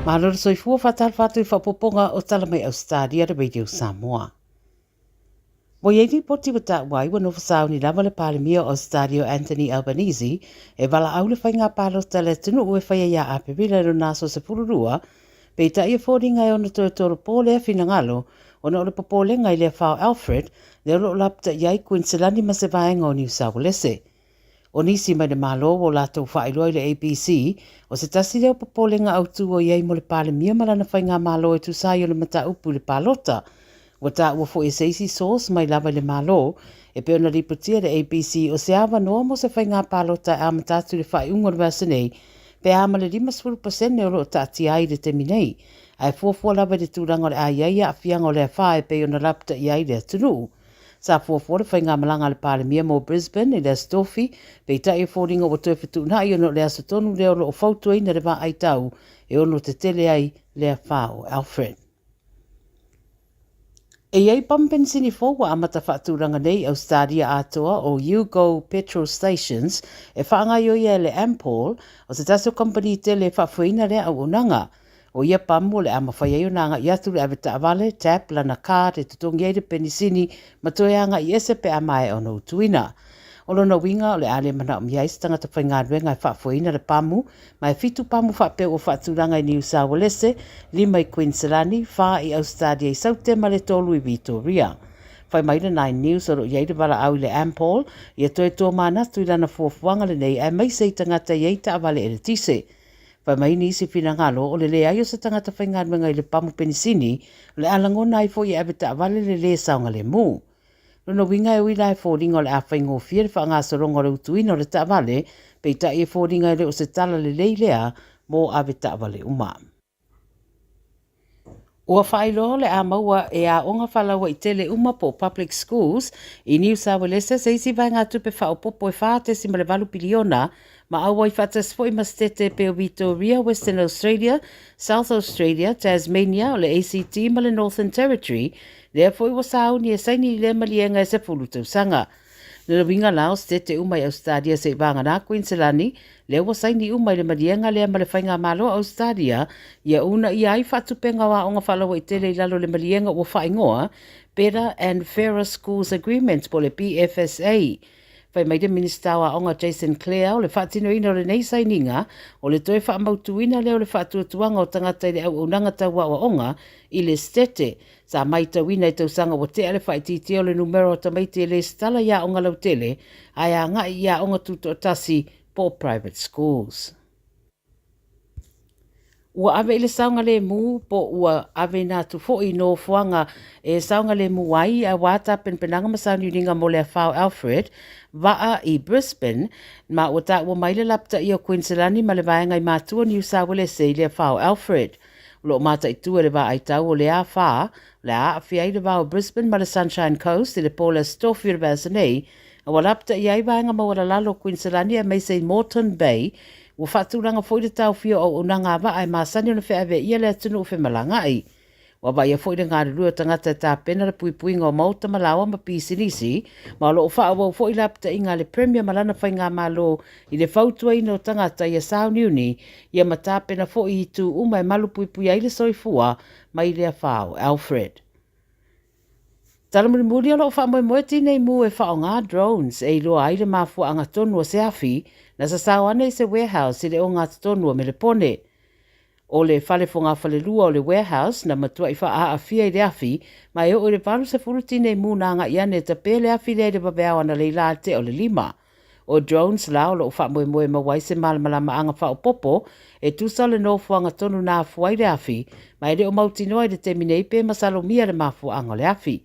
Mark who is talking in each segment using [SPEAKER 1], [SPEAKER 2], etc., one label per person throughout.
[SPEAKER 1] Malo le soifua faatalofa atu i faaopoopoga o Tala Mai Ausetalia le Radio Samoa. Ua i ai lipoti ua taua ai ua nofo sauni lava le Palemia o Ausetalia o Anthony Albanese e valaau le faiga palota a le atunuu e faia ia Aperila i lona aso 12, peitai e foliga e ono toe tolopo lea finagalo ona o le popolega i le afa o Alfred lea o lo o lapataia ai Kuiniselani ma se vaega o Niu Saualese. O nisi mai le Malo ua latou faailoa i le ABC, o se tasi lea o popolega autu o i ai mo le Palemia ma lana faigamalo e tusa ai o le mataupu i le palota. Ua taua foi e se isi source mai lava i le Malo, e pei ona lipotia e le ABC o se avanoa mo se faiga palota e amata atu i le faaiuga o le vaiaso nei, pe a ma le 50% o lo o taatia ai i le taimi nei, ae fuafua lava i le tulaga o le a i ai aafiaga o le afa e pei ona lapataia ai le atunuu. Sa fuafua le faigamalaga a le Palemia mo Brisbane i le Aso Tofi, peitai e foliga ua toe fetuunai ona o le aso tonu lea o lo o fautuaina le vaai tau e ono tetele ai le afa o Alfred. E i ai pamu penisini fou ua amata faatulaga nei i Ausetalia atoa o U-Go Petrol Stations e faagaioia e le Ampol, o se tasi o kamupani tele e faafoeina lea auaunaga. O ia pamu o le a mafai ai ona agai atu le avetaavale, tap, lana card e totogi ai le penisini ma toe agai ese pe a maea ona utuina. O lona uiga o le a le manaomia ai se tagata faigaluega e faafoeina le pamu, ma e fitu pamu faapea ua faatulaga i Niu Saualese, lima i Kuiniselani, fa i Ausetalia i Saute ma le tolu i Vitoria. Fai mai le Nine News o lo o i ai le valaau i le Ampol ia toe tomanatu i lana fuafuaga lenei aemaise i tagata e i ai taavale eletise. Fai mai nisi finagalo o le leai o se tagata faigaluega i le pamu penisini, o le a lagona ai foi e avetaavale le lē saogalemu. Lona uiga e ui la e foliga o le a faigofie le faagasologa o le utuina o le taavale, peitai e foliga e le o se tala lelei lea mo avetaavale uma. Ua faailoa o le a maua e aoga faalauaitele uma po o public schools i Niu Sauelese se isi vaegatupe faaopoopo e $4.8 piliona ma auai faatasi foi ma setete e pei o Vitoria, Western Australia, South Australia, Tasmania, o le ACT ma le Northern Territory, lea foi ua sauni e saini i lea maliega e 10 tausaga. Le uiga la o setete uma i Ausetalia se'i vagana Kuiniselani, lea ua saini uma i le maliega lea ma le Faigamalo a Ausetalia, ia uunaia ai faatupenga o aoga faalauaitele i lalo o le maliega ua faaigoa Better and Fairer Schools Agreement po o le BFSA. Fai mai le Minisita o Aoga Jason Clare o le faatinoina o lenei sainiga o le toe faamautuina lea o le faatuatuaga o tagata i le auaunaga tau aoaoga i le setete Sa maitauina i tausaga ua tea le faaitiitia o le numera o tamaiti e lesitala i aoga lautele ae agai i aoga tutoatasi po o private schools. Ua ave i le saogalemu po ua aveina atu foi i nofoaga e saogalemu ai aua tapenapenaga ma sauniuniga mo le afa o Alfred vaa i Brisbane ma ua taua mai le lapataia o Kuiniselani ma le vaega i Matua Niu Sauelese i le afa o Alfred. O lo o mataitu e le vaai tau o le A4, o le a aafia ai le va o Brisbane ma le Sunshine Coast i le po o le Aso Tofi o le vaiaso nei, a ua lapataia ai vaega maualalalo o Kuiniselani aemaise i Moreton Bay. Ua faatulaga foi le taofia o auaunaga a vaa e masani ona feaveaia le atunuu femalagaai. Ua vaaia foi le galulue o tagata e tapena le puipuiga o maota ma laoa ma pisinisi, ma o lo o faaauau foi lapataiga a le Premier ma lana faigamalo i le fautuaina o tagata ia sauniuni ia ma tapena foi i itu uma e malupuipuia ai le soifua mai le afa o Alfred. Tala mulimuli o lo o faamoemoe tinei mu e faaaoga drones e iloa ai le mafuaaga tonu o se afi na sasao ane i se warehouse i le ogatotonu o Melepone. O le fale fogafalelua o le warehouse na matuai faaaafia i le afi ma e oo i le 80 tinei mu na agai ane e tape le afi lea i le vaveao analeila i le tea o le lima. O drones la o lo o faamoemoe e maua ai se malamalamaaga faaopoopo e tusa o le nofoaga tonu na afua ai le afi, ma e le o mautinoa i le taimi nei pe masalomia le mafuaaga o le afi.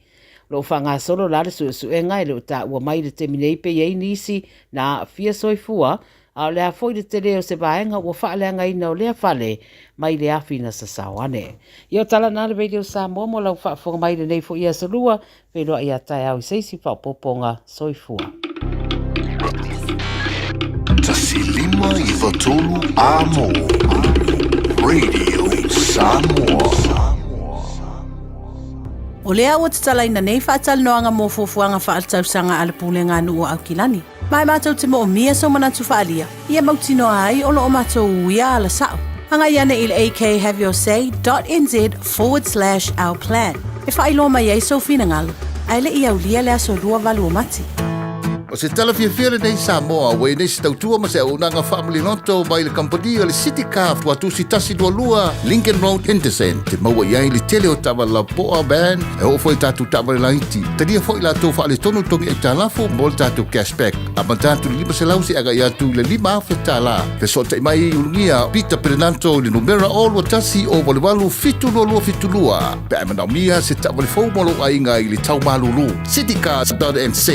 [SPEAKER 1] O lo o faagasolo la le suesuega e le o taua mai i le taimi nei pe i ai nisi na aafia soifua, a o le a foi le tele o se vaega ua faaleagaina o lea fale mai le afi na sasao ane. Ia o tala na le Radio Samoa mo lau faafofoga mai i lenei foi aso lua, Feiloai a taeao i se isi faaopoopoga. Soifua.
[SPEAKER 2] 1593 Amo Radio Samoa.
[SPEAKER 3] O lea ua tatalaina nei faatalanoaga mo fuafuaga faaletausaga a le Pulega a Nuu o Aukilani. Ma e matou te moomia sou manatu faaalia, ia mautinoa ai o lo o matou uia ala sao. Agai ane i le akhaveyourSay.nz/our plan e faailoa mai ai sou finagalo, ae le i aulia le aso 28 o Mati.
[SPEAKER 2] O se tala fiafia lenei Samoa ua i nei se tautua ma se auaunaga faamaliloto mai le kamupani o le City Car Tuatusi 122 Lincoln Road Henderson. Te maua i ai le tele o taavale lapoa, van, e oo foi i tatou taavale laiti. Talia foi latou faaletonu togi aitalafu mo le tatou cashback. Amata atu i le 500 seia agai atu i le $5,000. Fesootai mai i Ulugia Peter Perenanto i le numera 021 088 722 pe a e manaomia se taavale fou mo lou aiga i le tau malulu. Citycars.nz.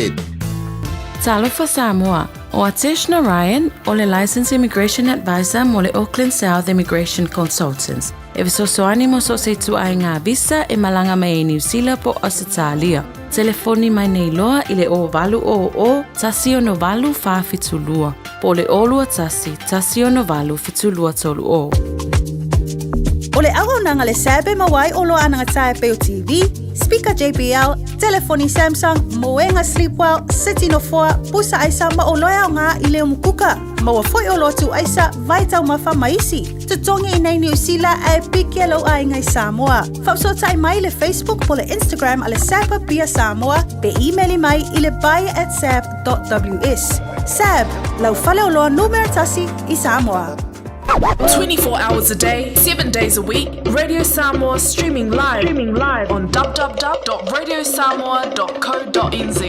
[SPEAKER 4] Talofa Samoa, ʻO Atesh Narayan, o le Licensed Immigration Advisor mo le Auckland South Immigration Consultants, e fesoasoani mo so o se ituaiga visa e malaga mai ai Niu Sila po o Ausetalia. Telefoni mai nei loa i le 0800 168 472 po o le 021 168 7230.
[SPEAKER 3] O le auaunaga le SAB e maua ai oloa anagata e pei o TV, speaker JBL, telefoni Samsung, moega Sleepwell, seti nofoa, pusa aisa ma oloa e aoga i le umukuka. Maua foi oloa tuu aisa, vae taumafa ma isi. Totogi i nei Niu Sila ae piki lou aiga i Samoa. Faafesootai mai i le Facebook po le Instagram a le SAB Apia Samoa pe imeli mai i le buy at sab.ws. SAB, lau faleoloa numera tasi i Samoa.
[SPEAKER 5] 24 hours a day, 7 days a week, Radio Samoa streaming live, streaming live on www.radiosamoa.co.nz.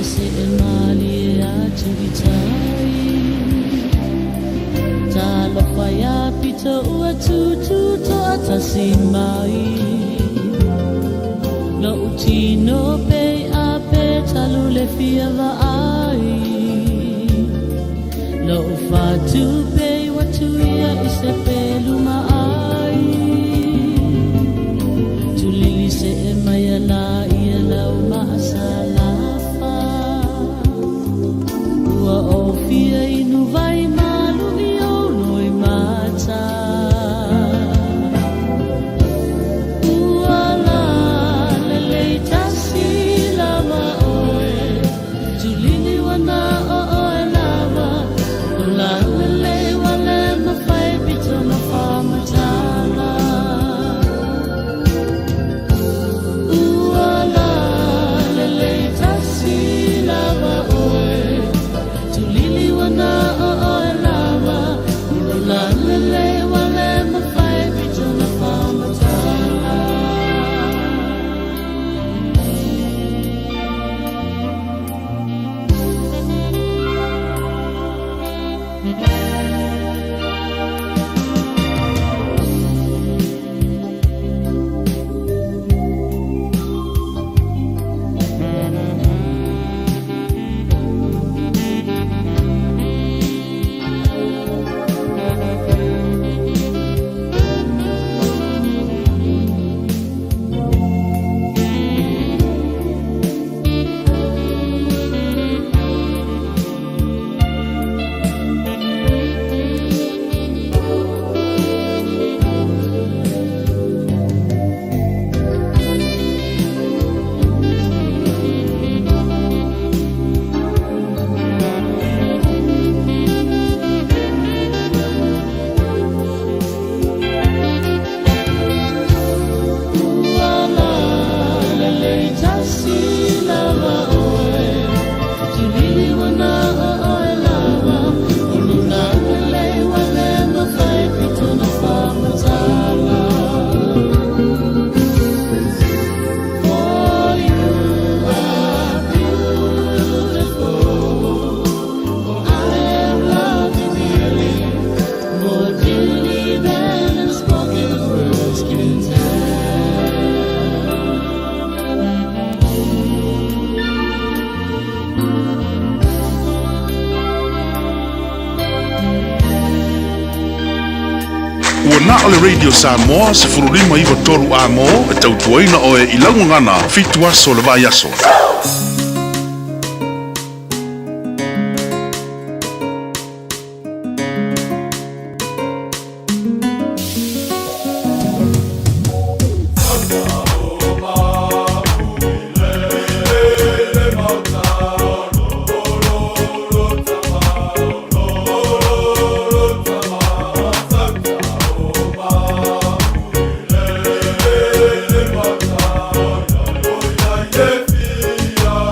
[SPEAKER 6] see malie atu i tai. Talofa ia pito ua tūtū toatasi mai. Lo'u tino pe a pe talu le fia vaai. Lo'u fatu pe ua tuia i se pelu maai. Tulili see mai ala ia lau maasalafa. Ua ofia inu vai malu i ou loi mata. Ua la lelei tasi lava oe. Tulili wana o oe lava. O la lelei wale mawhai pito na whamatala. Ua la lelei tasi lava oe. Tulili wana o oe lava. O la lelei wale mawhai pito na whamatala. Ua la lelei tasi lava oe. Tulili wana o oe lava. O luna lelei wale mawhai pito na whamatala. For you are beautiful. For I am loved dearly. More dearly than unspoken words can tell.
[SPEAKER 7] Ua na o le Radio Samoa 1593 amo e tautuaina oe i laugagana 7 aso le vaiaso.
[SPEAKER 8] Yeah.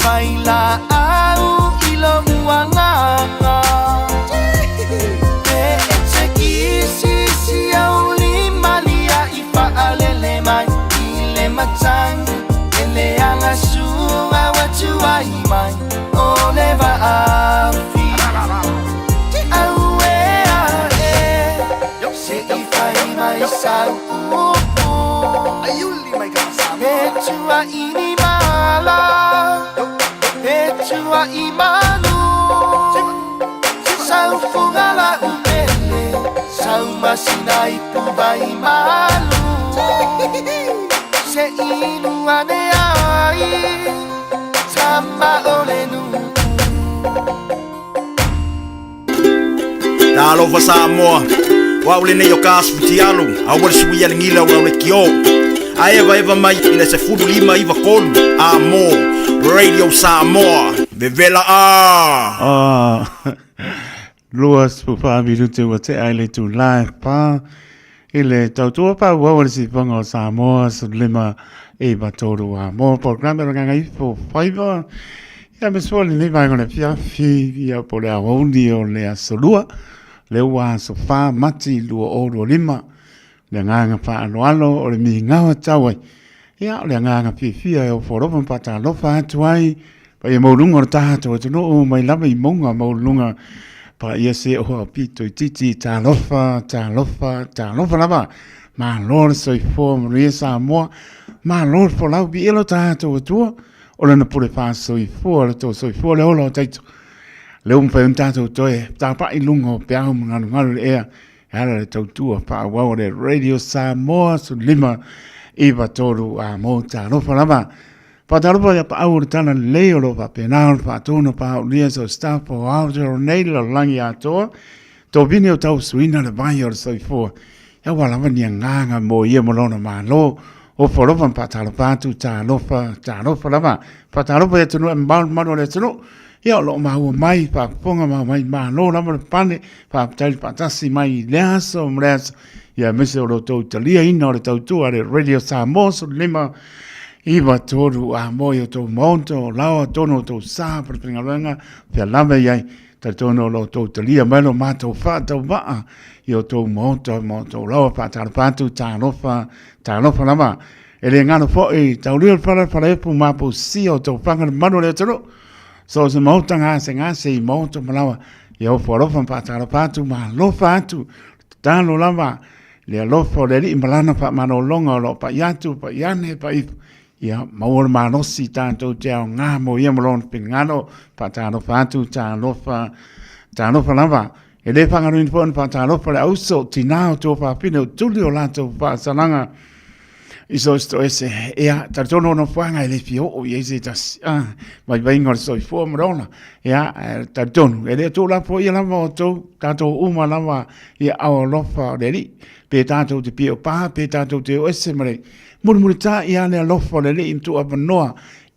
[SPEAKER 8] Vailaau i lou agaga E e kisi au lima lia i faalele mai i le matagi E leaga suga ua tuai mai o le vaafi Auē ae se i fai mai sau upu E tuai ni mala E tuai manu Sau fuga la upele Sau masina i puva i malu Se inu ane ai Tama o le nuu.
[SPEAKER 9] Talofa Samoa, o au lenei o ka asu fitialu, aua le sui a le gila o le kio. A eva eva mai i le 1593 a mo Radio Samoa, vevela a!
[SPEAKER 10] Ah, 24 minute ua tea i le itulā e whā i le tautua pāuau o le sipaga o Samoa, 15 93 a mo programe o le Gagaifo Faiva. Ia me soa lenei vaega o le afiafi, ia po le aoauli o le aso lua, le ua aso 4 Mati 2025, le agaga faaaloalo o le migao tau ai. Ia, o le agaga fiafia e ofo alofa ma faatalofa atu ai, paia maualuga o le tatou atunuu mai lava i mauga maualuluga, paia se oa pito itiiti, talofa, talofa, talofa lava. Malo le soifua manuia Samoa, malo le folau, viia lo tatou Atua, o lana pule faasoifua, le tou soifua le ola o taito. Lea ua mafai ona tatou toe tapa'i i luga o peau ma galugalu i le ea, E ala le tautua faaauau a le Radio Samoa 15 93 a mo talofa lava. Faatalofa ia paau o le tala lelei o lo o faapena ona faatonu paaulia so staff o Aotearoa nei le lalolagi atoa. Tovine o tausuina le vai o le soifua. Ia ua lava ni agaga mo ia mo lona malo. Ofo alofa ma faatalofa atu, talofa, talofa lava. Faatalofa i atunuu e mamao le mamalu o le atunuu. Ia o lo o maua mai, faafofoga ma mai malo lava le pane, faafetai le faatasi mai i lea aso ma lea aso. Ia aemaise o lo outou taliaina o le tautua a le Radio Samoa 15 93 a mo i outou maota o laoa tonu o outou sa palefaigaluega fea lava i ai. Talitonu o lo outou talia mai lo matou faatauvaa i outou maota ma outou laoa faatalofa atu, talofa, talofa lava. E le galo foi, taulia le fala falaepu mapusia o taufaga le mamalu o le atunuu. So o se maota gasegase i maota ma laoa, ia ofo alofa ma faatalofa atu ma alofa atu. Tatalo lava le alofa o le Alii ma Lana faamalologa o lo o pai atu, pai ane, pai ifo. Ia maua le malosi tatou te aoga mo ia ma lona finagalo. Faatalofa atu, talofa, talofa lava. E le faagaloina foi ona faatalofa le auso, tinā o tuafafine o tuli o latou faasalaga i so o se toese. Ia, talitonu o nofoaga e le fia oo i ai se tasi. Ah, vaivaiga o le soifua ma le ola. Ia, talitonu, e le o tuulafoaia lava outou, tatou uma lava i aao alofa o le Alii. Pe tatou te pio pā, pe tatou te o ese ma le mulimulitai a le alofa o le Alii ma tuuavanoa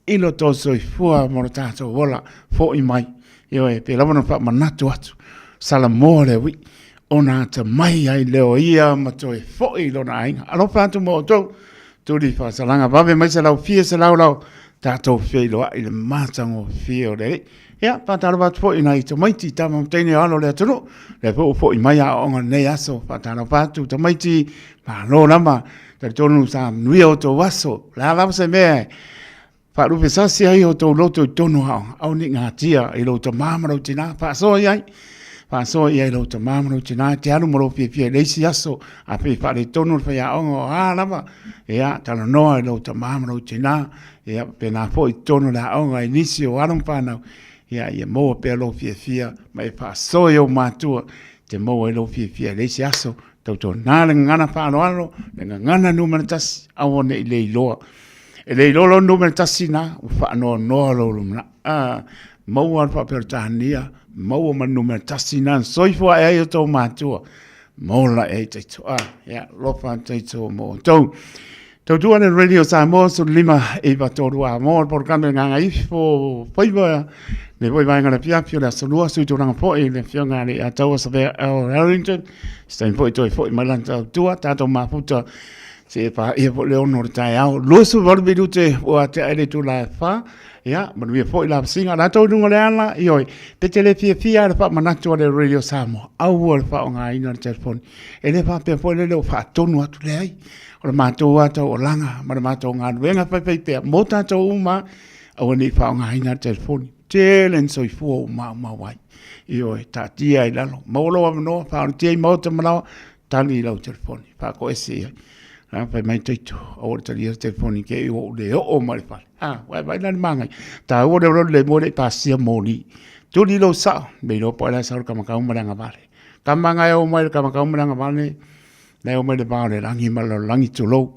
[SPEAKER 10] i lo tou soifua ma lo tatou ola fo'i mai. Ioe, pe lava ona faamanatu atu, Salamoa le ui'i, ona atamai ai lea o ia ma toe fo'i i lona aiga. Alofa atu ma outou, tuli faasalaga vave mai se laufie se laulau, tatou feiloai i le matagofie o le Alii. Ia, faatalofa atu foi i nai tamaiti, tama ma teine o alo o le atunuu, lea foi ua foi mai aoaoga i lenei aso. Faatalofa atu tamaiti, malo lava, talitonu sa manuia outou aso. O le a lava se mea e Faalupe sasi ai o tou loto i totonu o aoga, aua ne i gatia i lou tama ma lou tina, faasoa i ai, faasoa i ai lou tama ma lou tina, e te alu ma lou fiafia i le isi aso, a pei faaletonu le faiaoga o a lava, ia, talanoa i lou tama ma lou tina, ia, faapena foi i totonu o le aoga i nisi o alo ma fanau, ia, ia maua pea lou fiafia ma e faasoa i ou matua, e te maua ai lou fiafia i le isi aso, tautuana le gagana faaaloalo, le gagana numera tasi, aua ne i le iloa. E le iloa lou numera tasi na, ua faanoanoa lou lumanai. Ah, maua le faaperetania, maua ma le numera tasi na, na soifua ae ai o tou matua, ma ola ae ai taito. Ah, ia, alofa atu taito mo outou. Tautua le Radio Samoa, 15 93 a mo le polokalame Gagaifo Faiva, le foi vaega o le afiafi o le aso lua, sui tulaga foi le afioga a le Ataua Savea L. Harrington, se taimi foi toe foi mai lana tautua, tatou mafuta. Seia paia foi le 6 o le taeao. 28 minute ua tea ai le itula e 4. Ia, manuia foi la vasinga. Latou i luga o le ala, ioe, pe te le fiafia i le faamanatu a le Radio Samoa, aua le faaaogaina le telefoni. E le faapea foi lele o faatonu atu, leai. O le matou lava taualaga ma le matou galuega faifaipea mo tatou uma, aua ne i faaaogaina le telefoni. Tele ni soifua ua maumau ai. Ioe, taatia i lalo, maua lou avanoa, faaolotia i maota ma laoa, tali i lau telefoni, faakoese i ai. A fai mai taito, aua le talia le telefoni ke i ua ou le oo mai le fale. A, ua e vaai la i le māngai. Tāua le ololi le mua le i pasia moli. Tuli lou sao, me iloa po o le a sau le kamakau ma le agavale. Tama ngai o mai le kamakau ma le agavale, na e o mai le va o le lagi ma le lalolagi tulou.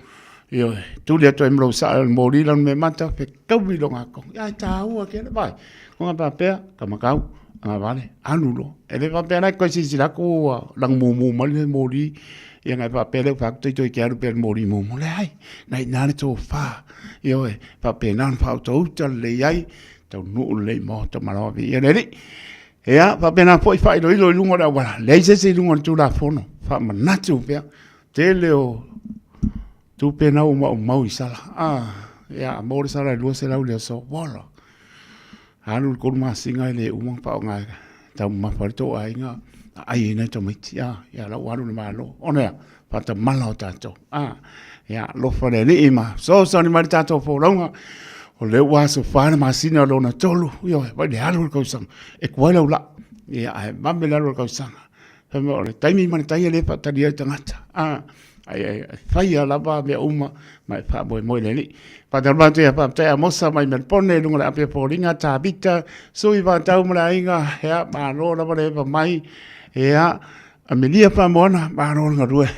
[SPEAKER 10] Ioe, tuli atu ai ma lou sao i le moli lana mea mata, fetaui loga kogi. Ai tāua ke le vai. Ko ngā pāpea, kamakau, agavale, alu loa. E le faapea la e koe silasila atu ua lagimumu mai le moli, ia ngai faapea lea ua fai atu toi ke alu pea le moli mumu. Leai, na i ina le tofa. Ioe, faapena ona faautauta lelei ai, taunuu lelei i maota ma laoa viia le Alii. Ia, faapena foi faailoilo i luga o le auala, leai se isi i luga o le Tulafono, faamanatu pea, tele o tupe na ua maumau i sala. Ah, ia, maua le sala e 200 i le aso, voila. Alu le 3 masina e le uma ona faaaoga e taumamafa ai le tou aiga, aai ai nai tamaiti, ah, ia la ua alu le Malo. Ona ea, faatamala o tatou. Ah, ia, alofa le Alii ma fesoasoani mai le tatou folauga. O lea ua aso fa le masina lona tolu, ioe, vai le alu o le tausaga, e tuai lau laa. Ia, ae vave le alu o le tausaga. Fai mai o le taimi ma le tai e le faatali ai le tagata. Ah, ai, ai, faia lava mea uma ma e faamoemoe i le Alii. Faatalofa atu ia faafetai Amosa mai Melpone i luga o le api o foliga, Tavita, Sui Vatau ma le aiga, ia, malo lava le eva mai, ia, Amelia Faamoana, malo le galue.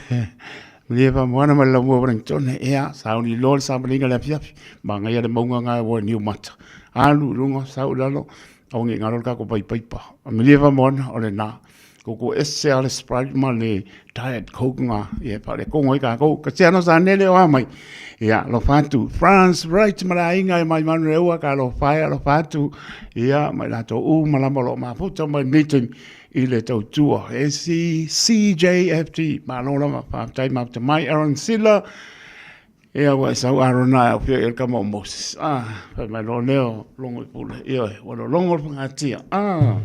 [SPEAKER 10] Amelia Faamoana ma le Laumua Wellington, ia, sauni loa le savaliga i le afiafi, manaia le mauga na e ua i Niumata. Alu i luga, sau i lalo, aua ne i galo le tatou paipaipa. Amelia Faamoana, o lena. Koko ese a le Sprite ma le Diet Coke ngā, ia, faaletonu ai tatou. Katiano Sanele o a mai. Ia, alofa atu. France Wright ma le aiga e mai Manureua, ka alofa e, alofa atu. Ia, ma i latou uma lava o lo o mafuta mai lenei taimi i le tautua. SCCJFT, malo lava, faafetai mafuta mai. Aaron Silla, ia ua e sau Arona e aufia i le kama o Moses. Ah, fai mai loa lea o logo i pule. Ioe, ua lologo le fagatia. Ah.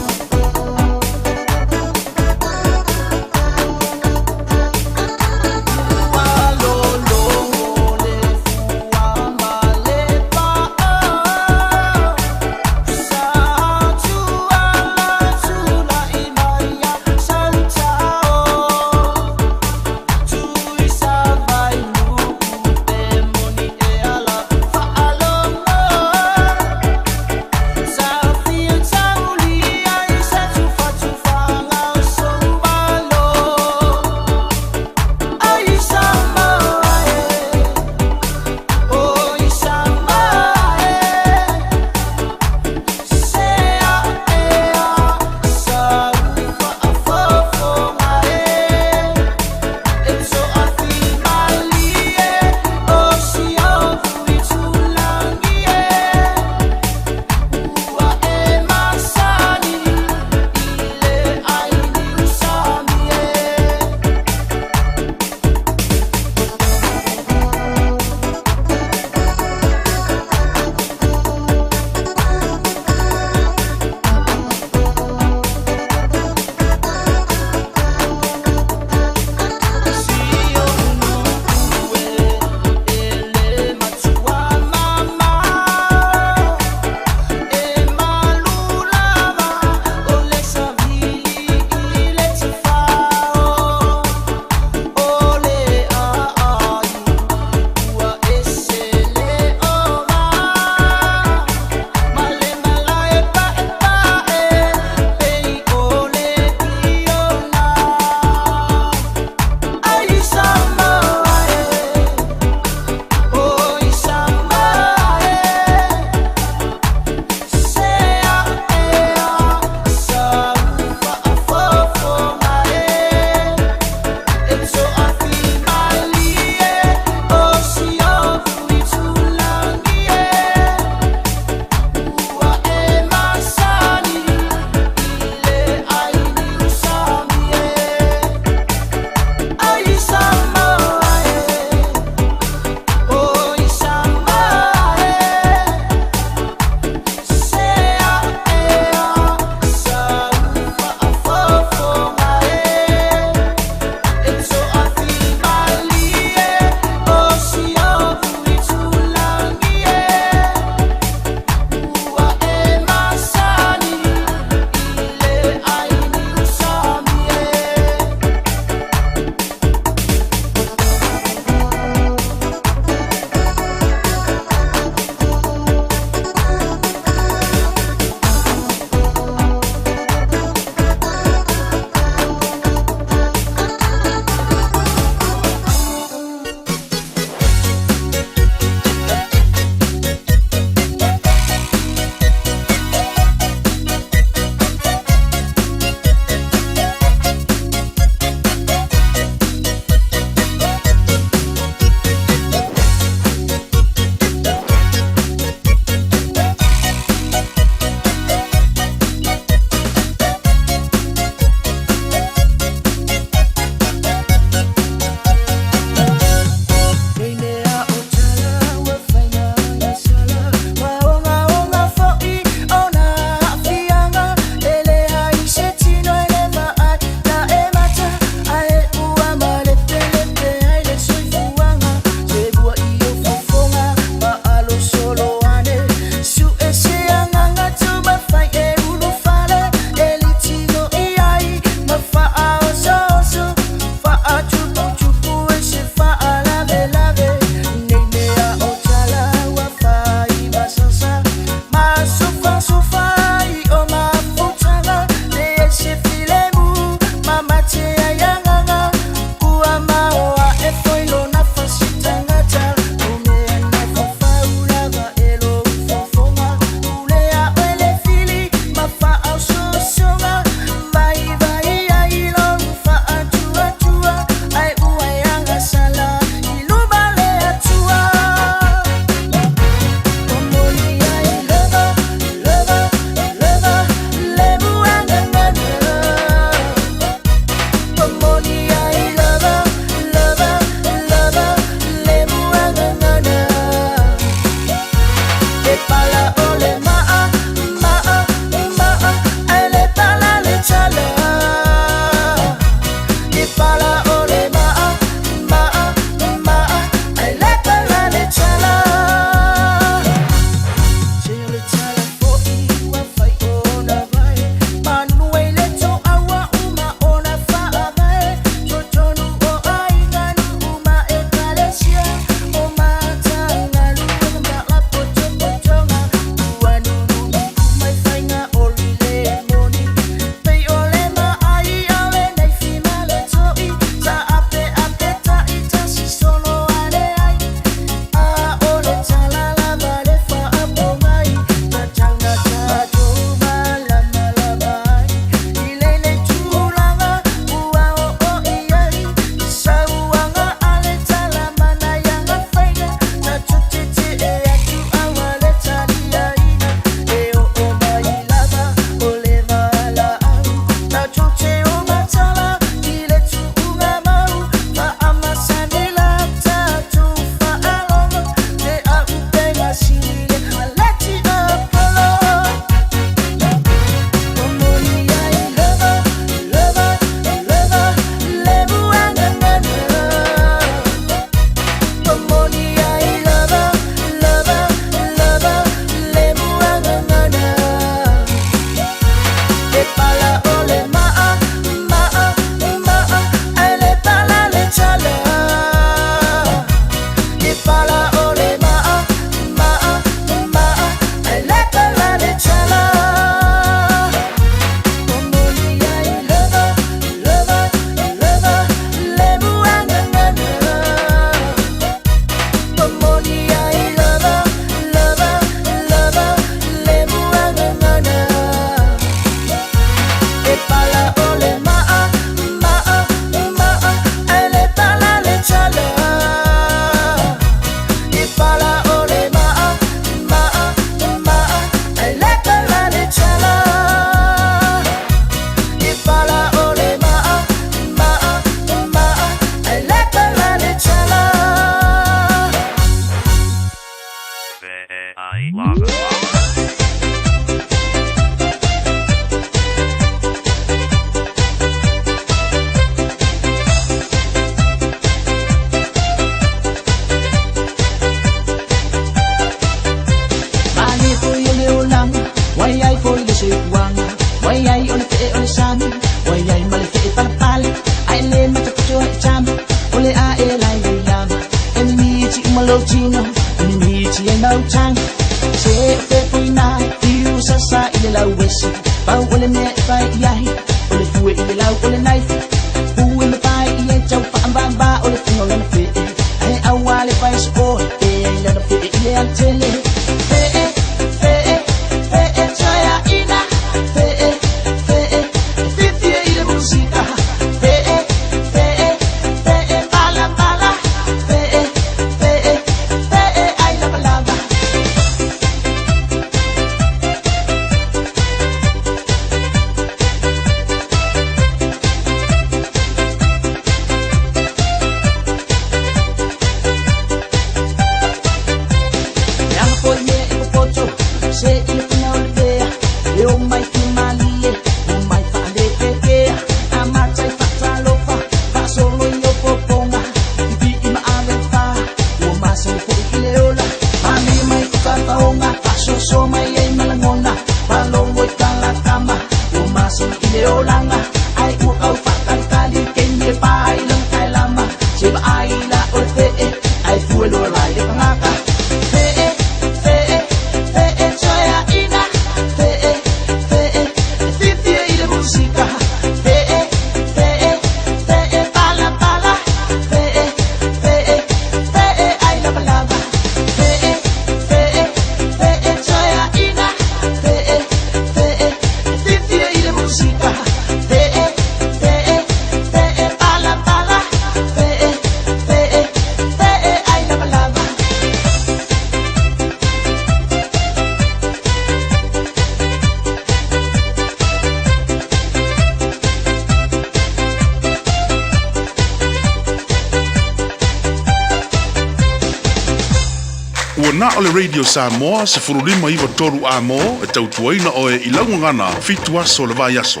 [SPEAKER 7] Ua na o le Radio Samoa 1593 amo e tautuaina oe i laugagana fitu aso le vai aso.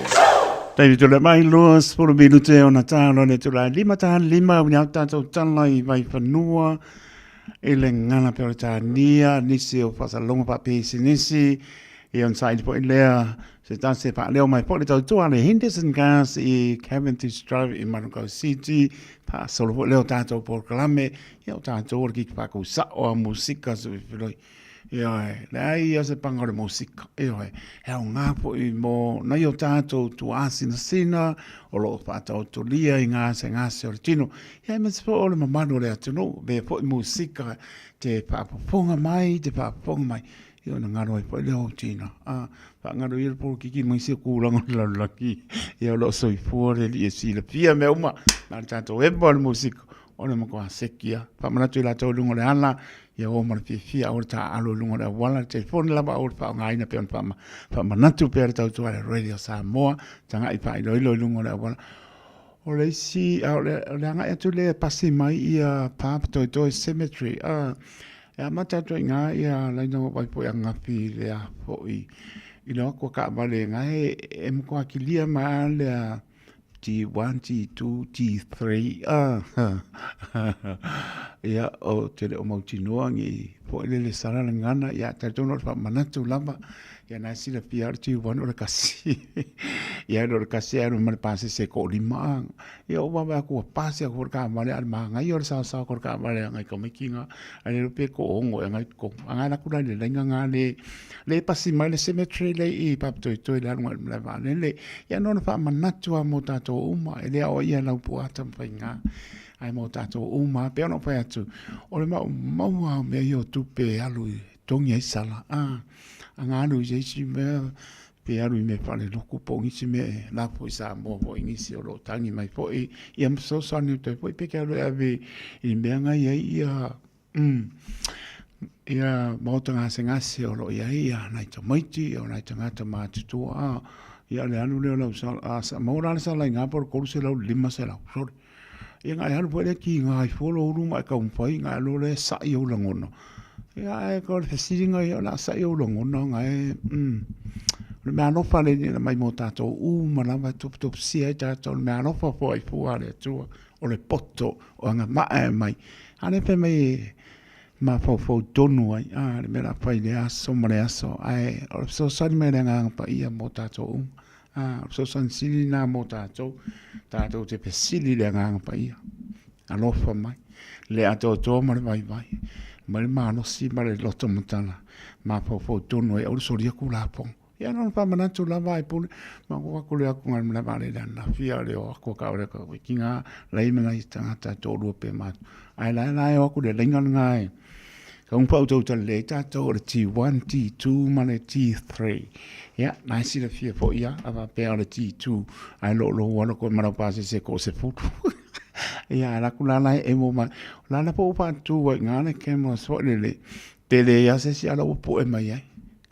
[SPEAKER 10] Taimi tole mai loa 10 minute ona tālo le tula lima tā lima uni au tātou tala i vai whanua i le ngana pe o le tānia nisi o whasalonga whapēsinisi i on saili po i lea se tasi e whaaleo mai po le tautua le Henderson Gas i Cavendish Drive i Manukau City whaasolo po leo tātou porokalame ia o tātou o le kiki whakau sao a musika so whiwhiroi Ioe, leai ia se panga o le musika, ioe, he ao ngā po'i mō nai o tātou tuāsinasina o loo whaataotolia i ngā se ngā se o le tino. Ia e mate po o le mamalu o le atunuu, me po'i musika te whaapoponga mai, te whaapoponga mai. Ia ona ngaro ai po'i le ou tina. A, whaangaro ia le porokiki mai se kūlanga o le lalolagi. Ia o loo soifua le li e silafia mea uma. Nā le tātou epa o le musika. O le matua sekia. Whaamanatu i latou i lunga o le ala, ia o ma le fiafia aua le taaalo i lunga o le auala, le telefoni lava aua le faaaogaina pea ona whaama, whaamanatu pea le tautua le Radio Samoa, tagai whaailoilo i lunga o le auala. O le isi, a o le, o le agai atu lea e pasi mai ia Papatoetoe Cemetery, a, e amata atu ai i ngā ia laina o waipo i angafi i le a fo'i, i le o atu a kaavale ngā e, e matua kilia mai a lea, T1, T2, T3, ah, ia, o te leo mautinoa ngi po ele le sala le ngana, ia, talitonu o le faamanatu lava, ia na sila fia o le T1 o le kasi, ia, o le kasi alu ma le pasese ko lima, ah, ia, o wawe aku a pasi aku le kaavale, a le mahangai o le saosaoa ko le kaavale ngai tamaiti nga, a le pe ko ongo e ngai ko, a ngai la kula le lainga nga le, Le pasi mai le cemetery le i Papatoetoe le aluga i le malae vaalele. Ia no na faamanatu a mo tātou uma, e le ao ia lau puata ma whainga. Ai mo tātou uma, pe ono whai atu, o le mau maua o mea i o tupe e alu i tongi ai sala. Ah, a ngā alu i se isi mea, pe alu i me whale loku po ngisi me la po i Samoa po i ngisi o lo tangi mai po i ia msosani o te po i peke alu e ave i mea ngai ai ia Umm. Ia maota gasegase o lo o i ai ia nai tamaiti, o nai tagata matutua, a, ia le alu lea o lau sala, a, sa maua la le sala i ngā po o le 300, 500, sorry. Ia ngai alu foi lea ki ngā i folo ulu ma e kaumawhai, ngai alu lea sa'i ou lagona. Ia ae ko le fesiliga ia o le a sa'i ou lagona ngai, umm. O le mea alofa le ni na mai mo tātou uma lava e toputopisia ai tātou, o le mea alofa fua i fua a le Atua, o le poto o anga maa e mai. A le fai mai e mafaufau tonu ai, a le mea la fai le aso ma le aso, ae o le fesoasoani mai le agaga paia mo tātou uma. A, o le fesoasoani sili lena mo tatou, tatou te fesili i le Agaga Paia. Alofa mai, le atoatoa ma le vaivai, mai le malosi ma le loto matala, mafaufau tonu ai, aua le solia Tulafono. Ia na ona faamanatu lava ai pule, ma ko aku le aku ngai mala vale le anafi a le o aku ka ore ka ki nga lei ma nai tangata to lua pe ma. Ai la la e o aku le lenga nga e. Ka un pau tau tale tatou o le T1, T2 ma le T3. Ia, na e silafia foi ia, a faapea o le T2, ai lo lo ua loko marau pasese ko se fulu. Ia, la ku la la e emo mai. La la po pa tu ai ngā le cameras foi le le. Te le ia se si ala ua poe mai ai.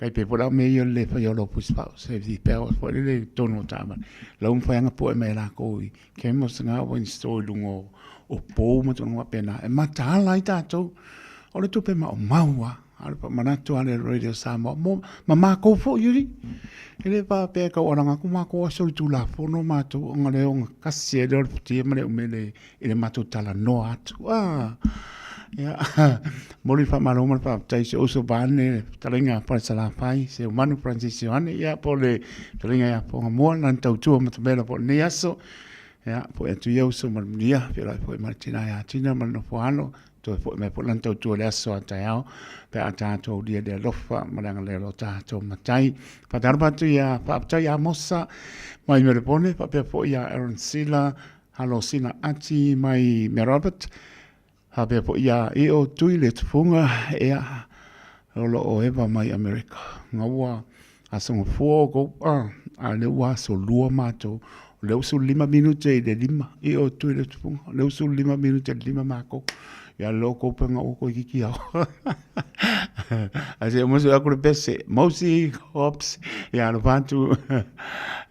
[SPEAKER 10] Kai pe po la me ia le whai o lo pus pau. Se vi pe o foi le le tonu o tāma. La um whai anga poe mai la ko i. Cameras ngā wa install i lunga o o pou ma tonu wapena. E mataala ai tātou. O le tupe ma o maua. A le manatu a le Radio Samoa. Mo, ma mākou foi uri. E le pā pē kau aranga ku mākou aso le tūlafono mātou o ngā leo ngā kasi e leo le putia ma le umele i le mātou tala noa atu. Ah, ia, moli wha malo ma le whaapatai se oso vane, taringa pare salafai, se umanu Francis Ioane, ia, po le taringa ia ponga mua, nan tautua matamela po nei aso, ia, po e atu ia uso ma le munia, whira po e maritina ia tina ma le nofo alo, Toe foi mai foi lana tautua i le aso a taeao, pe a tātou lia le alofa ma le agalelei o lo tātou Matai. Whakaaro atu i a Whaapatai Amosa mai Melepone, whaapea foi i a Aaron Sila, Halo Sina Ati mai Mea Robert, whaapea foi i a Io Tui le Tufunga, ea, o lo o eva mai Amerika. Ngaua aso ngafua o kou, a, a le ua aso lua mātou, o le usu lima minute i le lima, i o tui le tupunga, o le usu lima minute i le lima mākou. Ia lo kou penga o koe kiki au. A se mo se aku le pese, Mosi Hops, ia alo patu,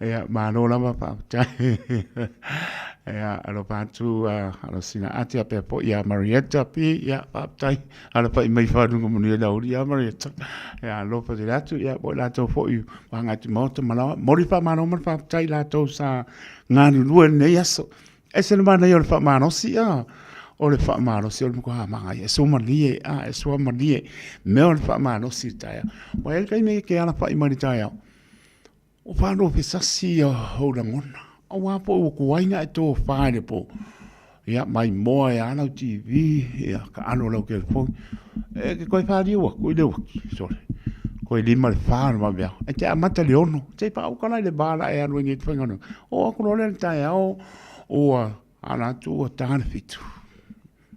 [SPEAKER 10] ia malo lava whaapatai. Ia alo patu, alo sina ati a pea po ia Marietta pi, ia whaapatai. Ala pai mai whanunga manu e lauri ia Marietta. Ia alofa te atu, ia po lātou foi whanga atu maota malawa. Mori wha mano mana whaapatai lātou sa ngānu lua nei aso. E se mana i o le whaamalosi, a o le whaamalosi o le moko ha mangai. E sua malie, a e sua malie. Mea o le whaamalosi i taia. Wa e kai me ke ala whai mai taia. O whānau fe sasi ia hou rangona. Auā po ua kuaina e tō whaere po. Ia, mai moa e alau TV, ia, ka alo lau ke phone. E ke koe whāri ua, koe le waki, sorry. Koe lima le whāra ma mea. E te amata le ono. Te pa o kala i le bāla e alu e ngi te whaingano. O aku lole le tae ao, ua, ala atu ua tāna fitu.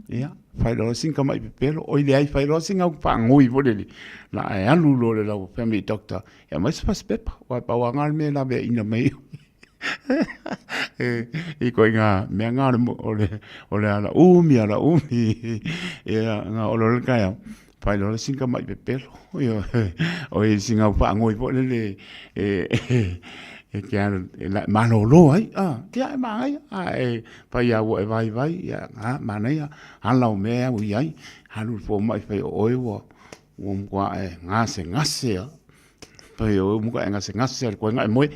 [SPEAKER 10] Ia, whai loa sin ka mai pepelo, oi le ai whai loa sin au whaangoi fo lele. Na e alu lo le lau family doctor. Ia mai se fasi pepa, wai pa wa ngal me la ina mai. E, i koe ngā mea ngā o le, o le ala umi, ala umi. Ia, ngā olo le kai au. Whai loa sin ka mai pepelo. Ia, oi sin au whaangoi fo lele. E, e, e ke ala, e la, malolo ai, a, kia e maangai, a, e, pai a ua e vai vai, ia, a, manaia, hala o mea au i ai, halu le fōmaʻi fai o oe ua, ua mukua e gase gase a, pai o muka e gase gase a le koenga e moe,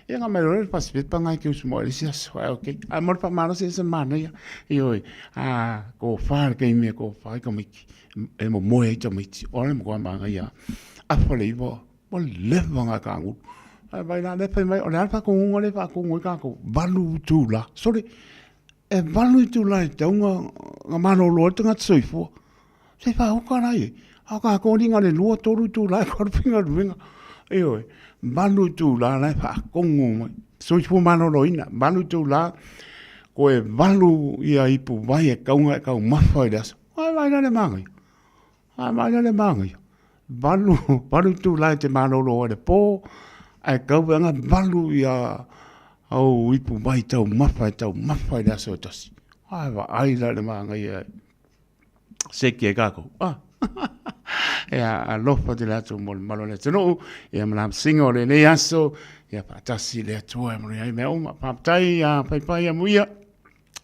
[SPEAKER 10] ia nga mai loa le pasipepa ngai ke usu mo e le isi aso, ai ok, a mo le whamalosi e se manaia, i oi, a, ko wha le keime, ko wha i tamaiti, e mo moe ai tamaiti, o le mukua maangai a, afa le iwa, Ua leva ngā kānguru. Ai vai la le whai mai, o le alfa kongonga le wha kongo i kākou, valu tū la. Sorry, e valu i tū la i taunga ngā malolo e tangata soifua. Se wha hoka la i, a kākou ni ngā le lua toru tū la e kua pinga ruenga. E oe, valu tū la la e wha kongo mai. Soifua malolo ina, valu tū la, ko e valu ia ipu vai e kaunga e kau mawha i le aso. Ai vai la le māngai. Ai mai le māngai. Valu, valu tū la i te malolo o le pō, ai kau anga valu ia au ipu mai tau mawha e tau mawha i le aso e tasi. Ai wa ai la le māngai e seki e kākou. Ah. Ia alofa te le atu mo le malo le atunuu, ia ma singa o lenei aso, ia whaatasi le atua e manu ai mea uma. Whaapatai a paipai a muia.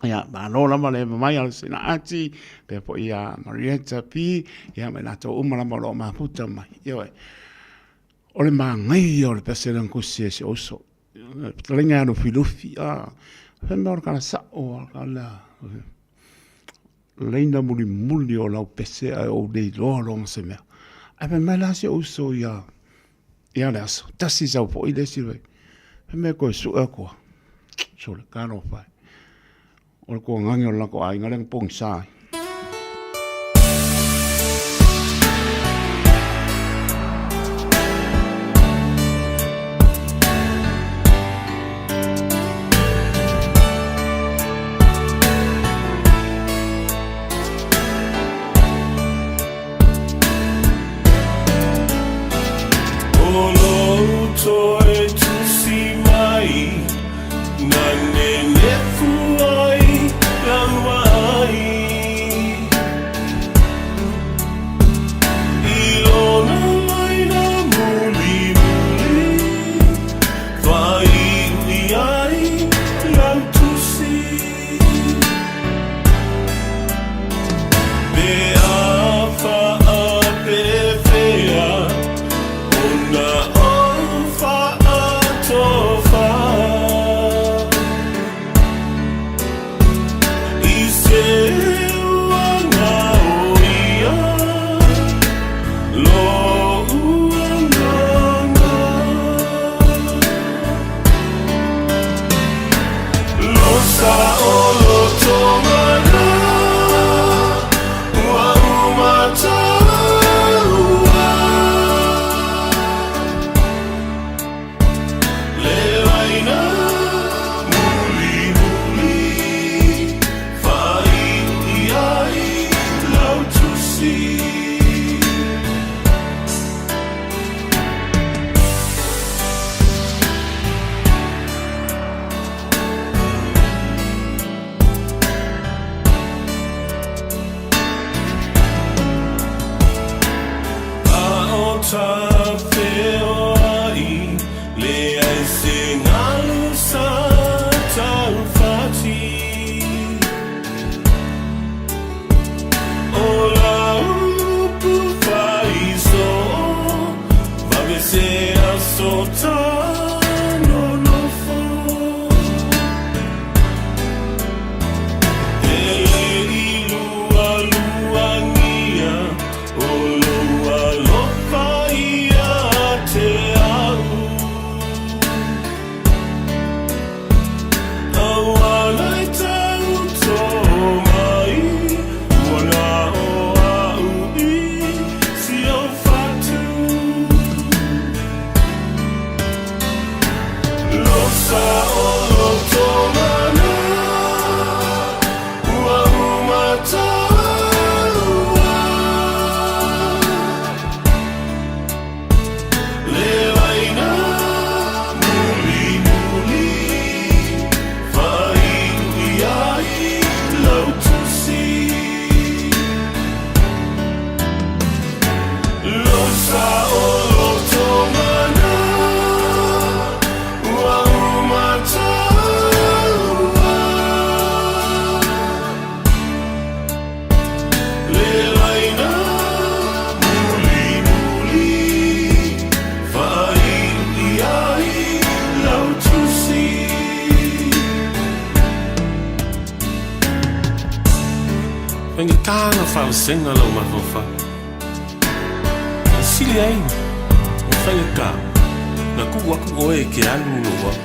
[SPEAKER 10] Ia, malo lava le mai a sina ati, pea po ia Marietta P, ia me latou uma lava o lo o mafuta mai. Ioe. O le māngai o le pese le kusi e se oso. Talenga ya lufi lufi, a, whenua o le kala sao, a kala, leina muli muli o lau pese ai o nei loa loa se mea. Ai fai mai la se uso ia, ia le aso, tasi sau foi le isi wei. He mea koe suʻe aku a. Sole, talofa e. O le kuagagi o le latou aiga lea na pogisa ai.
[SPEAKER 11] Faigata na faavasega lou mafaufau. E sili ai ona faigata na tuu atu oe e te alu i lou ao.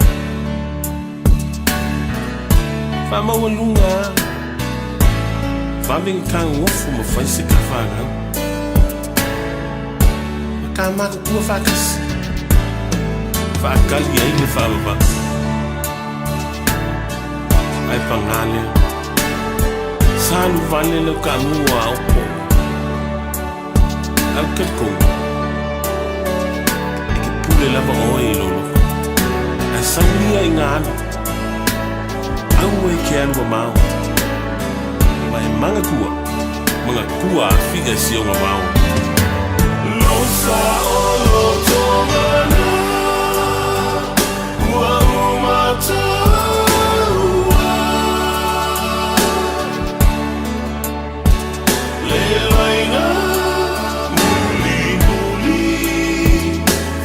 [SPEAKER 11] Faamaualuga a, vave ona tagofo ma fai se tafanau. Ma ta matutua faatasi, faatali ai le faavavau. Ae pagā lea, sa alu vale lau kaagua a opo. Ae ou te talitonu, e te pule lava oe i lou loto. Ae sau ia i ngā alu, aua e ke alu mamao. Ma e manatua, manatua a fia e si ona vao. Losa o loto mana, ua uma taua. Le laina mulimuli,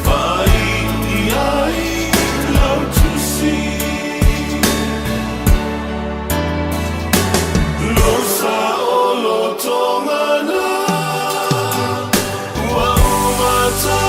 [SPEAKER 11] whai ai lau tusi. Losa o loto mana, ua uma taua.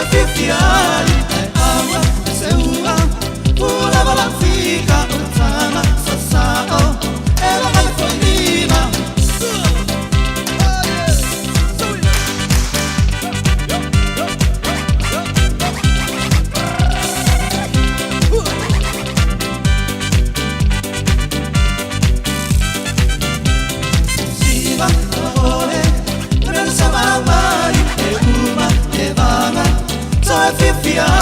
[SPEAKER 8] fiafia ai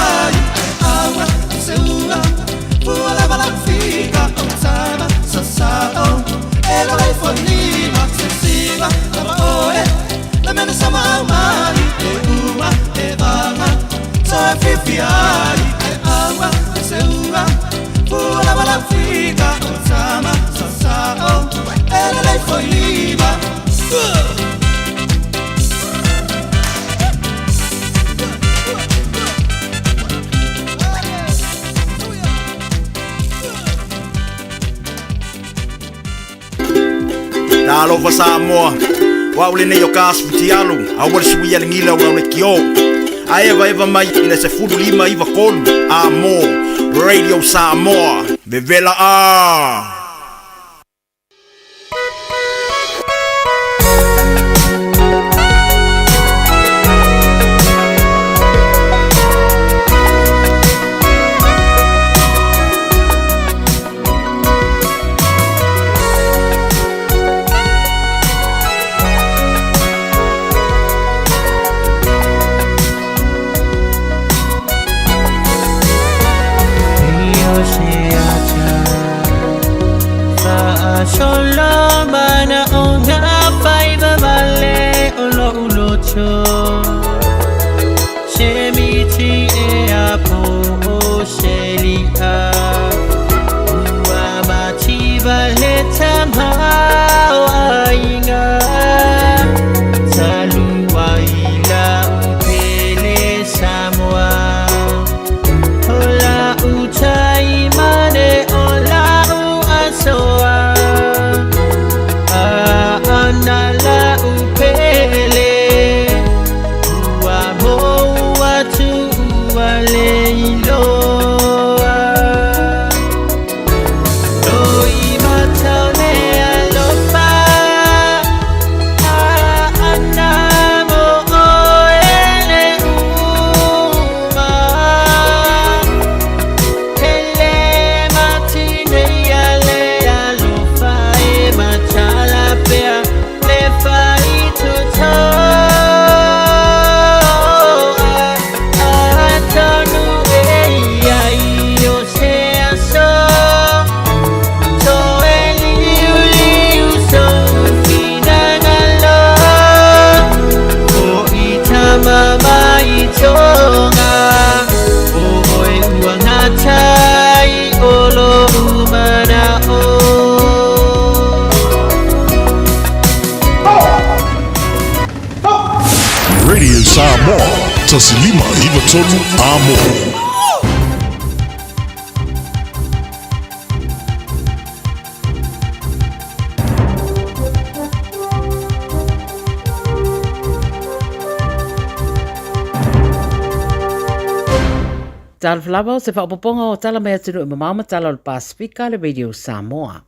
[SPEAKER 8] Ae aua e seua Ua lava lau fika o tama sasao E lava foi lima Siva la ia La mea sa mau mai E uma e vanga Sa fiafia ai Ae aua e seua Ua lava lau fika o tama sasao E lava foi lima
[SPEAKER 9] Talofa Samoa, o au lenei o ka asifutialu, aua le sui a le gila o lau le kio. A evaeva mai i le 1593 a mo Radio Samoa, vevela a!
[SPEAKER 7] Radio Samoa, 1593 Amo.
[SPEAKER 1] Talofa lava o se faaopoopoga o tala mai atunuu e mamao ma tala o le Pasefika le Radio Samoa.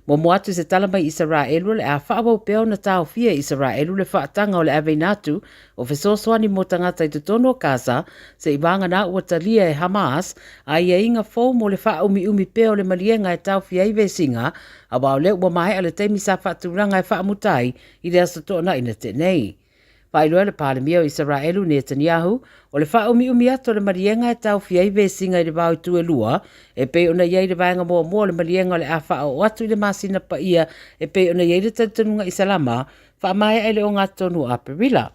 [SPEAKER 1] Muamua atu se tala mai Isaraelu o le a faaauau pea ona taofia e Isaraelu le faataga o le aveina atu o fesoasoani mo tagata i totonu o Gaza se i vagana ua talia e Hamas aiaiga fou mo le faaumiumi pea o le maliega e taofia ai vesiga aua o lea ua maea le taimi sa faatulaga e faamuta ai i le Aso Toonai na tea nei. Faailoa e le Palemia o Isaraelu Netanyahu, o le faaumiumi atu o le maliega e taofia ai vesiga i le vao itu e lua, e pei ona i ai le vaega muamua o le maliega o le a faaoo atu i le masina paia e pei ona i ai le talitonuga Isalama, faamaea i le ogatotonu o Aperila.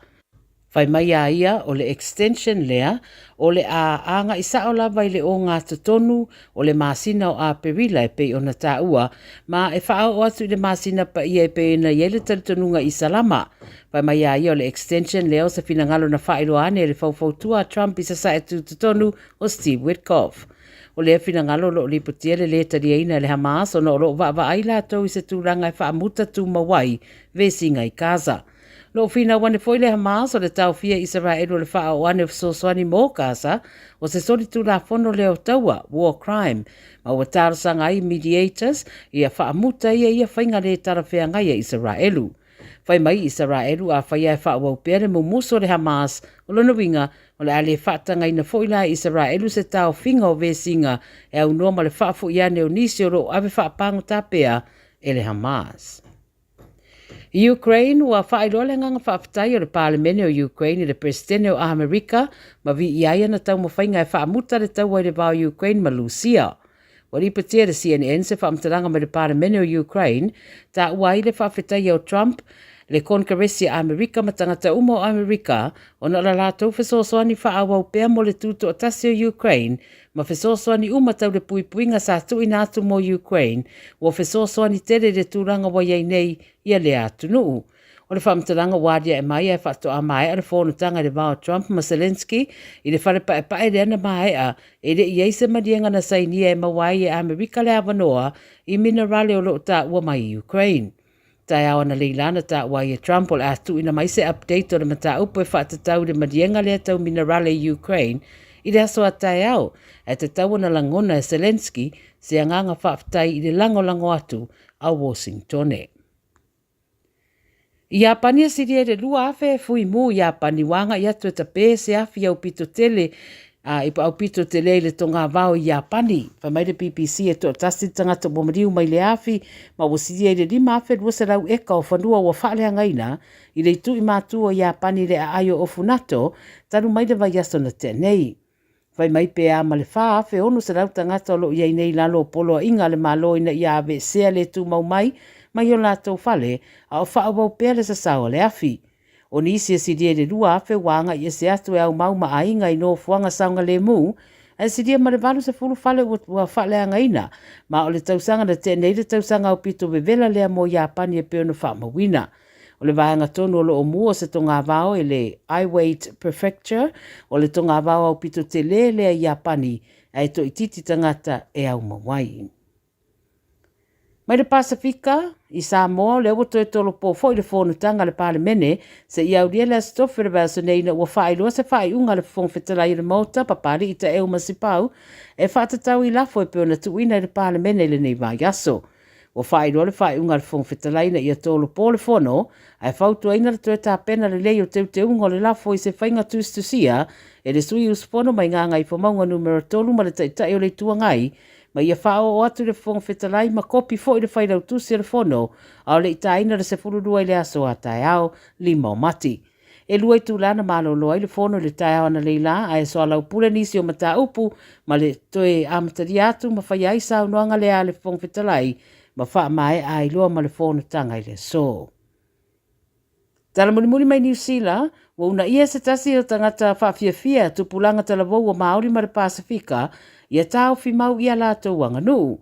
[SPEAKER 1] Fai mai a ia o le extension lea o le a agaʻi sao lava i le ogatotonu o le masina o Aperila e pei ona taua, ma e faaoo atu i le masina paia e pei ona i ai le talitonuga i Salama. Fai mai a ia o le extension lea o se finagalo na faailoa ane e le faufautua a Trump i Sasae Tutotonu o Steve Witkoff. O lea finagalo o lo o lipotia le lē taliaina e le Hamas ona o lo o vaavaai latou i se tulaga e faamuta tumau ai vesiga i Gaza. Lo o finau ane foi le Hamas o le taofia Isaraelu o le faaoo ane o fesoasoani mo Gaza o se solitulafono lea o taua, war crime, ma ua talosaga ai mediators ia faamuta ia ia faiga lē talafeagai a Isaraelu. Fai mai Isaraelu afai e faaauau pea le mumusu o le Hamas, o lona uiga o le a le faatagaina foi la e Isaraelu se taofiga o vesiga e aunoa ma le faafo'i ane o nisi o lo o ave faapagota pea e le Hamas. I Ukraine, ua faailoa le agaga faafetai o le Palemene o Ukraine i le Peresetene o Amerika ma viia ai ana taumafaiga e faamuta le taua i le va o Ukraine ma Lusia. Ua lipotia e le CNN se faamatalaga mai le Palemene o Ukraine, taua ai le faafetaia o Trump, le Konekaresi a Amerika ma tagata uma o Amerika ona o la latou fesoasoani faaauau pea mo le tutoatasi o Ukraine ma fesoasoani uma tau le puipuiga sa tuuina atu mo Ukraine ua fesoasoani tele i le tulaga ua i ai nei ia lea atunuu. O le faamatalaga ua aliae mai ae faatoa maea le fonotaga i le va o Trump ma Zelensky i le fale paepae lea na maea e le i ai se maliega na sainia e maua ai e Amerika le avanoa i minerale o lo o taua mai i Ukraine. Taeao analeila na taua ai e Trump o le a tuuina mai se update o le mataupu e faatatau i le maliega lea tau minerale i Ukraine i le aso a taeao, ae tatau ona lagona e Zelensky se agaga faafetai i le lagolago atu a Washingtone. I Iapani e silia i le 2,000 fui mū Iapani ua agai atu e tapē se afi aupito tele a i aupito tele i le togavao i Iapani. Fai mai le BBC e toatasi le tagata ua maliu mai le afi ma ua silia i le 5,200 eka o fanua ua faaleagaina i le itu i matu o Iapani i le aai o Ofunato talu mai le vaiaso na tea nei. Fai mai pe a ma le 4,600 tagata o lo o i ai nei i lalo o poloaiga a le Malo ina ia aveesea le tumau mai mai o latou fale a o faaauau pea le sasao a le afi. O nisi e silia i le 2,000 ua agai ese atu e aumau ma aiga i nofoaga saogalemu, ae silia ma le 80 fale ua faaleagaina, ma o le tausaga na tea nei le tausaga aupito vevela lea mo Iapani e pei ona faamauina. O le vaega tonu o lo o mu o se togavao e le Iwate Prefecture, o le togavao aupito telē lea i Iapani, ae toaitiiti tagata e aumau ai. Mai le Pasefika, i Samoa, o lea ua toe tolopo foi le fonotaga a le Palemene seia aulia le Aso Tofi o le vaiaso nei ina ua faailoa se faaiuga a le Fofoga Fetalai o le Maota, Papalii Taeu Masipau, e faatatau i lafo e pei ona tuuina i le Palemene i lenei vaiaso. Ua faailoa le faaiuga a le Fofoga Fetalai ina ia tolopo le fono, ae fautuaina le toe tapena lelei o teuteuga o le lafo i se faiga tusitusia e le sui usufono mai Gagaifomauga Numera 3 ma le Taitai o le Itu Agai ma ia faaoo atu i le Fofoga Fetalai ma kopi foi le Failautusi o le Fono a o le i taina le 12 i le aso a taeao, 5 o Mati. E lua itula na malolo ai le Fono i le taeao analeila ae soalaupule nisi o mataupu ma le toe amatalia atu ma faia ai saunoaga lea a le Fofoga Fetalai ma faamaea ai loa ma le fonotaga i le aso. Tala mulimuli mai Niu Sila, ua uunaia se tasi o tagata faafiafia tupulaga talavou o Māori ma le Pasefika ia taofi mau i a latou aganuu.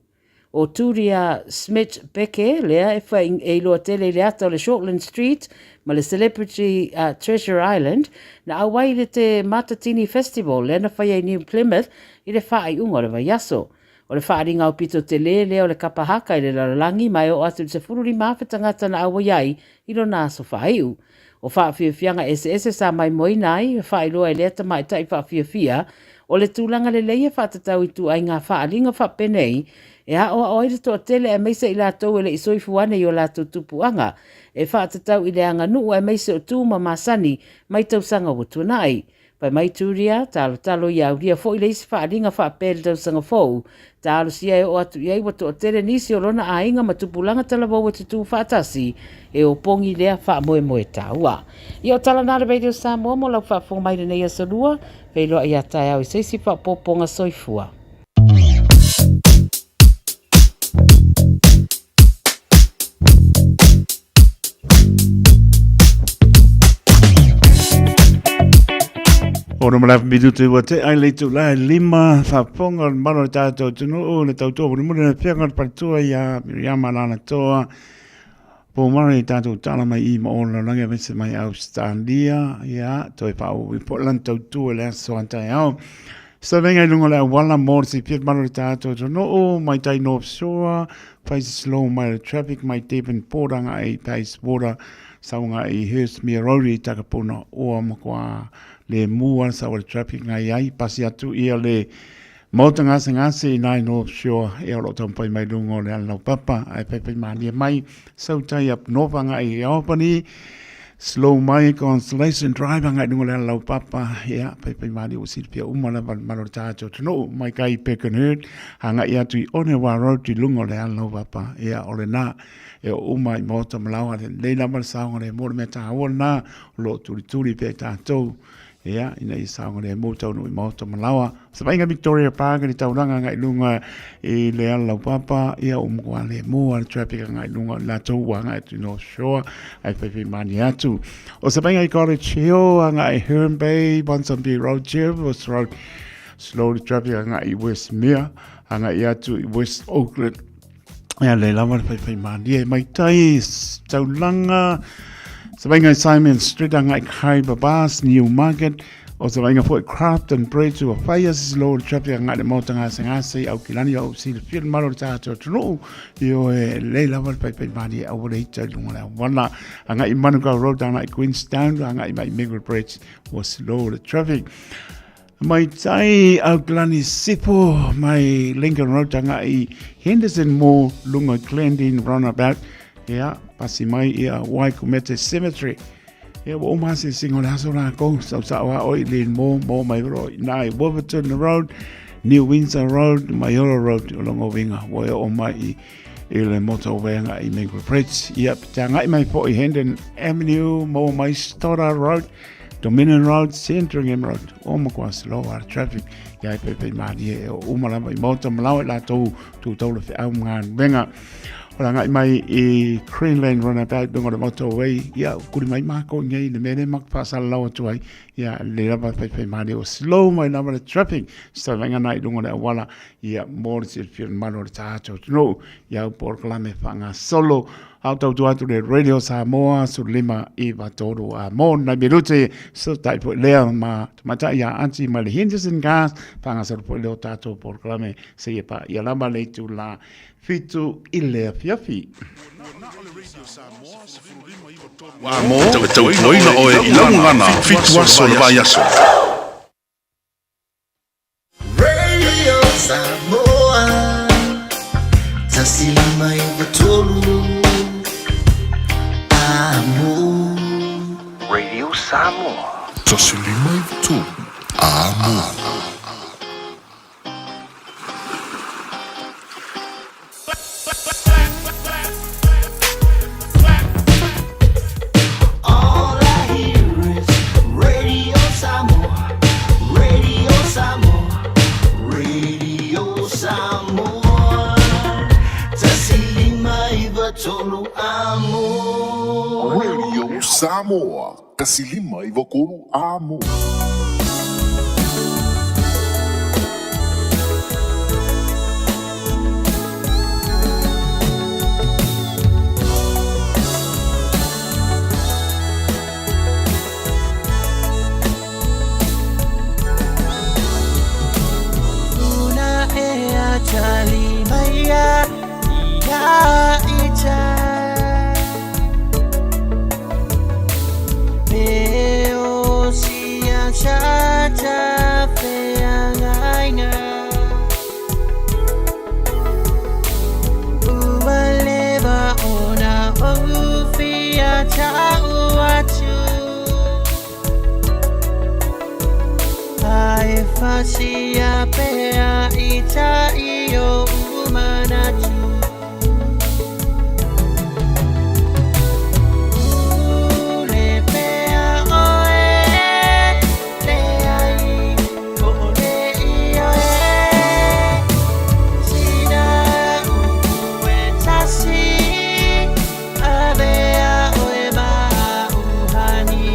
[SPEAKER 1] O Turia Smit Beke lea e whai e iloa tele i le ata o le Shortland Street ma le Celebrity Treasure Island, na auai i le Te Matatini Festival lea na faia i New Plymouth i le faaiuga o le vaiaso. O le faaaliga aupito telē lea o le kapa haka i le lalolagi ma e oo atu i le 15,000 tagata na auai ai i lona aso faaiu. O faafiafiaga eseese sa maimoaina ai, e faailoa e lea tamaitai faafiafia, o le tulaga lelei e faatatau i ituaiga faaaliga faapenei e aoao ai le toatele aemaise i latou e le i soifua ane i o latou tupuaga, e faatatau i le aganuu aemaise o tu ma masani mai tausaga ua tuanai. Fai mai Turia, talotalo ia aulia foi le isi faaaliga faapea i le tausaga fou. Talosia e oo atu i ai ua toatele nisi o lona aiga ma tupulaga talavou e tutū faatasi e opogi lea faamoemoe taua. Ia o tala na le Radio Samoa mo lau faafofoga mai lenei aso lua, feiloai ia taeao i se isi faaopoopoga soifua.
[SPEAKER 10] Ono ma lafa minutu ua te ai le itulā e lima faafofoga o le mamalu o le tatou atunuu le tautua mulimuli o le afioga i le faletua ia Miriama Alaalatoa Pomare i tatou tala mai i ma o le lalolagi aemaise mai Ausetalia ia toe faaauau foi lana tautua i le aso a taeao. Savega i luga o le auala mo le silafia le mamalu o le tatou atunuu mai tai North Shore fai se slow mai le traffic mai Devonport agai i Bayswater sau agai i Hurstmere Road i Takapuna ua matua lemu lava le sau a le traffic ngai ai pasi atu ia le Maota gasegase i nai North Shore ia o lo o taumafai mai luga o le ala laupapa ae faifai malie mai sau tai up north agai i Albany slow mai Constellation Drive agai luga o le ala laupapa ia faifai malie ua silafia uma lava le mamalu o le tatou atunuu mai kai Pecanhurst agai atu i Onewa Road i luga o le ala laupapa ia o lena e oo uma i Maota ma Laoa lelei lava le saogalemu o le mea taua lena o lo o tulituli pea i tatou Ia, ina ia saogalemu taunuu i Maota ma Laoa. Savaiga Victoria Park i le taulaga agai i luga i le ala laupapa, ia ua matua lemu lava le traffic agai i luga o i latou ua agai atu i North Shore, ae faifai malie atu. O Savaiga i College Hill agai i Herne Bay, Ponsonby Road, Jervis Road, slow le traffic agai i Westmere, agai atu i West Auckland. Ia lei lava le faifai malie mai tai taulaga Savaiga i Simon Street agai kai Babas New Market o Savaiga foi Crafton Bridge ua whai a slow le traffic agai le maota gasegase i Aukilani o silafia le mamalu o le tatou atunuu i o e lei lava le faifai malie aua le ita i luga o le auala agai i Manukau Road agai i Queenstown agai mai Mingl Bridge ua slow le traffic. Mai tai Auckland Sifo mai Lincoln Road agai Henderson Mall lunga Glendene Roundabout ia pasi mai ia Waikumete Cemetery ia ua uma asiasiga o le aso lākou sausao a oi le mo mo mai ro nai Wolverton Road New Windsor Road Maioro Road o longa uiga ua e oo mai i i le motorway agai i Maple Bridge ia te agai mai foi Hendon Avenue mo mai Stoddard Road Dominion Road, Sandringham Road, o matua slow a traffic, ia e pepe mārie e o uma lava i maota malawa i lātou tū taula whiau mga venga. O la ngai mai i Greenland Runabout, lunga o le motorway, ia kuri mai mākou i nei le mele mak whaasala lau atu ai, ia le lava pepe mārie o slow mai lava le traffic, sa venga nai lunga le awala, ia mō le silafia le mamalu o le tātou atunuu, ia au polokalame whangasolo, Ao tautua atu le Radio Samoa 15 93 a mō nai minute so tai foi lea ma tamaitai ia Aunty mai le Henderson Gas whangasolo foi leo tātou polokalame se ia pa ia lava le itulā 7 i le afiafi.
[SPEAKER 7] E tautuaina oe i lau gagana fitu aso o le vaiaso.
[SPEAKER 8] Radio Samoa 153 Amo.
[SPEAKER 12] Radio Samoa.
[SPEAKER 7] 153 Amo.
[SPEAKER 8] All I hear is Radio Samoa, Radio Samoa, Radio Samoa. 153 amo.
[SPEAKER 7] Radio Samoa, 153 amo.
[SPEAKER 8] Una e a tali mai ia ia i tai. Me o sia cha cha feagaiga. Ua leva ona ou fia ta'u atu. Ae fasia pea i tai o'u manatu. Pule pea oe, leai ko ole i oe. Sina upu e tasi, avea oe ma uhani.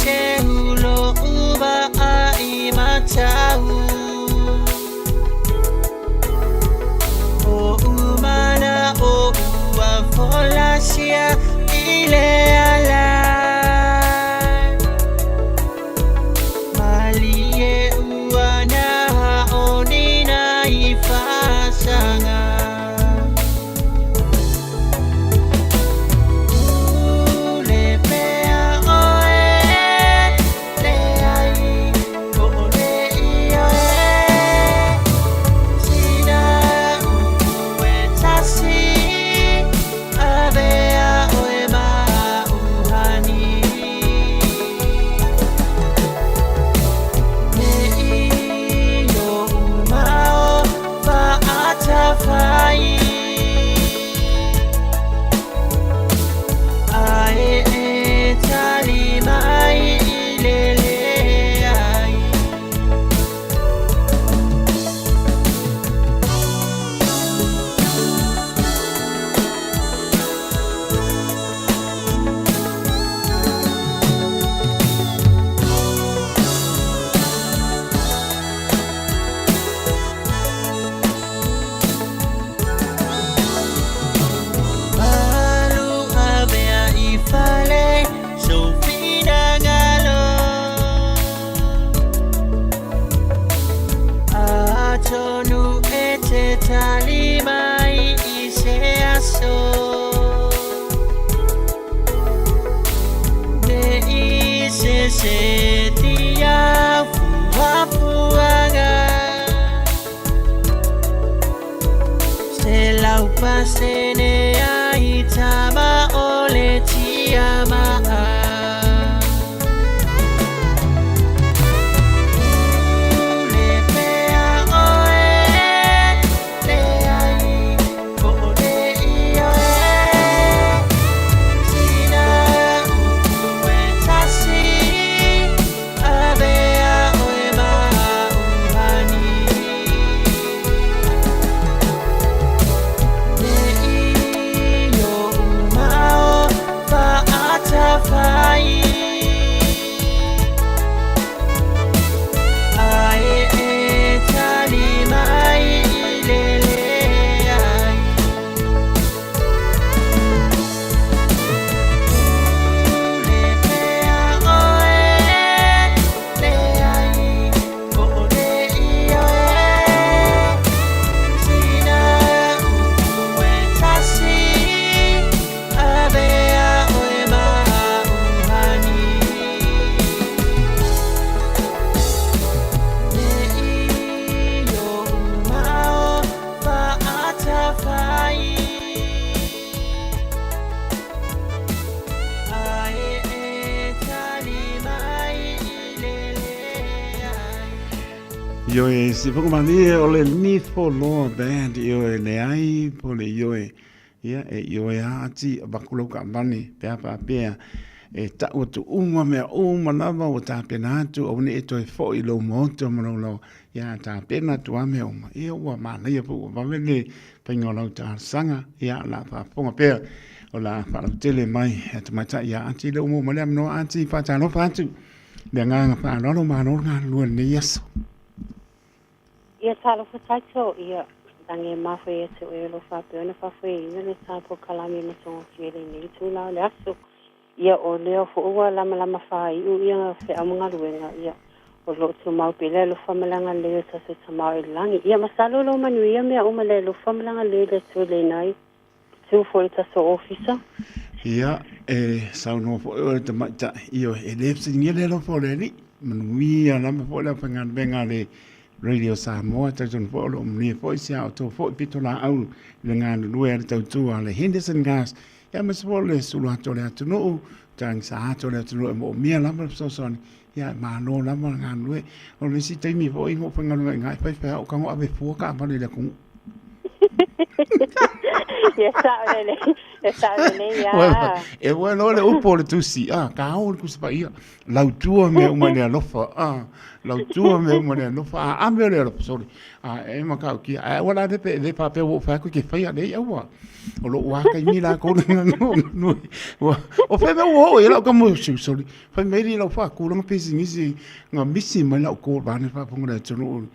[SPEAKER 8] se ulo uva ai matau O umana o ua folasia i le ala Malie ua na onina i fasanga Le pea oe le ai ko o le ioe Sina upu e tasi avea oe ma uhani Me i o umao fa'atafai Ae e tali mai i le leai. Malu avea i fale sou finagalo Atonu e te tali mai i se aso Me i se se tia fuafuaga Se lau pasene ai tama o le tia maa Le pea oe le ai ko o le ioe Sina upu e tasi avea oe ma uhani Me i o umao fa'atafai Ae e tali mai i le leai Le pea oe le ai ko o le ioe Sina upu e tasi avea oe ma uhani Me i o umao fa'atafai Ae e tali mai i le leai.
[SPEAKER 10] Ioe, se foka malie o le Nifo Loa Band, ioe leai po le ioe, ia, e ioe a ati avatu lau kaavale pe a faapea e tau atu uma mea uma lava ua tapena atu aua ne i e toe foi i lou maota ma lou laoa, ia a tapena atu lava mea uma, ia ua manaia foi ua vave le faiga o lau talosaga, ia o le a faafofoga pea, o le a faalautele mai e tamaitai ia Ati lea ua maua mai le avanoa Ati, faatalofa atu le agaga faaaloalo malo le galulue i lenei aso.
[SPEAKER 13] Ia talofa tatou, ia lagi e mafoe ia te oe o lo o faapea ona faafoeina le tapo kalame ma togafia i lenei itula o le aso. Ia o lea foi ua lamalama faaiu ia feau ma galuega, ia o lo o tumau pea le alofa ma le agalelei o tatou Tama o i le lagi. Ia masalo lo manuia mea uma le alofa ma le agalelei o le Atua i lenei itu foi i le tatou ofisa.
[SPEAKER 10] Ia, e saunoa foi oe tamaitai, ioe, e le fesiligia le alofa o le Alii, manuia lava foi le aufaigaluega a le Radio Samoa, talitonu foi o lo o manuia foi si a outou foi pitolaau i le galulue a le tautua a le Henderson Gas, ia aemaise foi o le sulu atu o le atunuu, tagisa atu o le atunuu e moomia lava le fesoasoani, ia e malo lava le galulue. O le isi taimi foi na ou faigaluega i ina, e faifeau, tago ave fua taavale i le atunuu.
[SPEAKER 13] Ia sa'o lelei, e sa'o lelei a.
[SPEAKER 10] E ua loa le upu o le tusi, a, ka o le Tusi Paia, lautua mea uma i le alofa, a, lautua mea uma i le alofa, a, a mea o le alofa, sorry, a, e matautia, ae aua la le pe le faapea ua ou fai atu e te faia, leai aua, o lou a taimi latou le nui, ua, o fea mea ua oo i ai lau tama, sorry, fai mai alii lau faatulaga pisinisi, na misi mai lau call vaeane le faafofoga a le atunuu,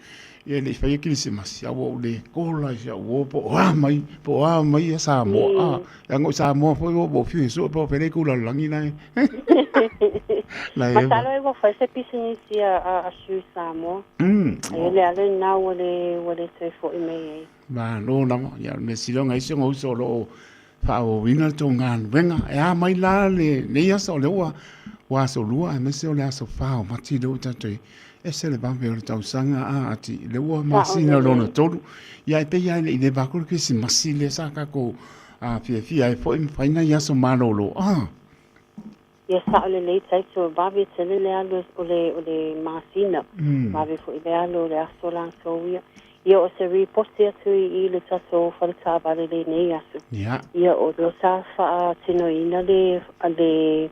[SPEAKER 10] Ia e le i faia kerisimasi, a ua ou le kola i si au uo po o a mai, po o a mai ia Samoa. A, leaga o Samoa foi ua ou fiu e sue po o fea le itu lalolagi la e. La e.
[SPEAKER 13] Masalo e ua fai se pisinisi a a Shoe Samoa. Ai le ala lena ua le ua le toe foi mai ai.
[SPEAKER 10] Malo lava. Ia o le mea sili ona i ai si ona uso o lo o faaauauina le tou galuega. E a mai la lenei aso, o lea ua ua aso lua aemaise o le aso 4 o Mati lea ua tatou i ese le vave o le tausaga a ati lea ua masina lona tolu. Ia e pei lava e le i leva atu le Kerisimasi lea sa tatou fiafia ai foi ma fai nai aso malolo. Ah.
[SPEAKER 13] Ia sa'o lelei taito e vave tele le alu o le o le masina, vave foi le alu o le aso latou ia. Ia o se ripoti atu i i le tatou fale taavale lenei aso. Ia o lea sa faatinoina le le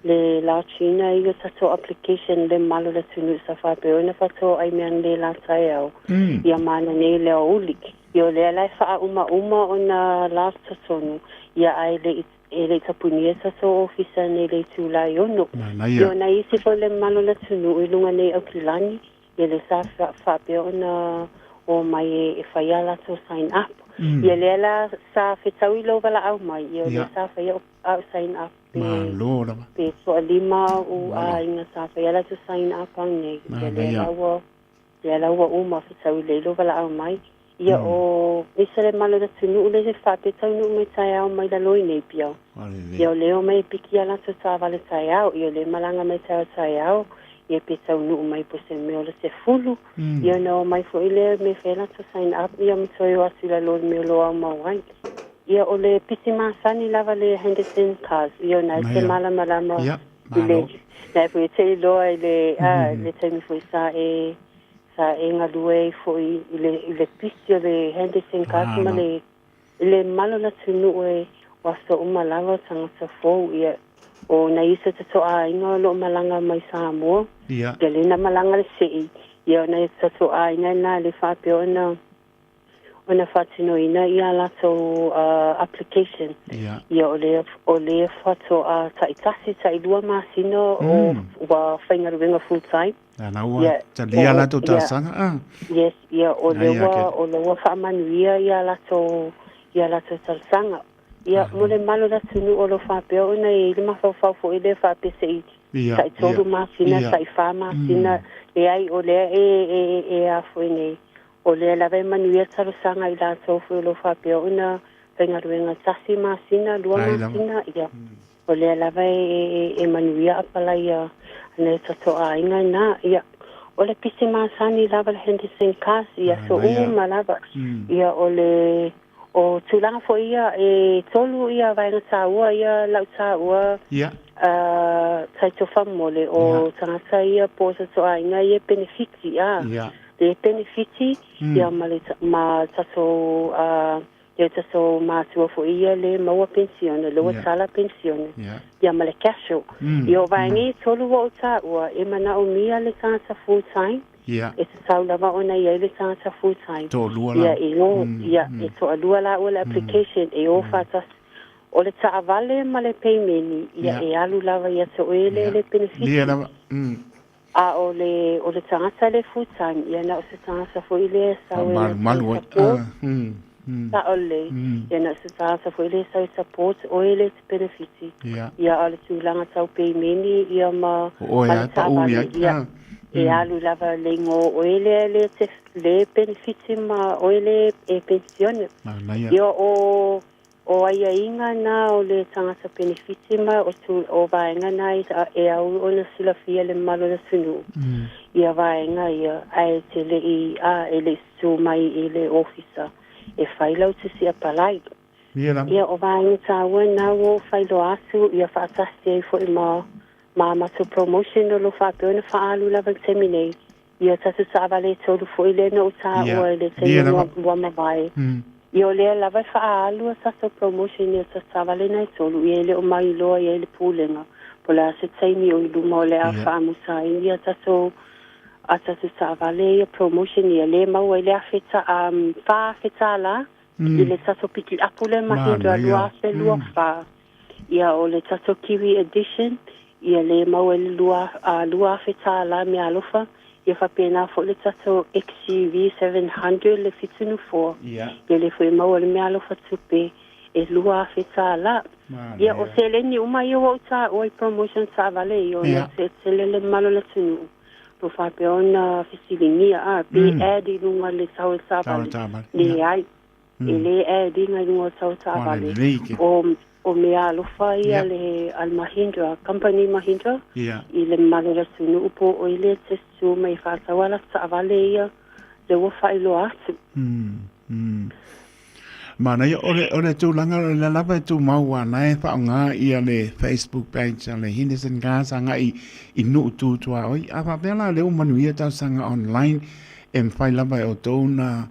[SPEAKER 13] le launch-ina i le tatou application le mamalu o le atunuu sa faapea ona faatoai mea nei la taeao ia ma nei le aoauli. Ia o lea la e faaumauma ona launch totonu ia ae le i E le i tapunia se tatou ofisa nei le itula e 6.
[SPEAKER 10] Manaia.
[SPEAKER 13] Ia o nai isi foi le mamalu o le atunuu i luga nei Aukilani, ia lea sa faapea ona o mai e fai a latou sign up. Ia lea la sa fetaui lou valaau mai, ia o lea sa fai au sign up pe
[SPEAKER 10] Malo lava.
[SPEAKER 13] pe toalima au aiga sa fai a latou sign up anei. Ia lea la ua lea la ua uma fetaui lelei lou valaau mai. Ia o nisi o le mamalu o le atunuu lea e faapea taunuu mai taeao mai lalo i Napier. Ia o lea omai e piki a latou taavale taeao, ia o lea e malaga mai taeao taeao, ia pe taunuu mai po o se mea o le 10. Ia ona omai foi lea me fai a latou sign up ia ma toe o atu i lalo i le mea o lo o aumau ai. Ia o le pisi masani lava le Henderson Cars, ia o na e te malamalama i le, na foi e te iloa i le, a, le taimi foi sa e Sa e galue ai foi i le, i le pisi o le Henderson Cars ma le, i le mamalu o le atunuu e o aso uma lava o tagata fou, ia, o nai uso tatou aiga o lo o malaga mai Samoa,
[SPEAKER 10] ia,
[SPEAKER 13] lea na malaga le sei, ia, o nai tatou aiga na le faapea ona, ona faatinoina ia latou application. Ia o le o le faatoa taitasi tailua masina o ua faigaluega full time.
[SPEAKER 10] Ana ua talia latou talosaga. Ah.
[SPEAKER 13] Yes, ia o le ua o le ua faamanuia ia latou ia latou talosaga. Ia mo le mamalu o le atunuu o lo o faapea ona e i ai le mafaufau foi lea faapea se i taitolu masina, taifa masina, leai o lea e e e a foi nei O lea lava e manuia talosaga i latou foi o lo o faapea ona faigaluega tasi masina, lua masina, ia. O lea lava e, e manuia apalai a nai tatou aiga ina, ia. O le pisi masani lava le Henderson Cars, ia aso uma lava. Ia, o le, o tulaga foi ia, e tolu ia vaega taua ia lau taua,
[SPEAKER 10] ia.
[SPEAKER 13] Taito famole, o tagata ia po o tatou aiga ia e penefiti, a.
[SPEAKER 10] Ia.
[SPEAKER 13] Le penefiti, ia ma le ma tatou ia tatou matua foi ia le maua penisione, le ua tala penisione, ia ma le casual. Ia o vaega ia e tolu ua ou taua, e manaomia le tagata full time, e tatau lava ona i ai le tagata full time.
[SPEAKER 10] Toalua
[SPEAKER 13] la. Ia e o, ia e toalua laua le application, e o faatasi. O le taavale ma le peimeni, ia e alu lava ia te oe le penefiti.
[SPEAKER 10] Ia lava.
[SPEAKER 13] A o le, o le tagata le full time, ia na o se tagata foi lea e sau e
[SPEAKER 10] Faamalumalu ai.
[SPEAKER 13] support. Sao lelei. Ia na o se tagata foi lea e sau e support, o ia lea e te penefiti.
[SPEAKER 10] Ia.
[SPEAKER 13] Ia a o le tulaga tau peimeni, ia ma,
[SPEAKER 10] O oe
[SPEAKER 13] ma
[SPEAKER 10] lava
[SPEAKER 13] le
[SPEAKER 10] e paʻu i
[SPEAKER 13] taavale,
[SPEAKER 10] ai.
[SPEAKER 13] ia, e alu lava le igoa o oe lea le te, le penefiti ma oe lea e penisione.
[SPEAKER 10] Manaia.
[SPEAKER 13] Ia o, O aiaiga na o le tagata penefiti ma o tu, o vaega na e au ona silafia le mamalu o le atunuu ia vaega ia, ae te le i, a, e le i tu mai i le ofisa e fai lau tusi apalai. Ia o vaega taua na ua ou failoa atu ia faatasi ai foi ma, ma matou promotion o lo o faapea ona faaalu lava i le taimi nei. Ia tatou taavale e tolu foi lea na ou taua i le taimi ua mavae. Ia o lea lava e faaalu a tatou promotion i a taavale na e tolu, ia e le o mailoa i ai le Pulega po o le a se taimi o i luma o le a faamusa ai ia tatou a tatou taavale ia promotion ia le maua ai le afe ta, $4,000 i le tatou pikiapu lea Mahindra 2024. Ia o le tatou Kiwi Edition, ia le maua ai le $2,000 meaalofa. Ia faapena foi le tatou XUV 700 le fitu nofoa. Ia lea foi e maua le meaalofa tupe e $2,000. Ia o seleni uma ia ua ou taua i promotion taavale ia ona e tele le mamalu o le atunuu o faapea ona fesiligia a pe add i luga le tau o le taavale. Leai. E le add ina i luga o le tau o le taavale. O o meaalofa ia le a le Mahindra, company Mahindra i le mamalu o le atunuu po o i le te mai faatau a latou taavale ia lea ua faailoa atu.
[SPEAKER 10] Manaia, o le, o le tulaga o le lava e tumau a na e whaonga ia le Facebook page a le Henderson Cars anga i, i nuu tū tuaoi. A whapea la leo manuia tausaga online e mwhai lava e o tōna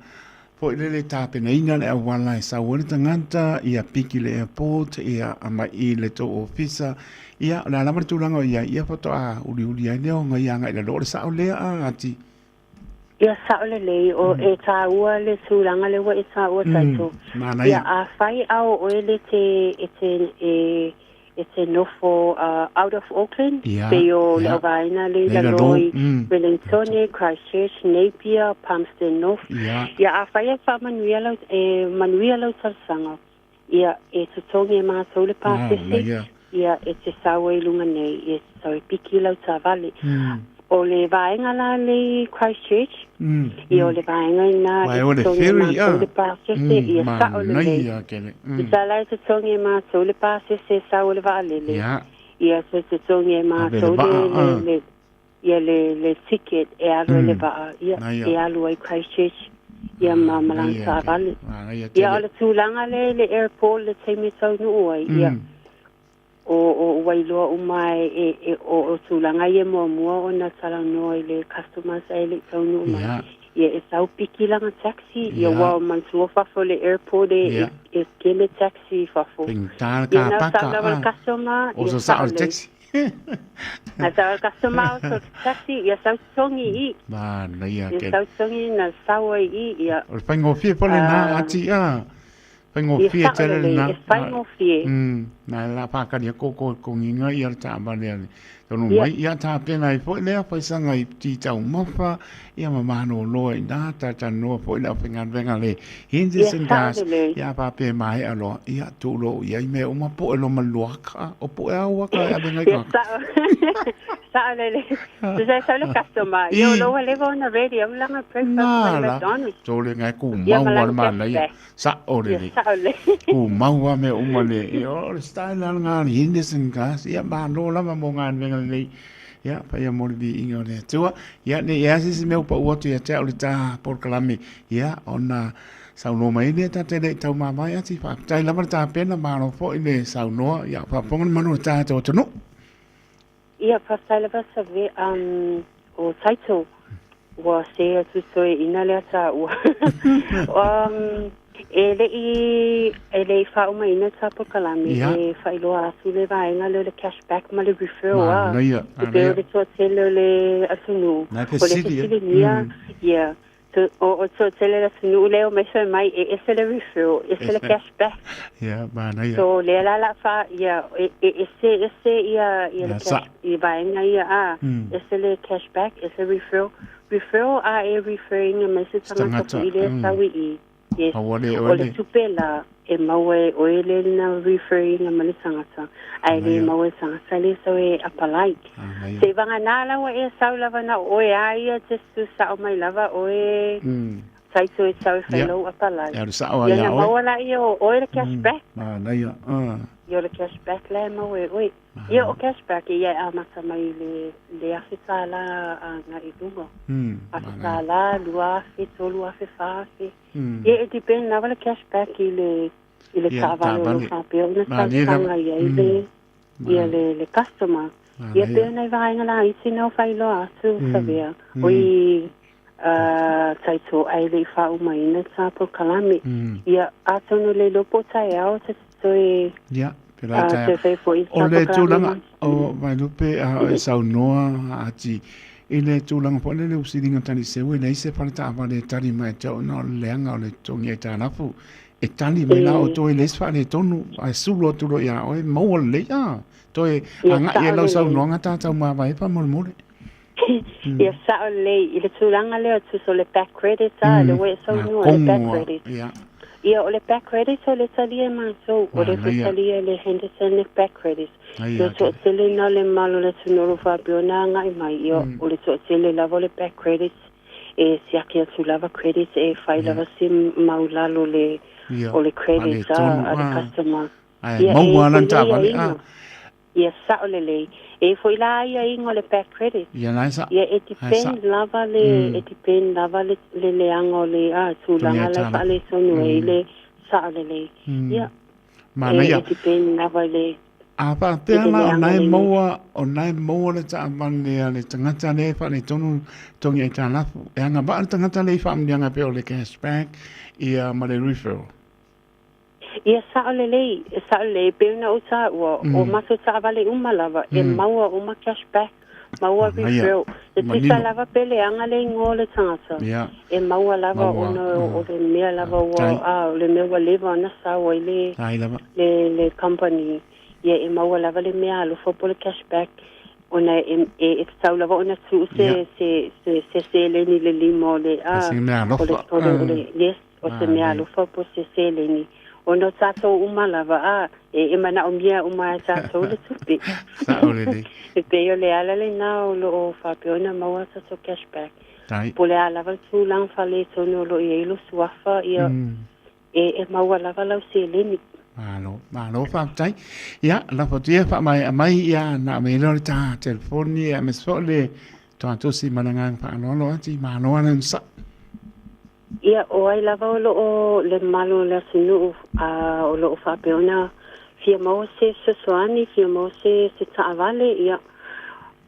[SPEAKER 10] foi lele tapenaina le auala e sau ai le tagata, ia piki le airport, ia aumai i le tou ofisa, ia o le a lava le tulaga o i ai, ia faatoa uliuli ai lea o ia agai i lalo. O le sao lea a Ati?
[SPEAKER 13] Ia sao lelei, o e tāua le tulaga lea ua e tāua tatou.
[SPEAKER 10] Manaia.
[SPEAKER 13] Ia afai a o oe le te e te e e te nofo out of Auckland, pei o le auvaega lea i lalo i Wellingtone, Christchurch, Napier, Palmerston North. Ia afai e faamanuia lau, e manuia lau talosaga, ia e totogi e matou le pasese, ia e te sau ai i luga nei, ia e te sau e piki lau taavale. O le vaega la lea i Christchurch, ia o le vaega ina
[SPEAKER 10] e totogi e
[SPEAKER 13] matou le pasese, ia sao lelei. Tusa la e totogi e matou le pasese e sau ai le vaalele, ia toe totogi e matou le, le, ia le, le ticket e alu ai le vaa, ia, e alu ai Christchurch, ia ma, ma lana taavale. Ia o le tulaga lea i le airport i le taimi e taunuu ai, ia, O, o, ua iloa uma e, e, o, o tulaga ia e muamua ona talanoa i le customers ae le i taunuu mai. Ia e sau piki lana taxi, ia ua manatua fafo i le airport e, e, e kele taxi i fafo.
[SPEAKER 10] Faigata le
[SPEAKER 13] Ia na
[SPEAKER 10] car
[SPEAKER 13] sau
[SPEAKER 10] paka,
[SPEAKER 13] lava le customer,
[SPEAKER 10] O
[SPEAKER 13] ia
[SPEAKER 10] sa
[SPEAKER 13] sao
[SPEAKER 10] sao le
[SPEAKER 13] lelei.
[SPEAKER 10] taxi.
[SPEAKER 13] Na sau le customer o sau le taxi, ia sau totogi i i.
[SPEAKER 10] Manaia
[SPEAKER 13] Ia
[SPEAKER 10] tele.
[SPEAKER 13] sau totogi na sau ai i i, ia.
[SPEAKER 10] O le faigofie foi lena, Ati, a.
[SPEAKER 13] Ia
[SPEAKER 10] Faigofie
[SPEAKER 13] sao
[SPEAKER 10] tele
[SPEAKER 13] lelei,
[SPEAKER 10] lena.
[SPEAKER 13] e faigofie.
[SPEAKER 10] Na la whakari a koko ko nginga ia le taavale a le taunuu mai. Ia tapena ai foi lea faisaga i ti taumafa, ia ma malolo ai ina, talatalanoa foi le aufaigaluega le
[SPEAKER 13] Ia
[SPEAKER 10] Henderson
[SPEAKER 13] sao
[SPEAKER 10] Gas,
[SPEAKER 13] lelei.
[SPEAKER 10] ia faapea maea loa, ia tuulou i ai mea uma poe loa ma le luaka, o poe a uaka e ave ngai
[SPEAKER 13] Ia
[SPEAKER 10] kaka.
[SPEAKER 13] sao. Sao lelei. Tusa e sau le customer, ia o lo ua leva ona ready au langa breakfast
[SPEAKER 10] Na
[SPEAKER 13] mai
[SPEAKER 10] la,
[SPEAKER 13] McDonald's.
[SPEAKER 10] tole ngai ku
[SPEAKER 13] Ia
[SPEAKER 10] mau
[SPEAKER 13] ma
[SPEAKER 10] a le
[SPEAKER 13] lana
[SPEAKER 10] manaia.
[SPEAKER 13] cashback.
[SPEAKER 10] Sao
[SPEAKER 13] Ia
[SPEAKER 10] lelei.
[SPEAKER 13] sao lelei.
[SPEAKER 10] Tumau lava mea uma le, ia o le style lava lena a le Henderson Cars. Ia malo lava mo galuega lelei. Ia paia mo le viiga o le Atua. Ia ne i a se isi mea ua pau atu ia te au le ta polokalame. Ia ona saunoa mai ai lea ta te le i taumamae atu. Faafetai lava le tapena, malo foi le saunoa. Ia faafofoga le mamalu o le tatou atunuu.
[SPEAKER 13] Ia, faafetai lava Save, um, o title, ua se atu toe ina lea taua. um, e le i, e le i faaumaina ta polokalame, e faailoa atu le vaega lea o le cashback ma le referral a.
[SPEAKER 10] Manaia,
[SPEAKER 13] E pei o
[SPEAKER 10] manaia.
[SPEAKER 13] le toatele o le atunuu,
[SPEAKER 10] Na
[SPEAKER 13] o le
[SPEAKER 10] fesili, eh?
[SPEAKER 13] fesiligia, ia, O o toatele le atunuu lea omai fai mai e ese le referral, ese le
[SPEAKER 10] Ese.
[SPEAKER 13] cash back.
[SPEAKER 10] Ia, manaia.
[SPEAKER 13] So lea la la fa ia e e ese ese ia ia le
[SPEAKER 10] Ia, sa.
[SPEAKER 13] cash i vaega ia a ese le cash back, ese referral. Referral a e referring mai se
[SPEAKER 10] Se
[SPEAKER 13] tagata
[SPEAKER 10] tagata,
[SPEAKER 13] foi lea sau i i. Yes.
[SPEAKER 10] Aua le
[SPEAKER 13] O
[SPEAKER 10] oe
[SPEAKER 13] le
[SPEAKER 10] le.
[SPEAKER 13] tupe la e maua e oe le na referring ma le tagata, ae le
[SPEAKER 10] Manaia.
[SPEAKER 13] maua e tagata lea sau e apply.
[SPEAKER 10] Manaia.
[SPEAKER 13] Se vagana la ua e sau lava na o oe a ia te su sao mai lava oe taito e sau e fai lou apply.
[SPEAKER 10] Ia, o le sao a
[SPEAKER 13] Ia
[SPEAKER 10] ia
[SPEAKER 13] na
[SPEAKER 10] oe.
[SPEAKER 13] maua la ia o oe le cash back.
[SPEAKER 10] Manaia.
[SPEAKER 13] Ia o le cash back la e maua e oe. Ia o cash back ia e amata mai le le $1,000 a agai i luga. $1,000, $2,000, $3,000, $4,000. Ia e depend lava le cash back i le i le
[SPEAKER 10] Ia,
[SPEAKER 13] taavale o lo o
[SPEAKER 10] taavale.
[SPEAKER 13] faapea ona
[SPEAKER 10] Manaia lava.
[SPEAKER 13] talosaga i ai le ia le le customer. Ia
[SPEAKER 10] Manaia.
[SPEAKER 13] pei o nai vaega laiti na o faailoa atu Savea. O i Taito ae le i faaumaina le ta polokalame. Ia, atonu le iloa po o taeao ta te toe
[SPEAKER 10] Ia, pēlā
[SPEAKER 13] taeao. Toe fai foi i le
[SPEAKER 10] O
[SPEAKER 13] ta
[SPEAKER 10] le
[SPEAKER 13] polokalame
[SPEAKER 10] tulaga
[SPEAKER 13] ma.
[SPEAKER 10] o Vaelupe a o e saunoa ati i le tulaga foi lele o siliga taliseu e leai se fale taavale e tali mai ia te au ona o le leaga o le totogi aitalafu. E tali mai la outou e leai se faaletonu ae sulu atu loa ia oe maua lelei a toe
[SPEAKER 13] Ia,
[SPEAKER 10] agai ai
[SPEAKER 13] sao
[SPEAKER 10] lau
[SPEAKER 13] lelei.
[SPEAKER 10] saunoaga tatou mavae faamolemole.
[SPEAKER 13] Ia sao lelei i le tulaga lea tusa o le back credit a le ua e saunoa le back credit. Ia o le back credit o le talia e matou, o le foi talia e le Henderson le back credit. Ia toatele na o le mamalu o le atunuu o lo o faapea ona agai mai, ia o le toatele lava o le back credit e siaki atu lava credit e fai lava si maulalo le o le credit a le customer.
[SPEAKER 10] Ae
[SPEAKER 13] Ia e
[SPEAKER 10] maua
[SPEAKER 13] foi
[SPEAKER 10] lana
[SPEAKER 13] ia
[SPEAKER 10] taavale
[SPEAKER 13] aiaiga. Ia sao lelei. E foi la aiaiga o le back credit.
[SPEAKER 10] Ia la e sa.
[SPEAKER 13] Ia e
[SPEAKER 10] E sa.
[SPEAKER 13] depend lava le e depend lava le le leaga o le a
[SPEAKER 10] Togi
[SPEAKER 13] tulaga
[SPEAKER 10] ai
[SPEAKER 13] la e
[SPEAKER 10] tala.
[SPEAKER 13] faaletonu ai le sao lelei. Ia
[SPEAKER 10] Manaia.
[SPEAKER 13] e depend lava i le
[SPEAKER 10] A
[SPEAKER 13] i
[SPEAKER 10] faapea
[SPEAKER 13] le
[SPEAKER 10] la o
[SPEAKER 13] leaga
[SPEAKER 10] na
[SPEAKER 13] o
[SPEAKER 10] e
[SPEAKER 13] le
[SPEAKER 10] maua, o na e maua le taavale a le tagata lea e faaletonu togi aitalafu, e agavaa le tagata lea i faamanuiaga e pei o le cash back ia ma le referral.
[SPEAKER 13] Ia sao lelei, e sao lelei, e pei ona ou taua, o matou taavale uma lava, e maua uma cash back, maua
[SPEAKER 10] Manaia,
[SPEAKER 13] referral. E tusa
[SPEAKER 10] manino.
[SPEAKER 13] lava pe leaga le igoa o le tagata, e maua lava
[SPEAKER 10] Maua,
[SPEAKER 13] ona o le mea lava ua,
[SPEAKER 10] tai.
[SPEAKER 13] a, o le mea ua leva ona sau ai le,
[SPEAKER 10] Tai lava.
[SPEAKER 13] le, le company. Ia e maua lava le mea alofa po o le cash back, ona e, e, e tatau lava ona tuu se, se, se, se seleni i le lima o le,
[SPEAKER 10] A
[SPEAKER 13] a,
[SPEAKER 10] se mea
[SPEAKER 13] o le,
[SPEAKER 10] alofa.
[SPEAKER 13] o le, o le, yes, o se mea
[SPEAKER 10] Manaia.
[SPEAKER 13] alofa po o se seleni. Ona o tatou uma lava, a, e, e manaomia uma e tatou le tupe.
[SPEAKER 10] Sao lelei.
[SPEAKER 13] E pei o le ala lena o lo o faapea ona maua tatou cash back.
[SPEAKER 10] Tai.
[SPEAKER 13] Po o le a lava le tulaga faaletonu o lo o i ai lou suafa, ia, e, e maua lava lau seleni.
[SPEAKER 10] Malo, malo faafetai. Ia, lafo atu ia faamaea mai, ia, na aumai loa le ta telefoni, aemaise foi le toatosi ma le agaga faaaloalo ati, malo lava le onosai.
[SPEAKER 13] Ia, o ai lava o lo o le mamalu o le atunuu a o lo o faapea ona fia maua se fesoasoani, fia maua se se taavale, ia,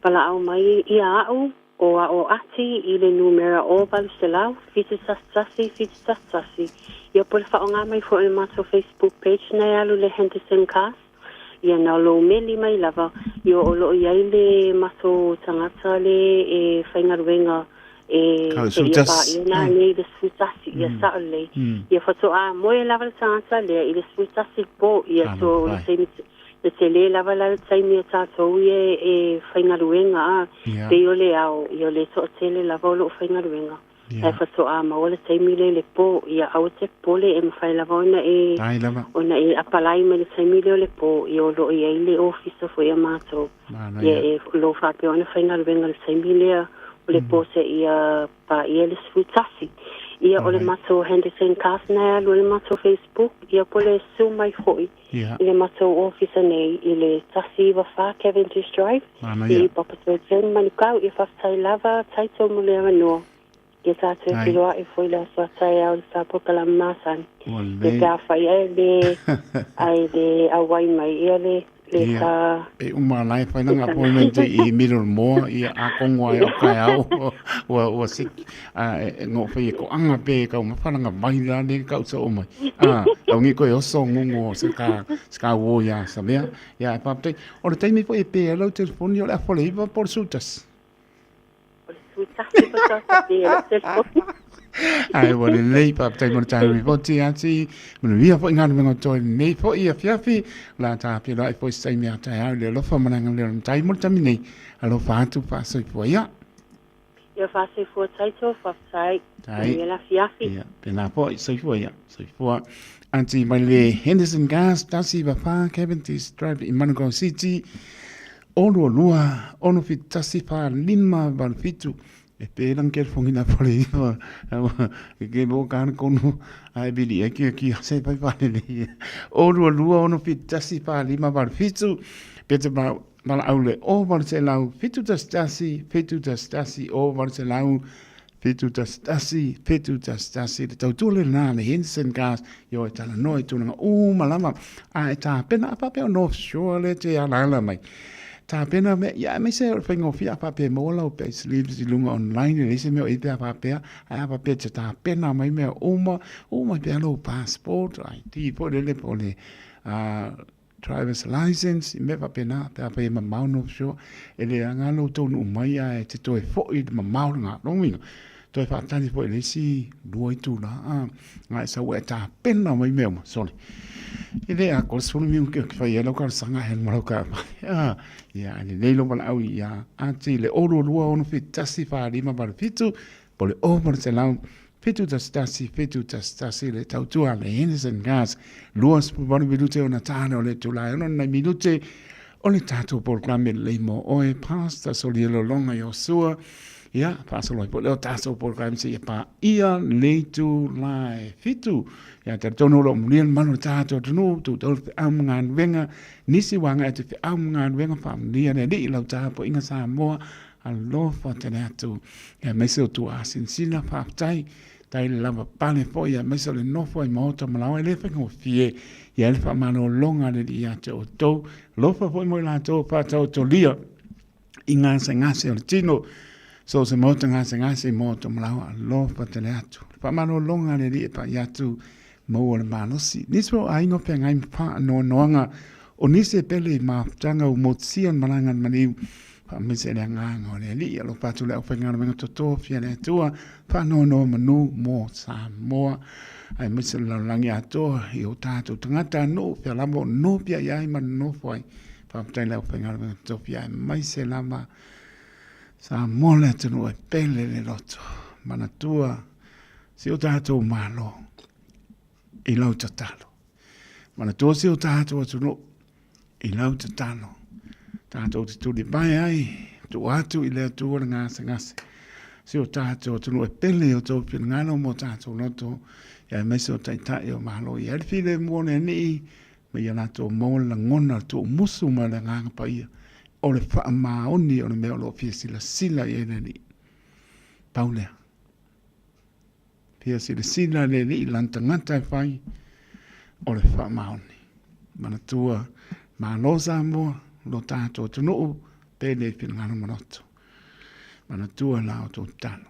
[SPEAKER 13] valaau mai ia a'u o a'o ati i le numera o 800 711 711. Ia, po o le faaaoga mai foi o le matou Facebook page na e alu le Henderson Cars. Ia, na o lou meli mai lava, ia o lo o i ai le matou tagata le e faigaluega e
[SPEAKER 10] Kau
[SPEAKER 13] seia
[SPEAKER 10] 11.
[SPEAKER 13] paia nanei i le 11, ia sao lelei. Ia faatoa moe lava le tagata lea i le 11 i le po, ia so o le taimi le tele lava la le taimi a tatou ia e faigaluega a, pei o le ao, ia o le toatele lava o lo o faigaluega. Ae faatoa maua le taimi lea i le po, ia aua te popole e mafai lava ona e
[SPEAKER 10] Tai lava.
[SPEAKER 13] ona e apalai mai le taimi lea o le po, ia o lo o i ai le ofisa foi a matou. Ia e o lo o faapea ona faigaluega i le taimi lea o le po seia paia le 11. Ia o le matou Henderson Cars na e alu i le matou Facebook, ia po o le susu mai foi i le matou ofisa nei i le 194 Cavendish Drive i Papatoetoe, Manukau. Ia faafetai lava Taito mo le avanoa. Ia tatou
[SPEAKER 10] Ai.
[SPEAKER 13] feiloai foi le aso a taeao i le sa polokalame masani.
[SPEAKER 10] Ua
[SPEAKER 13] Ia
[SPEAKER 10] lelei.
[SPEAKER 13] pe afai ae le ae le auai mai ia le le
[SPEAKER 10] Ia,
[SPEAKER 13] sa
[SPEAKER 10] e uma la e whai langa appointment i Middlemore, ia a kongo ai o kai au, ua, ua sik, a, e, ngo whai e ko anga pe kau mawharanga mai la ne kau sa o mai. A, au ngi koe oso ngongo se ka, se ka wo ia sa mea, ia e pāptai. O le taimi po e pe lau telefoni o le afole iwa po le sutas.
[SPEAKER 13] O le sutasi faatoa pe lau telefoni.
[SPEAKER 10] Ai, ua lelei, faafetai mo le tatou ripoti ati, manuia foi galuega o toe lenei foi afiafi, la tafeiloai foi se taimi a taeao i le alofa ma le agalelei o le Matai mo le taimi nei, alofa atu faasoifua ia.
[SPEAKER 13] Ia faasoifua Taito, faafetai.
[SPEAKER 10] Tai.
[SPEAKER 13] Manuia le afiafi.
[SPEAKER 10] Ia, pēnā foi, soifua ia, soifua. Ati mai le Henderson Gas, 194 Cavendish Drive i Manukau City, 6 2 6 7 1 4 5 8 7 E pē lang ke fongi na pole iwa, ke ke mo kāna konu, a e bili e kia kia se pai pale le. O rua lua ono whitu tasi whā lima waru whitu, pe te mala au le o waru te lau, whitu tasi tasi, whitu tasi tasi, o waru te lau, whitu tasi tasi, whitu tasi tasi, le tautua le nā le Henderson Gas, io e tala noa i tūnanga ū malama, a e tā pena a papea o North Shore le te ala ala mai. Tapena mea, ia aemaise o le faigofie a faapea e maua lau payslips i luga online, e leai se mea o i ai pe a faapea, ae a faapea e te tapena mai mea uma, oo mai pea lou passport, ID foi lele po o le driver's license, i mea faapena, pe afai e mamao North Shore, e le aoga lou taunuu mai ae te toe foi i le mamao lena. Lona uiga, toe faatali foi i le isi 2 itula, a, na e sau e tapena mai mea uma, sole. E le atoa le 10 minute e fai ai lau talosaga e alu ma lau taavale. A, ia, ae lelei lou valaau ia Ati i le 022 6 71 45 87, po o le 0 800 711 711 le tautua a le Henderson Gas. 28 minute ona tane o le itula e 6 nai minute o le tatou polokalame lelei mo oe, Pastor Solia Lolonga Iosua. Ia, faasolo ai foi lea o tatou polokalame seia paia le itula e 7. Ia, talitonu o lo o mulia le malu o le tatou atunuu, tutau le feau ma galuega, nisi ua agai atu i feau ma galuega, faamanuia le Alii i lau tapuaiga Samoa, alofa tele atu. Ia, aemaise o tuaasinsina, faafetai, tai le lava pale foi, aemaise o le nofo ai maota ma laoa, e le faigofie, ia le faamalologa a le Alii ia te outou, alofa foi mo i latou o faataotolia i gasegase o le tino, so o se maota gasegase i maota ma laoa, alofa tele atu. Le faamalologa a le Alii e pai atu, maua le malosi. Nisi o aiga o feagai ma faanoanoaga, o nisi e pele i mafutaga ua motusia le malaga a le maliu, faamaise le agaga o le Alii. Alofa atu le aufaigaluega totofi a le Atua, faanonomanu mo Samoa, aemaise o le lalolagi atoa i o tatou tagatanuu, fea lava o nopiai ai ma nonofo ai. Faafetai le aufaigaluega totofi, aemaise lava Samoa le atunuu e pele le loto. Manatua si o tatou Malo i lau tatalo. Manatua si o tatou atunuu i lau tatalo. Tatou te tulivae ai, tuu atu i le Atua le gasegase. Si o tatou atunuu e pele i o tou finagalo mo tatou loto, aemaise o taitai o Malo. Ia le filemu o le Alii, ma ia latou maua le lagona o le tuumusu ma le Agaga Paia, o le faamaoni o le mea o lo o fia silasila i ai le Alii. Pau lea. Fia silasila le Alii i lana tagata e fai, o le faamaoni. Manatua, Malo Samoa, lo tatou atunuu, pele i finagalo ma loto. Manatua la outou tatalo.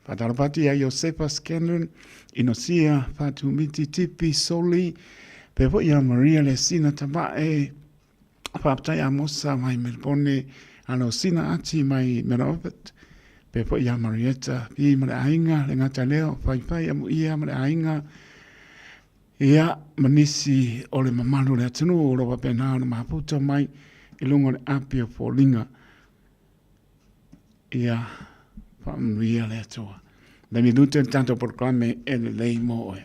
[SPEAKER 10] Faatalofa atu ia Iosefa Scanlon, Inosia Fatumiti Tipi Soli, pea foi ia Maria Lesina Tavae, faafetai Amosa mai Melbourne, Alosina Ati mai Melbourne, pea foi ia Marietta Pi ma le aiga, le gata leo, Faifai Amuia ma le aiga, ia ma nisi o le mamalu o le atunuu o lo o faapena ona mafuta mai i luga o le api o foliga. Ia faamanuia le Atua. Le minute le tatou polokalame e lelei mo oe.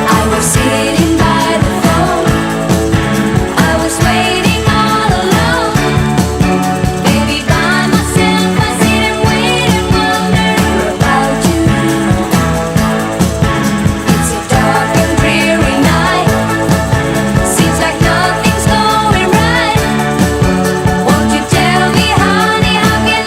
[SPEAKER 14] I was sitting by the phone. I was waiting all alone. Baby, by myself, I sit and wait and wonder about you. It's a dark and dreary night. Seems like nothing's going right. Won't you tell me, honey, how can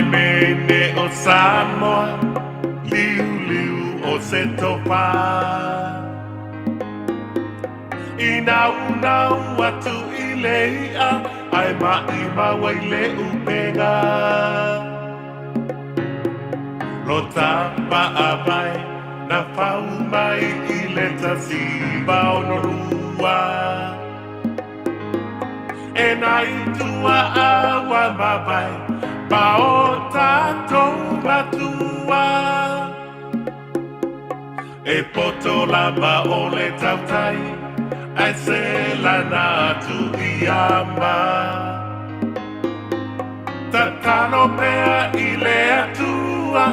[SPEAKER 11] Palemene o Samoa, liuliu o se tofa. I naunau atu i le i'a, ae maʻimau ai le upega. Lo tapaavae na fau mai i le 1962. E nai tua'a ua mavae ma o tatou matua. E poto lava o le tautai, ae selana atu i ama. Tatalo pea i le Atua,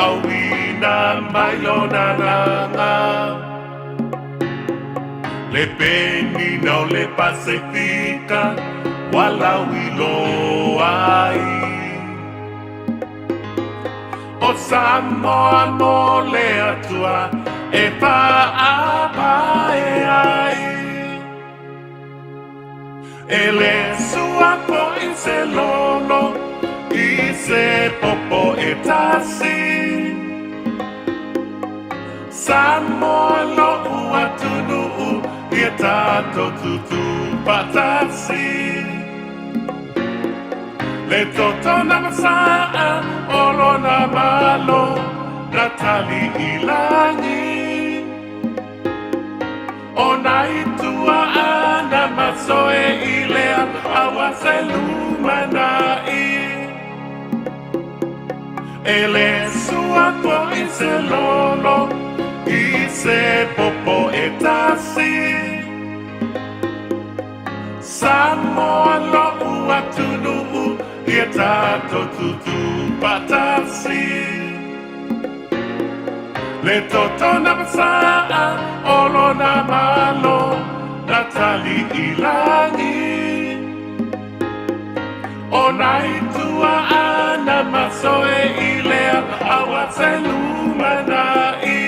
[SPEAKER 11] auina mai lona agaga. Le penina o le Pasefika, ua lauiloa ai. O Samoa mo le Atua e faapae ai. E le sua foi se lolo i se popo e tasi. Samoa lo'u atunuu ia tatou tutu faatasi. Le toto na masaa o lona malo na tali i lagi. O nai tua'a na masoe i lea aua se lumana'i. E le sua foi se lolo i se popo e tasi. Samoa lo'u atunuu ia tatou tutu faatasi. Le toto na masaa o lona malo na tali i lagi. O nai tua'a na masoe i lea aua se lumana'i.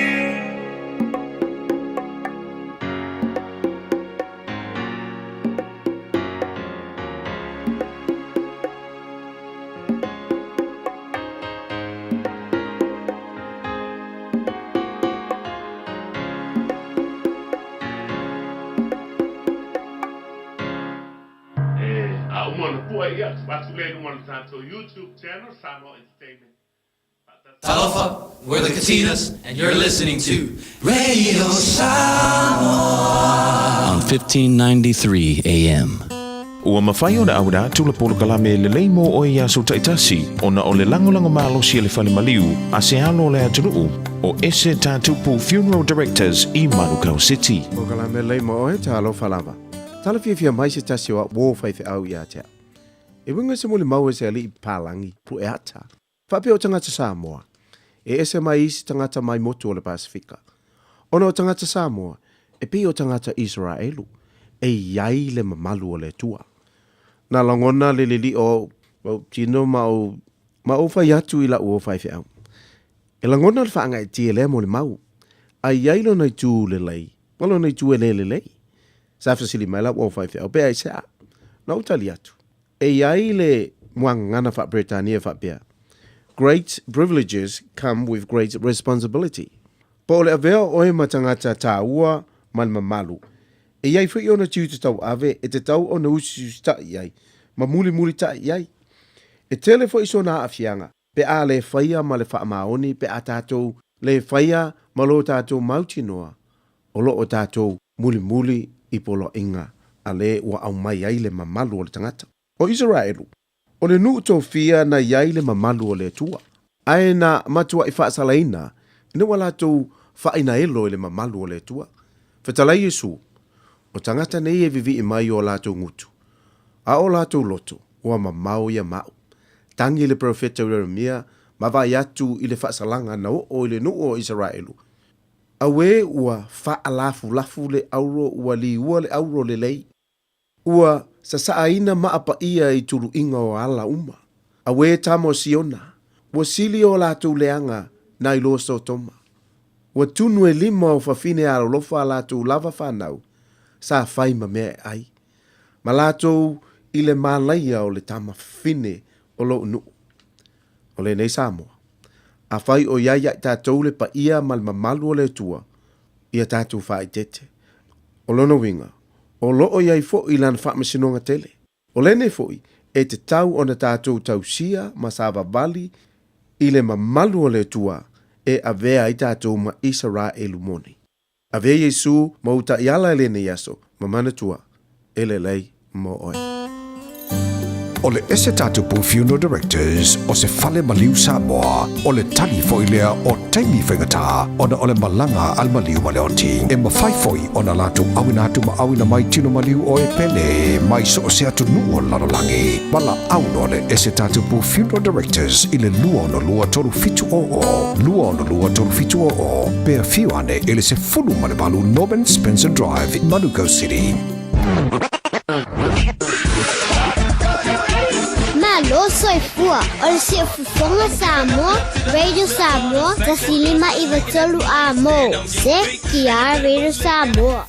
[SPEAKER 11] E a uma ona pua ia atu lea i luga o le tatou YouTube channel Samoa Entertainment.
[SPEAKER 8] Talofa, we're the Katinas and you're listening to Radio Samoa
[SPEAKER 15] on 1593 AM.
[SPEAKER 7] Ua mafai ona auina atu le polokalame lelei mo oe i aso taitasi ona o le lagolago malosi a le fale maliu a se alo o le atunuu o Ese Tatupu Funeral Directors i Manukau City.
[SPEAKER 16] Polokalame lelei mo oe, talofa lava. Tala fiafia mai se tasi o au uō faifeau ia te au. E uiga se mulimau e se aliʻi Palangi Pueata. Faapea o tagata Samoa, e ese mai isi tagata mai motu o le Pasifika. Ona o tagata Samoa, e pei o tagata Iseraelu, e iai le mamalu o le Atua. Na lagona le liliʻo o ou tino ma ou ma ou fai atu i la'u o faifeau. E lagona le faagaetie lea mo le mau, a iai lona itu lelei ma lona itu e le lelei. Sa fesili mai la'u o faifeau, pe aisea? Na ou tali atu, E i ai le muagagana faa-Peretania faapea, Great privileges come with great responsibility. Po o le avea o oe ma tagata tāua ma le mamalu, e i ai foi ona tiute tauave e tatau ona usiusitaʻi ai ma mulimulitaʻi i ai. E tele foi sona aafiaga pe a le faia ma le faamaoni pe a tatou le faia ma lo tatou mautinoa o lo o tatou mulimuli i poloaiga a le ua aumai ai le mamalu o le tagata. O Isaraelu, o le nuu tofia na i ai le mamalu o le Atua, ae na matuai faasalaina ina ua latou faainaelo i le mamalu o le Atua. Fetalai Iesu, o tagata nei e vivii mai o latou gutu, a o latou loto ua mamao ia maʻu. Tagi le perofeta Ieremia ma vaai atu i le faasalaga na oo i le nuu o Isaraelu, Auē ua faalafulafu le auro ua liua le auro lelei, ua sasaaina maa paia i tuluiga o ala uma. Auē tama o Siona, ua sili o latou leaga nai lo Sotoma. Ua tunu e lima o fafine alolofa a latou lava fanau sa fai ma mea e ai, ma latou i le malaia o le tama fafine o lou nuu. O lenei Samoa. Afai o i ai ia i tatou le paia ma le mamalu o le Atua, ia tatou faaeteete. O lona uiga, o lo o i ai foi lana faamasinoga tele. O lenei foi, e tatau ona tatou tausia ma savavali i le mamalu o le Atua e avea ai tatou ma Isaraelu moni. Avea Iesu ma ou taiala i lenei aso, ma manatua, e lelei mo oe.
[SPEAKER 17] O le Ese Tatupu Funeral Directors o se fale maliu Samoa, o le tali foi lea o taimi faigata ona o le malaga a le maliu ma le oti. E mafai foi ona latou auina atu ma auina mai tino maliu o e pele mai so o se atunuu o le lalolagi. Valaau loa le Ese Tatupu Funeral Directors i le 262 3700, 262 3700, pe afio ane i le 18 Norman Spencer Drive, Manukau City.
[SPEAKER 18] Malo soifua, o le Siufofoga Samoa, Radio Samoa, 105 93 A mo, CTR Radio Samoa.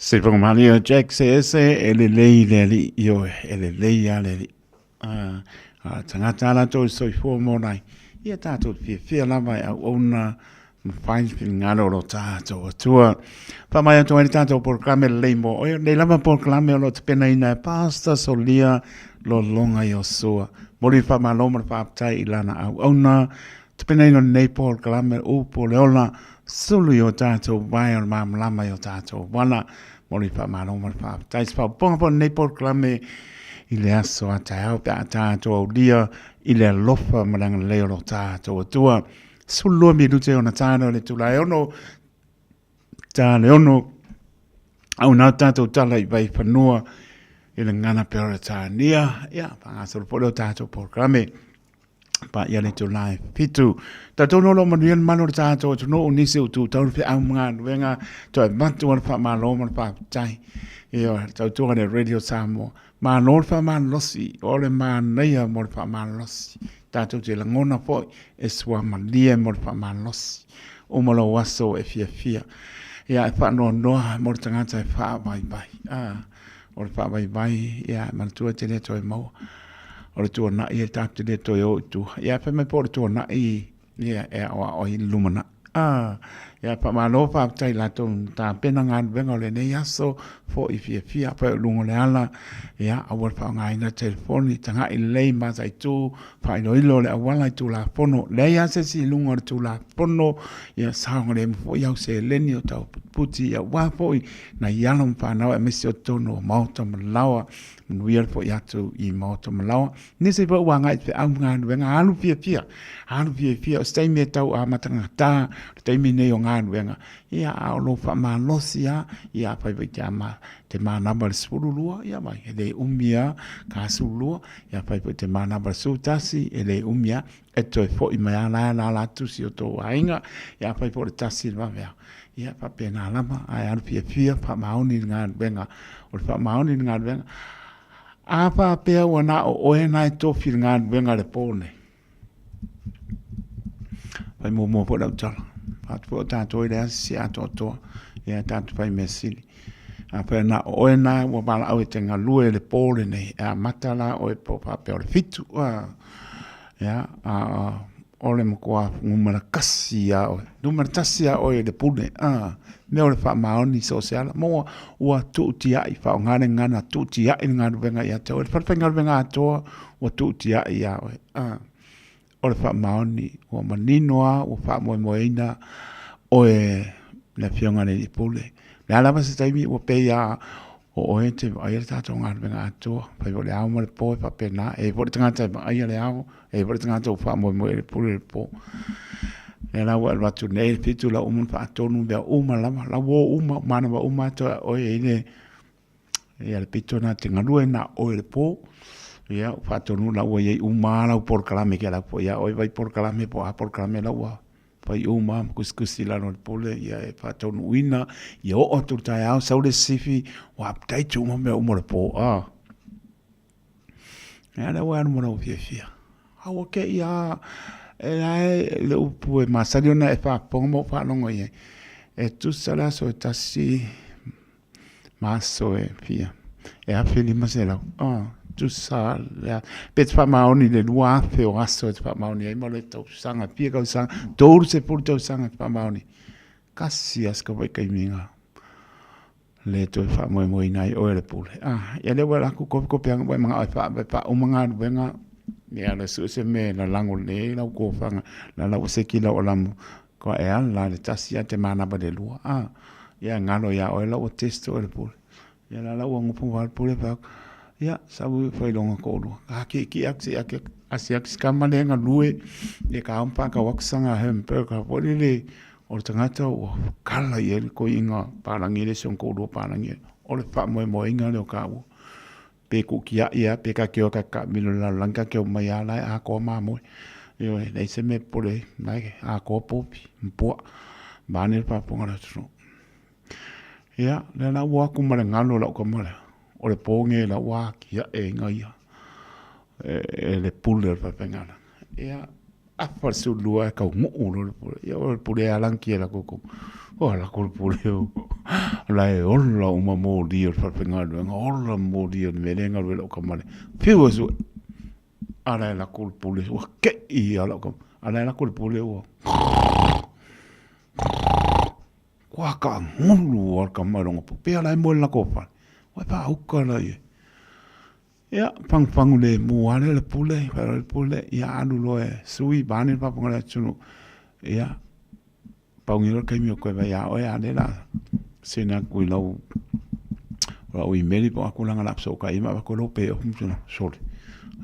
[SPEAKER 10] Se whakamalie o Jack se ese e lelei le alii, ioe, e lelei a le alii. A, a tangata a latou i soifua mo lai, ia tātou te fiafia lava e auauna Ma fai le finagalo o lo tatou Atua. Faamai atu ai le tatou polokalame lelei mo oe. Nei lava polokalame o lo o tapenaina e Pastor Solia Lologa Iosua. Momoli le faamalo ma le faafetai i lana auauna. Tapenaina o lenei polokalame upu o le ola, sulu i o tatou vae o le malamalama i o tatou vala. Momoli le faamalo ma le faafetai. Se faaopoopoga foi o lenei polokalame i le aso a taeao pe a tatou aulia i le alofa ma le agalelei o lo tatou Atua. 12 minute ona tāna o le itula e 6, ta le 6, au nā tātou tala i Vaifanua i le gagana Peretania, ia, whangasolo po leo tātou polokalame pa ia le itula e 7. Tātou no lo manuia le malo le tātou atunuu nisi o tū tau le whiau mga nuenga, toi matu le whamalo ma le whaapitai. Ia, tautuga le Radio Samoa. Malo le whamalosi, o le mānaia mo le whamalosi. Tātou te lagona foi e suamalie mo le faamalosi uma lou aso e fiafia. Ia e faanoanoa mo le tagata e faavaivai. Ah, o le faavaivai, ia e manatua e te le toe maua. O le tuanai e tatou te le toe o i tua. Ia e fai mai po o le tuanai ia e aoao ai le lumanai. Ah, ia faamalo faafetai i latou na tapena galuega o lenei aso, fo'i fiafia afai o luga o le ala, ia aua le faaaogaina telefoni, tagai lelei mataitu, faailoilo le auala i Tulafono, leai lava se isi i luga o le Tulafono, ia saogalemu foi au seleni o tau putiputi, ia aua foi nai alo ma fanau aemaise o totonu o maota ma laoa, manuia le fo'i atu i maota ma laoa. Nisi foi ua agai i feau ma galuega, alu fiafia, alu fiafia, o se taimi e tau amatagata, o le taimi nei o galuega, ia, a o lou faamalosi lava, ia afai foi te ama, te manava i le 12, ia vai, e le umi lava, ka 12, ia afai foi te manava i le 11, e le umi lava, e toe foi mai lava la e alaala atu si o tou aiga, ia afai foi o le 1 i le vaveao, ia faapena lava, ae alu fiafia, faamaoni i le galuega, o le faamaoni i le galuega, A faapea ua na o oe na e tofi i le galuega i le po nei, fai muamua foi lau tala. Fatu foi o tatou e leai se isi atoatoa, ia tatou fai mea sili. A faapea na o oe na ua valaau e te galue i le po lenei, e amata la oe po o faapea o le 7, ia, a o le matua numera 1 ia oe. Numera 1 ia oe i le pule. A, mea o le faamaoni so o se ala. Ma ua tuutiai, faaaoga le gagana, tuutiai le galuega ia te oe. Le falefaigaluega atoa ua tuutiai ia oe. A, o le faamaoni ua manino lava, ua faamoemoeina oe le Afioga i le Alii Pule. O le a lava se taimi ua pei lava O oe e te vaaia le tatou galuega atoa, fai foi le ao ma le po e faapena. E i ai foi le tagata e vaaia le ao, e i ai foi le tagata ua faamoemoe i ai le pule i le po. Lea la ua alu atu nei le 7 la ua uma ona faatonu mea uma lava, la ua o uma, manava uma atu ia oe e i ai le, ia le pito lena e te galue na o oe i le po. Ia ua faatonu la ua i ai uma lava lau polokalame ke la foi ia oe vai polokalame po o a polokalame la ua fai uma ma kusikusi i lalo o le pule, ia e faataunuuina, ia oo atu i le taeao, sau le sisifi, ua update uma mea uma o le po. Ah. Ia lea ua alu ma lou fiafia. Aua ke ia, e lae le upu e masani ona e faafofoga ma ou faalogo i ai. E tusa le aso e tasi, ma aso e fia, e 1500. Ah, tusa le, pe te faamaoni le 2000 o aso e te faamaoni ai ma le tausaga, fia tausaga, 30 tausaga te faamaoni. Kasi aso ka vaikaimiga. Le toe faamoemoeina ai oe le pule. Ah, ia lea ua laku kope anga ua manao e wha, wha uma galuega, ia le sue se me la lango le lau kofanga, la lau seki lau alamu, Kua e ala le tasi a te manava le lua. A, ia ngalo ia oe lau test oe le pule. Ia la lau ngupu wa le pule pa. Ia sabu fai longa ko lua. Ka ki ki ak si ak asi ak skama le nga lue e ka umpa ka waksanga hamburger po le le o le tagata ua kala i ai le koiga palangi le si ona toalua palangi o le faamoemoeina lea o taua pe kuukiaʻi a pe ka keo ka kaʻamilo i le lalolagi ka keo mai a la e atoa mamoe ioe leai se mea e popole ai la e atoa povi ma puaa vaeane le faafofoga a le atunuu. Ia lea la ua o atu ma le galo i lau tama lea o le po lenei la ua atiae ai ia e le pule o le faafaigaluega. Ia afa le 12 ae taunuu loa le pule. Ia o le pule e alagi e latou tou. O latou le pule o la e ola uma moli o le falefaigaluega, ola moli o le mea lea e galue ai lau tama lea. Fiu e sue, a la e lako le pule, ua kei lava lau tama, a la e lako le pule ua. Kua kaʻagulu a le kama i loga puʻu. Pea la e moe i le lakou fale. Ua e faauka la i ai. Ia, pagupagu lemu lava lea le pule, faailoa le pule, ia alu loa e sui vaeane le faafofoga a le atunuu. Ia, pau nei o le taimi ou toe vaai ia oe, a o lea o le a send atu i lau lau email po o a tulaga o le a fesootai ai ma avatu ai lou payoff ma tulaga. Sole,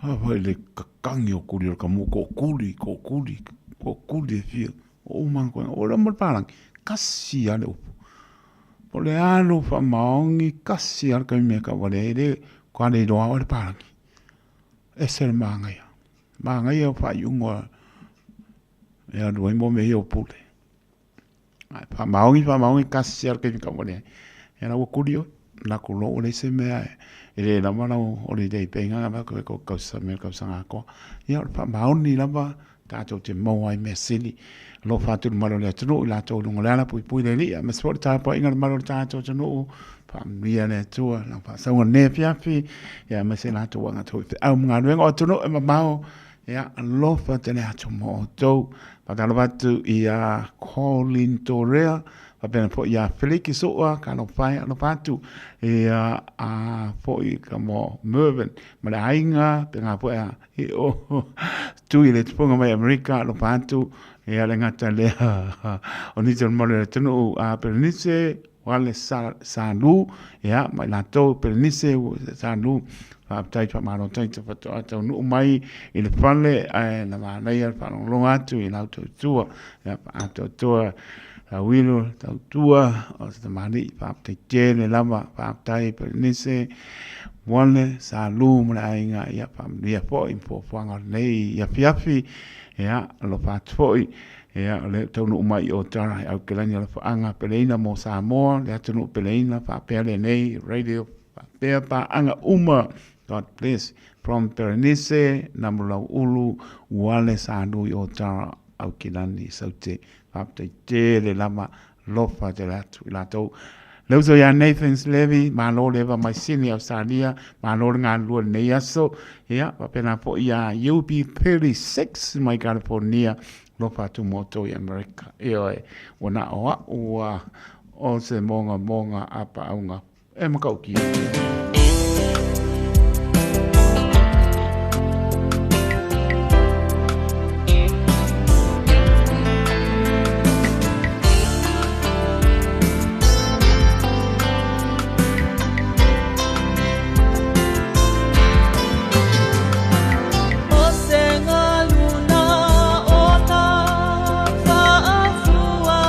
[SPEAKER 10] a fai le tatagi o tuli o le tamua, tootuli, tootuli, tootuli e fia. O uma atu ai, o le mo le palagi, tasi lava le upu. Po o le a lou faamaoni, tasi lava le taimi e tauvalea ai, e le matua le iloa lava oe le palagi. Ese le manaia. Manaia o faaiuga e alu ai mo mea ia o pule. Ae faamaoni, faamaoni, tasi lava le taimi e tauvalea ai. Ia la ua tuli oe, latou loa ua leai se mea e le lava lau holiday pay na avatu e tou tausaga atoa. Ia o le faamaoni lava tatou te maua ai mea sili. Alofa atu i le mamalu o le atunuu i latou i luga o le ala, puipui le Alii, aemaise foi le tapuaiga a le mamalu o le tatou atunuu, faamanuia le Atua lau faasauga i lenei afiafi, ia aemaise i latou ua agata foi i feau ma galuega o atunuu e mamao, ia alofa tele atu mo outou. Faatalofa atu ia Colin Torea, faapena foi ia Feliki Sua, talofa e, alofa atu ia a foi ka mo Mervyn ma le aiga, pena foi a i o tui le tupunga mai Amerika, alofa atu ia le gata lea o nisi o le mamalu o le atunuu a Perenise Wale Salu, ia ma i latou Perenise Salu, faafetai faamalo tai te whatoa taunuu mai i le fale ae na manaia le faalogologo atu i lau tautua ia atoatoa Tauilo tautua o se tamalii faafetai tele lava faafetai Perenise Wale Salu ma le aiga ia faamanuia foi ma fuafuaga o lenei afiafi ia alofa atu foi ia o lea ua taunuu mai i Otara i Aukilani Alofaaga Peleina mo Samoa le atunuu Peleina faapea lenei radio faapea paaga uma God bless from Berenice Namulauulu Wale Salu i Otara Aukilani Saute Faafetai tele lava, alofa tele atu i latou. Le uso ia Nathan Levy, malo le eva mai Sydney, Australia, malo le galulue i lenei aso. Ia, faapena foi ia UB36 mai California, alofa atu mo outou i Amerika. Ioe, ua na o au ua o se mogamoga a paauga e matautia.
[SPEAKER 6] O se galuna o ka faafua.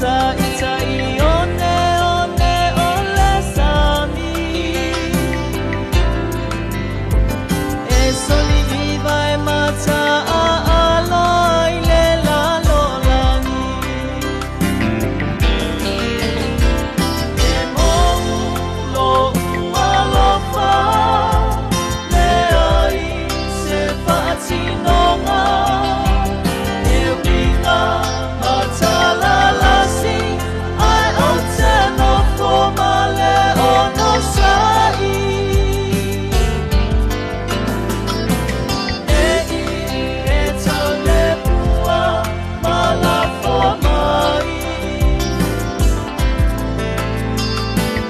[SPEAKER 6] Sa'i one one o le sami E soliiva e mata'aalo ai le lalolagi E mou lo'u alofa Leai se fa'atinoga E uiga matalalasi Ae ou te nofo ma le onosa'i E i e tau le pua ma lafoa mai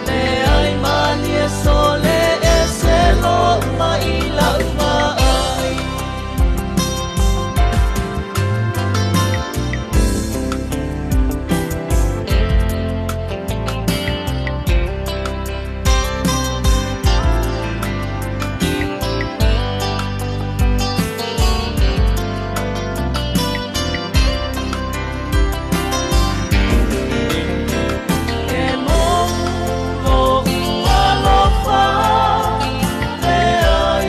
[SPEAKER 6] Leai malie sole ese lo'u ma'i la'u va'ai. E mou lo'u alofa Leai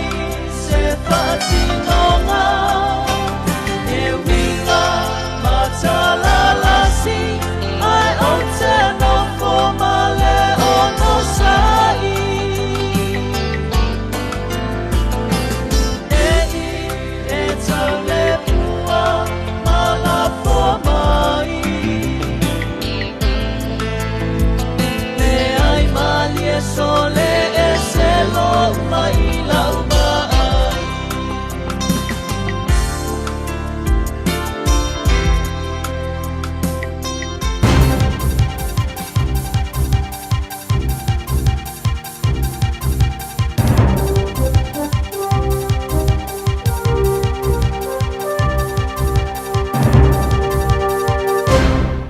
[SPEAKER 6] se fa'atinoga E uiga matalalasi Ae ou te nofo ma le onosa'i E i e tau le pua ma lafoa mai Leai malie sole ese lo'u ma'i la'u va'ai.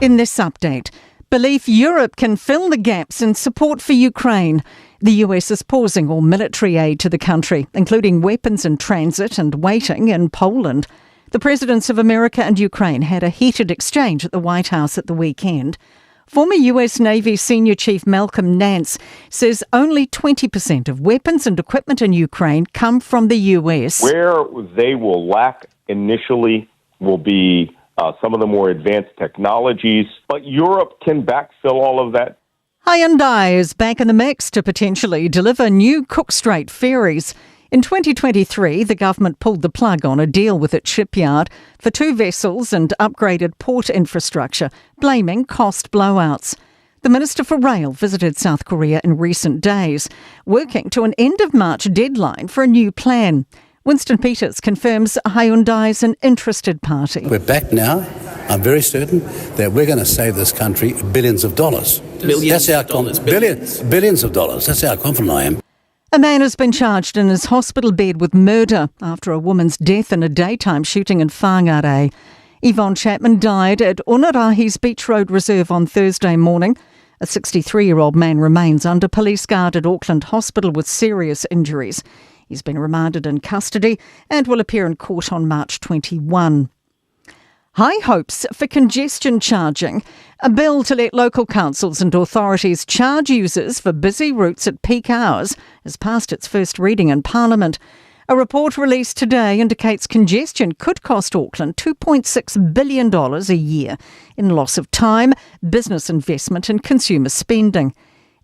[SPEAKER 19] In this update, belief Europe can fill the gaps in support for Ukraine. The US is pausing all military aid to the country, including weapons in transit and waiting in Poland. The presidents of America and Ukraine had a heated exchange at the White House at the weekend. Former US Navy Senior Chief Malcolm Nance says only 20% of weapons and equipment in Ukraine come from the US.
[SPEAKER 20] Where they will lack initially will be some of the more advanced technologies, but Europe can backfill all of that.
[SPEAKER 19] Hyundai is back in the mix to potentially deliver new Cook Strait ferries. In 2023, the government pulled the plug on a deal with its shipyard for 2 vessels and upgraded port infrastructure, blaming cost blowouts. The Minister for Rail visited South Korea in recent days, working to an end of March deadline for a new plan. Winston Peters confirms Hyundai's an interested party.
[SPEAKER 21] We're back now. I'm very certain that we're going to save this country billions of dollars.
[SPEAKER 15] Billions
[SPEAKER 21] That's our
[SPEAKER 15] of dollars, billions.
[SPEAKER 21] Billions of dollars. That's how confident I am.
[SPEAKER 19] A man has been charged in his hospital bed with murder after a woman's death in a daytime shooting in Whangarei. Yvonne Chapman died at Onerahi's Beach Road Reserve on Thursday morning. A 63-year-old man remains under police guard at Auckland Hospital with serious injuries. He's been remanded in custody and will appear in court on March 21. High hopes for congestion charging. A bill to let local councils and authorities charge users for busy routes at peak hours has passed its first reading in Parliament. A report released today indicates congestion could cost Auckland $2.6 billion a year in loss of time, business investment and consumer spending.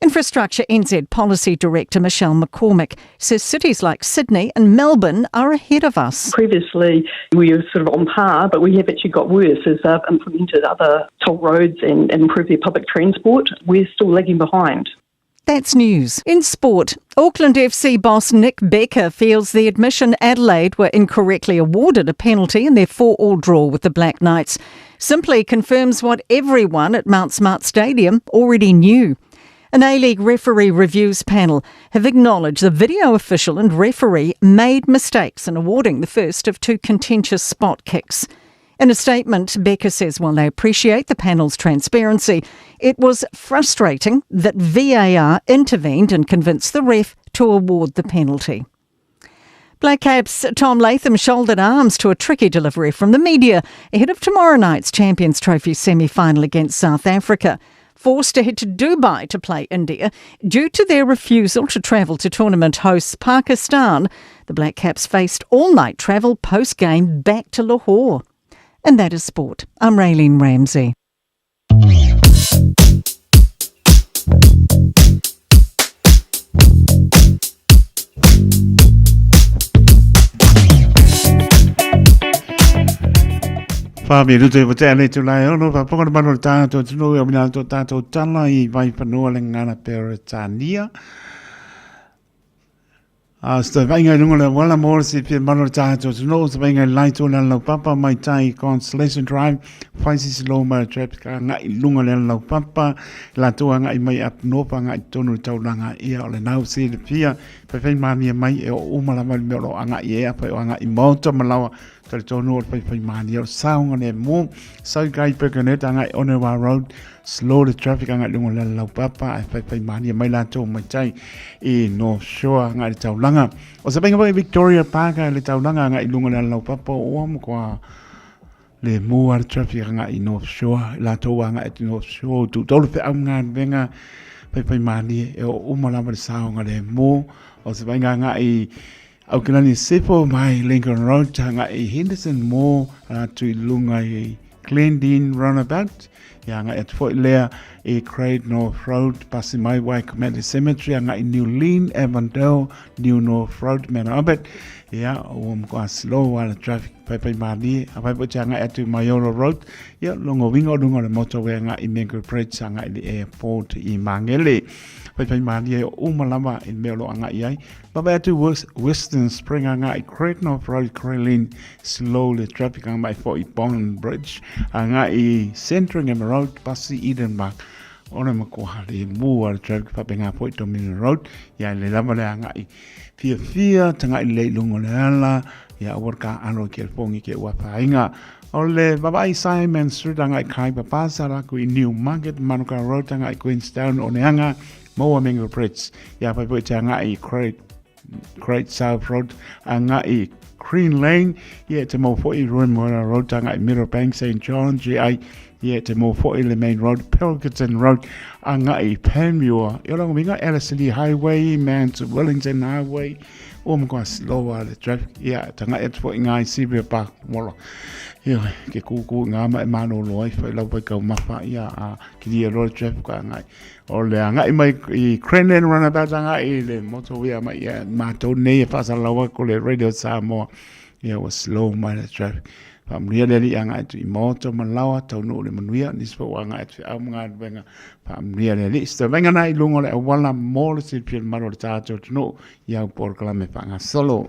[SPEAKER 19] Infrastructure NZ Policy Director Michelle McCormick says cities like Sydney and Melbourne are ahead of us.
[SPEAKER 22] Previously, we were sort of on par, but we have actually got worse as they've implemented other toll roads and improved their public transport. We're still lagging behind.
[SPEAKER 19] That's news. In sport, Auckland FC boss Nick Becker feels the admission Adelaide were incorrectly awarded a penalty in their 4-4 draw with the Black Knights simply confirms what everyone at Mount Smart Stadium already knew. An A-League referee reviews panel have acknowledged the video official and referee made mistakes in awarding the first of 2 contentious spot kicks. In a statement, Becker says while they appreciate the panel's transparency, it was frustrating that VAR intervened and convinced the ref to award the penalty. Black Caps Tom Latham shouldered arms to a tricky delivery from the media ahead of tomorrow night's Champions Trophy semi final against South Africa. Forced to head to Dubai to play India due to their refusal to travel to tournament hosts Pakistan, the Black Caps faced all night travel post game back to Lahore. And that is sport. I'm Raylene Ramsey.
[SPEAKER 10] Wha me ruto i watea nei tū lai ono, wha pongana mano le tātou tunu e omina tō tātou tala i vai whanua le ngana Peretania. A se toe vaaiga i luga o le auala mo le silafia mamalu o le tatou atunuu, se vaaiga i le la itu o le alalaupapa mai tai i Constellation Drive, fai se isi low mai o le traffic agai i luga o le alalaupapa, i latou agai mai up north agai i totonu i le taulaga, ia o lena ua silafia, faifai malie mai e oo uma lava i le mea o lo o agai i ai, afai o agai i maota ma laoa, Talitonu o le faifaimalie o le saogalemu. Sau kai Birkenhead agai Onewa Road, slow the traffic agai lunga o le alalaupapa ae faifaimalie mai latou mai tai i North Shore agai le taulaga. O se vaaiga foi Victoria Park le taulaga agai lunga o le alalaupapa ua matua le mu a le traffic agai i North Shore, i latou agai atu i North Shore, tutolu feau ma galuega faifaimalie e oo uma lava le saogalemu. O se vaaiga agai Aukelani Sefo mai Lincoln Road agai i Henderson Mall atu i lunga i Glendene Roundabout ia agai atu foi lea i Great North Road pasi mai Waikumete Cemetery agai New Lynn Avondale New North Road Mount Albert ia ua matua slow a le traffic paipai mālie a pai po te agai atu i Maioro Road ia longo winga o lunga o le motorway agai i Mango Bridge agai i le airport i Mangere paipai mālie o uma lava i le mea o lo o agai ai Wawe atu Western Spring agai Great North Road Crelin slowly traffic agai foi Bond Bridge agai Sandringham Road pasi Eden Park ona makoa le mua le traffic faapena foi Dominion Road ia le lava le agai fiafia tagai lelei i luga o le ala ia aua le kaalo i ke alfogi ke ua afaina o le vaavaai Simon Street agai Khyber Pass ala atu i Newmarket Manukau Road agai Queenstown Oneanga Maua Mango Bridge, ia pai foi te agai i Great, Great South Road, agai i Green Lane, ia te mau foi i Ruamoera Road, agai i Meadowbank, St John, GI, ia te mau foi le Main Road, Pilkington Road, agai i Panmure, i o winga Ellerslie Highway, Mount Wellington Highway, ua matua slow a le traffic, ia tangai atu foi ngā i Sibia Park, mola. Ia, ke kūkū ngā ma e mālolo ai, whai lau whai kau mawha, ia, a, kiri e roa traffic a ngai. O le agai mai i Cranland Runabout agai i le motorway mai ia mātou nei e faasalalau atu le Radio Samoa. Ia ua slow mai le traffic. Faamanuia le Alii agai atu i maota ma laoa, taunuu le manuia, nisi foi ua agai atu feau ma galuega. Faamanuia le Alii. Se tauvaga na i luga o le auala mo le silafia le mamalu o le tatou atunuu i au polokalame faagasolo.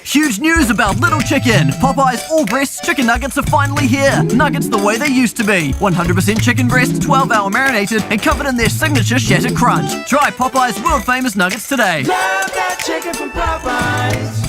[SPEAKER 2] Huge news about Little Chicken. Popeye's all breast chicken nuggets are finally here. Nuggets the way they used to be. 100% chicken breast, 12 hour marinated, and covered in their signature shattered crunch. Try Popeye's world famous nuggets today.
[SPEAKER 5] Love that chicken from Popeyes.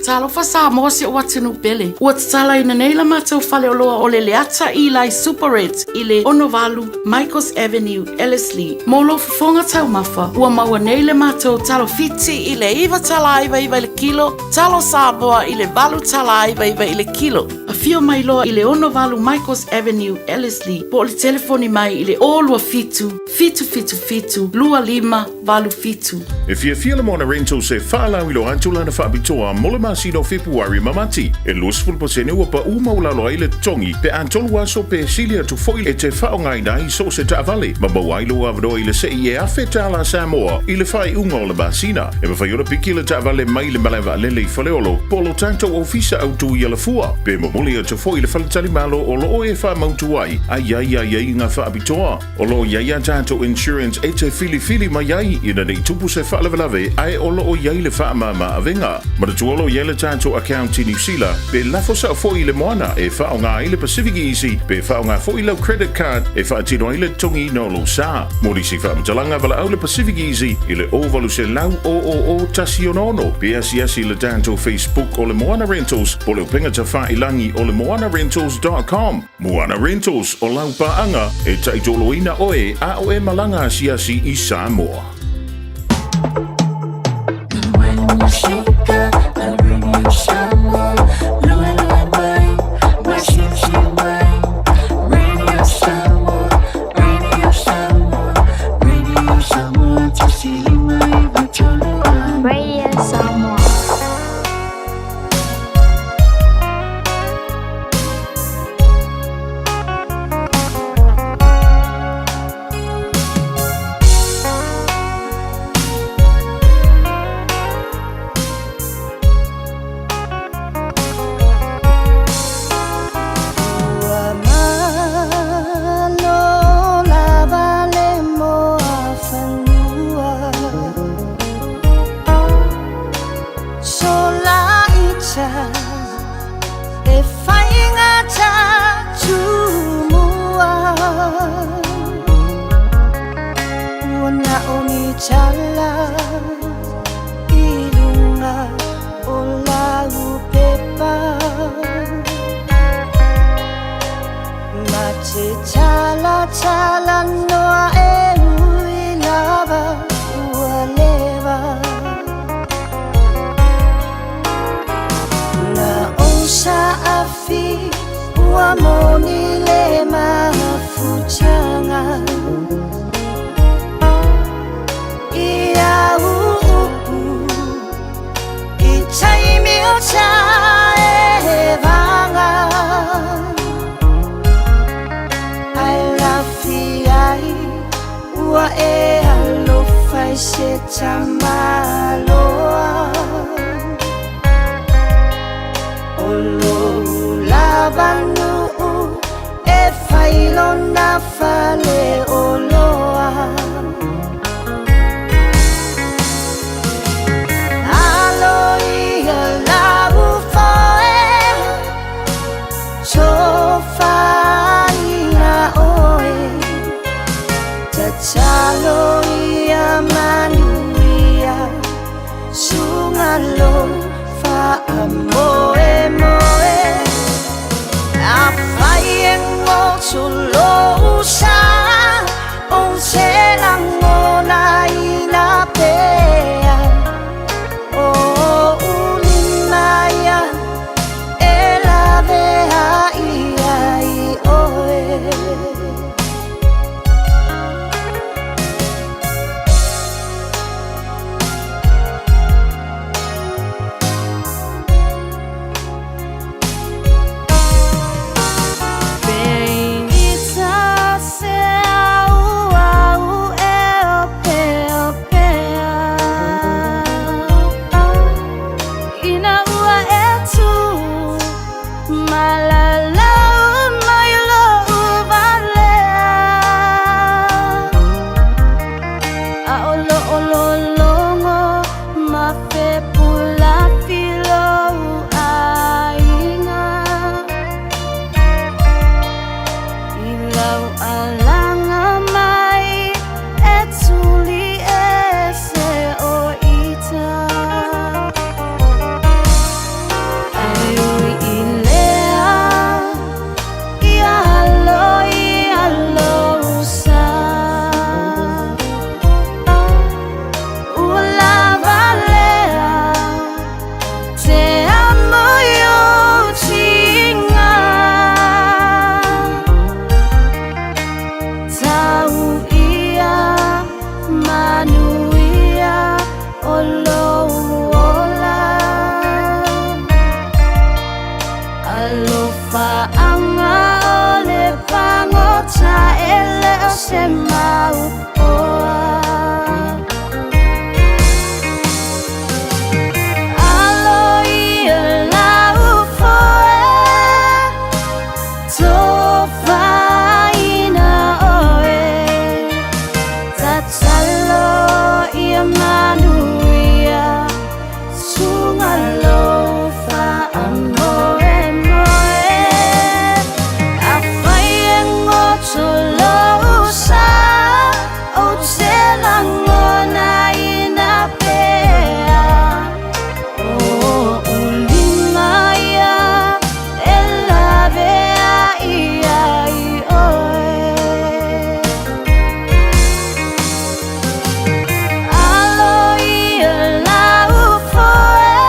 [SPEAKER 1] Talofa Samoa si o atunuu pele. Ua tatalaina nei la matou faleoloa o le Leata Eli Superette i le 68 Michaels Avenue, Ellerslie. Mo lou fofoga taumafa, ua maua nei le matou talo Fiti i le $9.99 i le kilo, talo Samoa i le $8.99 i le kilo. Afio mai loa i le 68 Michaels Avenue, Ellerslie, po o le telefoni mai i le 027 777 25 87.
[SPEAKER 7] E fiafia le Moana Rentals e faalauiloa atu lana faapitoa mo le masina o Fepuari ma Mati. E 20% ua paʻu maualalo ai le totogi pe a tolu aso pe sili atu foi e te faaaogaina ai so o se taavale ma maua ai lou avanoa i le sei e $1,000 Samoa i le faaiuga o le masina. E mafai ona piki le taavale mai le malae vaalele i Faleolo po o lo tatou ofisa autu i Alafua pe momoli atu foi i le faletalimalo o lo o e faamautu ai a i ai aiaiga faapitoa. O lo o i ai a tatou insurance e te filifili mai ai ina nei tupu se faalavelave ae o lo o i ai le faamama avega. Manatua o lo o i ai le tatou account i Niu Sila pe lafo sao foi i le moana e faaaoga ai le Pacific Easy pe faaaoga foi lau credit card e faatino ai le totogiina o lou sa. Mo nisi faamatalaga valaau le Pacific Easy i le 0800 000 166 pe asiasi i le tatou Facebook o le Moana Rentals po o le upega tafailangi o le moanarentals.com. Moana Rentals o lau paaga e taitoloina oe a o e malaga asiasi i Samoa.
[SPEAKER 3] Ua moni le mafutaga Ia uupu I taimi o taevaga Ae lafi ai ua e alofa i se tamaloa O lou lava nuu e fai lona faleoloa Alo ia lau foe Tofaina oe Tatalo ia manuia Suga lo faamoemoe Afai e goto lou sa Ou te lagonaina pea O ulima ia e laveai ai oe. Peita se au au e o pea pea Ina ua e tu malalau mai lo'u valea A o lo'o lologo ma fepulafi lou aiga I lau alaga mai e tuli ese o ita Ae ui i lea ia alo ia lou sa Ua lava lea te amo i ou tiga Tau ia manuia o lou ola Alofaaga o le pagota e le o se mau oa Alo ia lau foe Tofaina oe Tatalo ia manuia Suga lou faamoemoe Afai e goto lou sa Ou te lagonaina pea O ulima ia e laveai ai oe Alo ia lau foe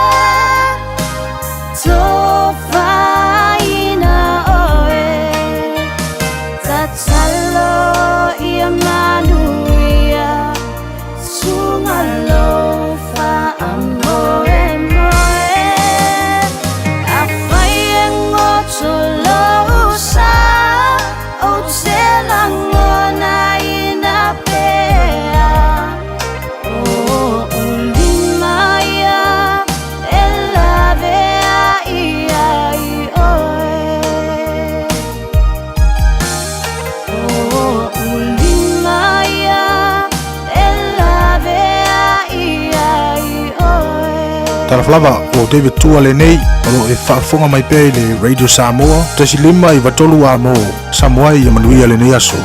[SPEAKER 3] Tofaina oe Tatalo ia manuia Suga lou faamoemoe Afai e goto lou sa Ou te lagonaina pea O ulima ia e laveai ai oe O ulima ia e laveai ai oe.
[SPEAKER 4] Talofa lava o David Tua lenei o loo e faafofoga mai pea i le Radio Samoa 1.5 93 amo Samoa ai ia manuia lenei aso.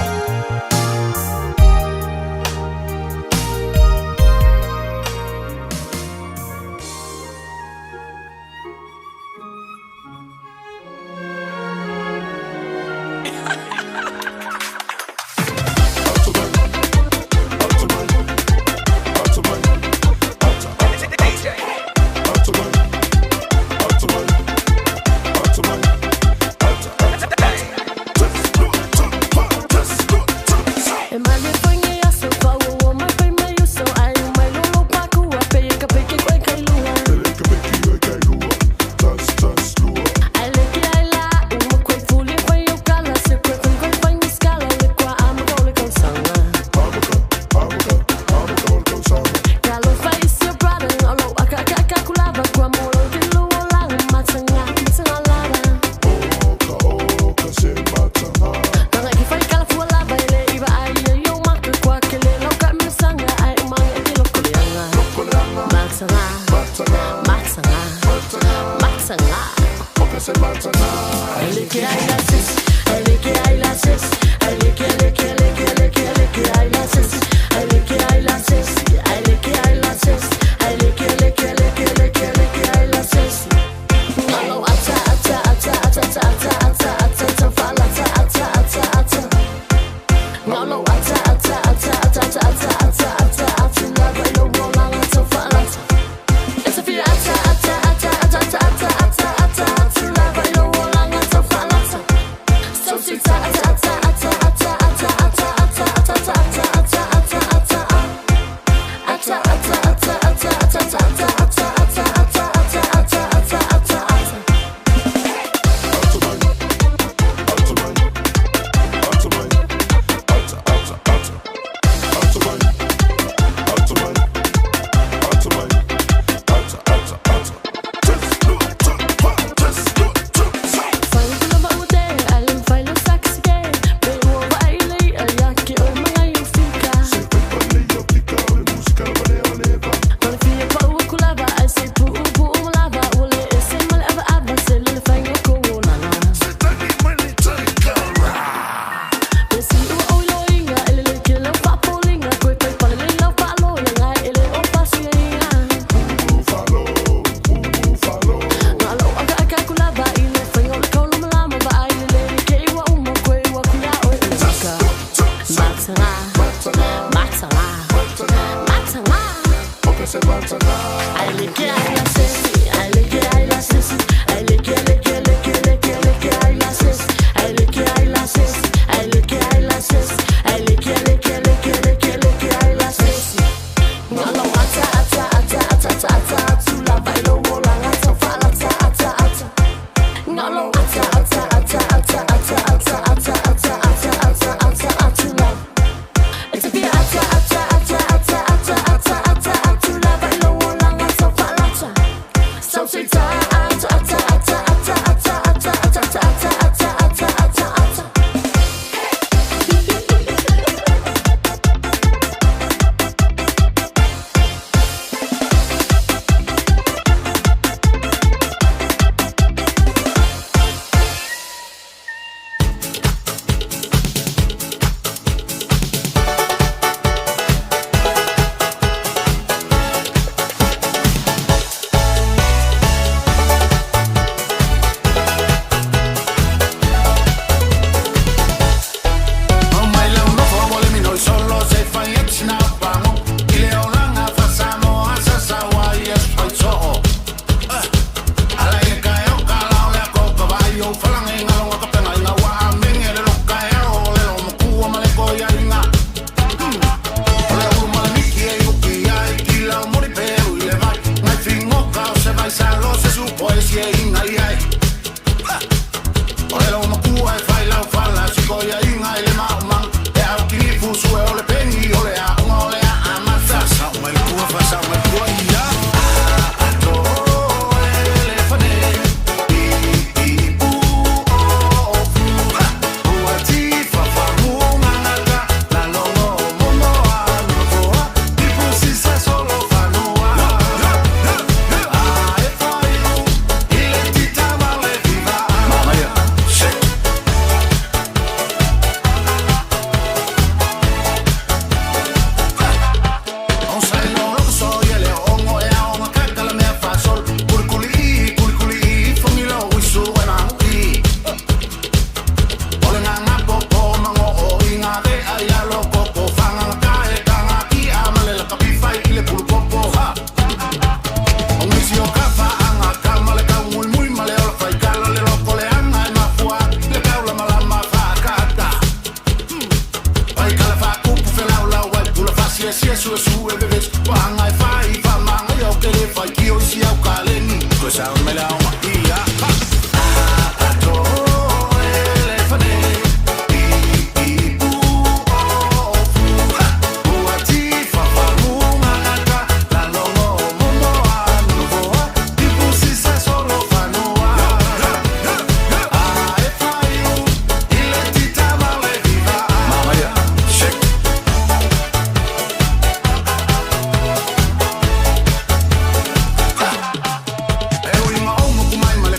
[SPEAKER 9] Mai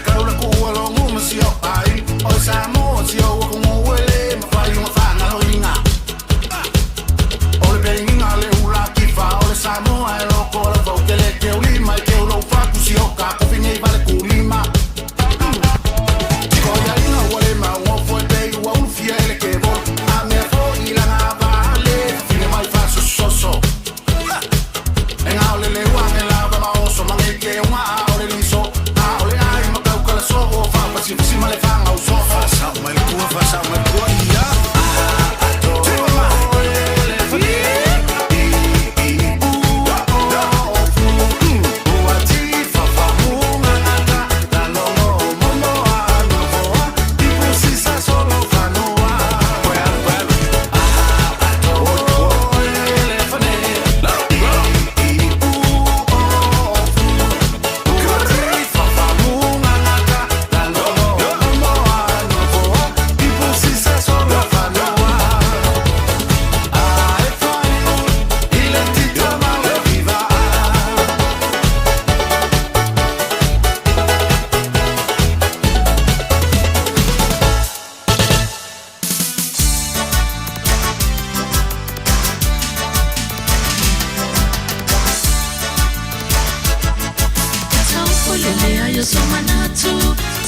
[SPEAKER 9] manatu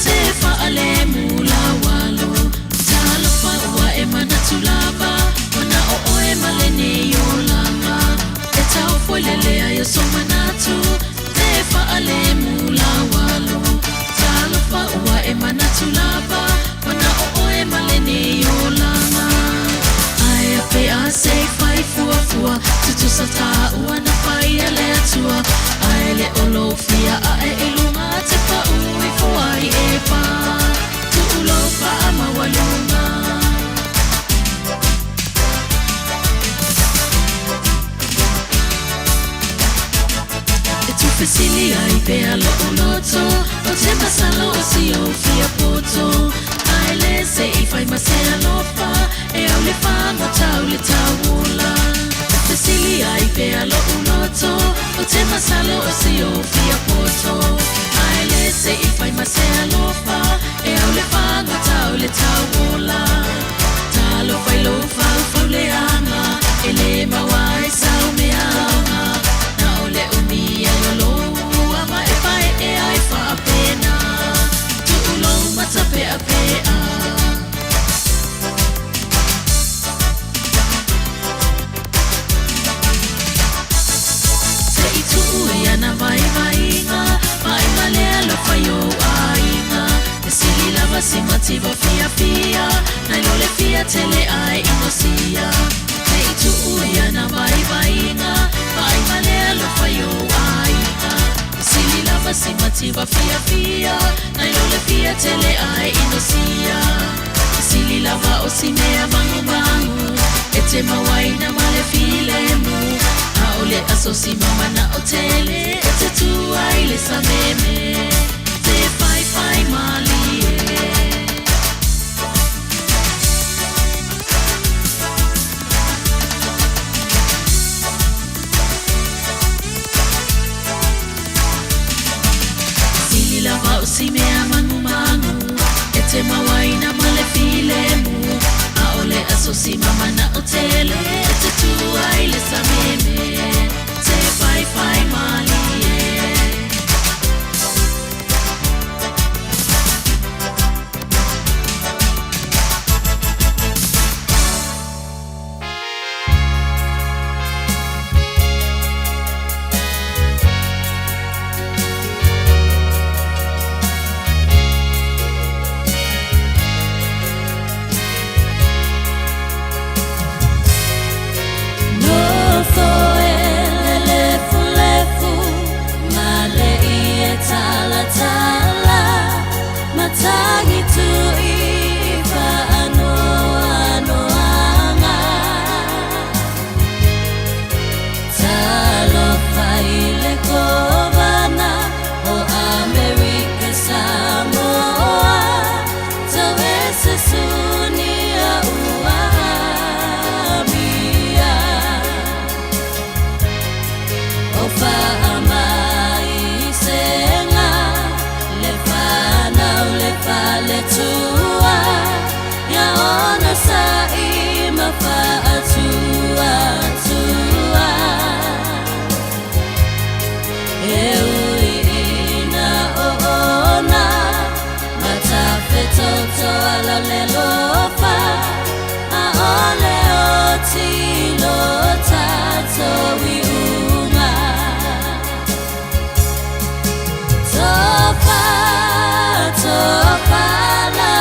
[SPEAKER 9] Se faalemu lawalo Talofa ua e manatu lava Mana o oe malene i olanga E tau foilelea i o so manatu Te faalemu lawalo Talofa ua e manatu lava Mana o oe malene i olanga Ae a pe a se fai fua fua Tutusa tā ua na fai a le atua Ae le olo fia a e ilunga Te pa ui fua i e pā Tuulo pa a mawalunga E tufesili ai pea lo uloto O te masalo o si o fia poto Ai le se i fai ma se alofa E au le whango tau le tauola Fesili ai pea lo uloto O te masalo o si o fia poto Ai le se i fai ma se alofa E au le whango tau le tauola Talo fai lo fau fau le anga E le mawai sau me anga Na o le umi ai o lo ua ma e pae e ai whaapena Tuulo matapea pea Se i tuu i ana vai vainga Vai malea lo whai o ainga E sili lava si mativa fia fia Nai lo le fia tele ai inosia Se i tuu i ana vai vainga Vai malea lo whai o ainga E sili lava si mativa fia fia Nai lo le fia tele ai inosia E sili lava o si mea mangu mangu E te mawaina male filemu Aole aso si mama na o tele E te tua i le sa meme Te fai fai malie Sili lava o si mea mangu mangu E te mawaina male filemu Aole aso si mama na o tele E te tua i le sa meme Te fai fai malie
[SPEAKER 3] No foe le lefu lefu Ma le i e tala tala Matangi tu i whaanoa noanga Talofa i le kovana O Amerika Samoa Tau e se sunia ua amia O whaamai senga Le whanau le whale tua Ia ona sa i ma whaatua tua E ui ina o ona Matawhetoto ala le lofa A ole o tilo tato i unga Tofa, tofa la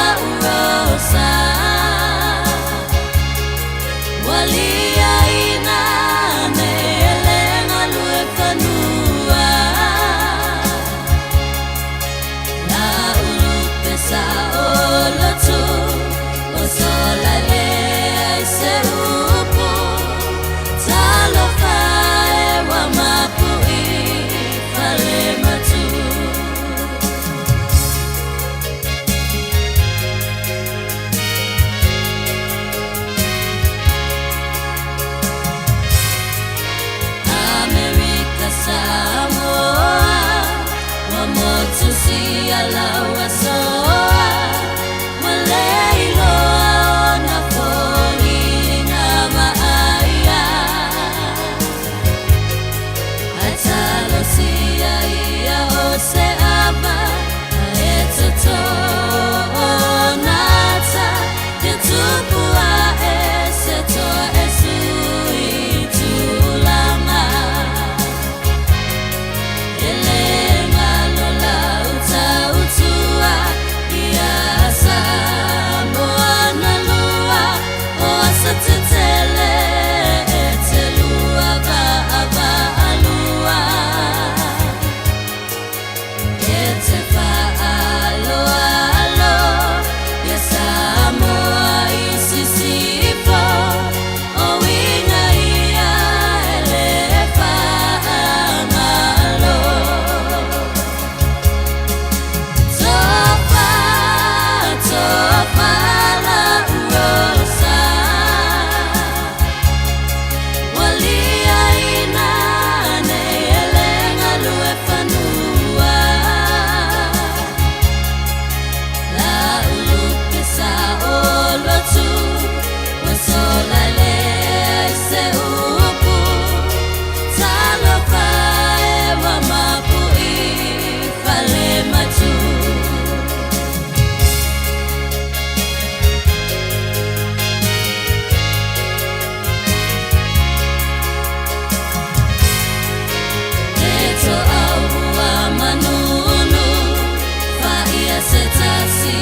[SPEAKER 9] se tasi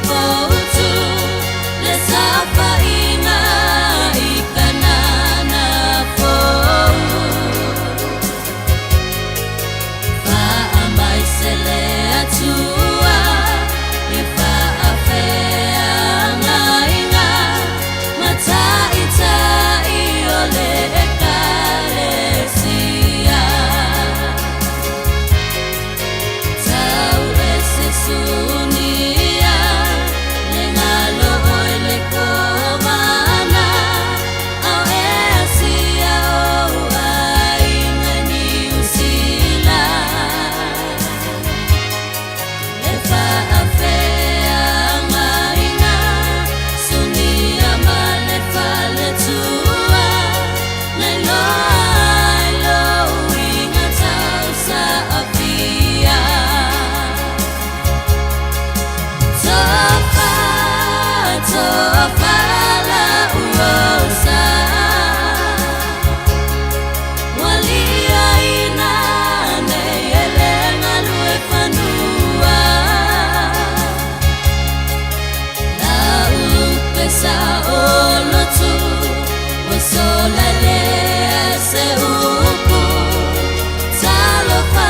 [SPEAKER 9] poutu le safaʻiga i kanana fou. Faamaise le Atua i faafeagaiga ma taʻitaʻi o le Ekalesia. Tau ese sunia le galo oi le kovana au e asia ou aiga Niu Sila. Le faafeagaiga sunia ma le faletua na iloa ai lou uiga tausaafia. Tofa, tofa lau osa Waliaina nei e le galue fanua. Lau lupe sa o lotu ua sola lea se upu. Talofa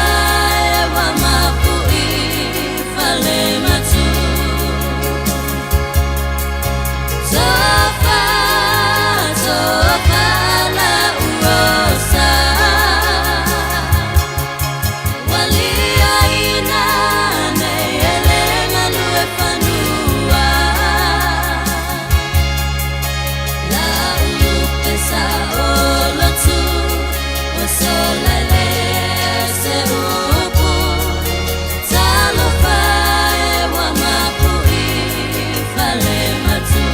[SPEAKER 9] e ua mapu i fale matu. Tofa, tofa lau osa Waliaina nei e le galue fanua. Lau lupe sa o lotu ua sola lea se upu. Talofa e ua mapu i fale matu.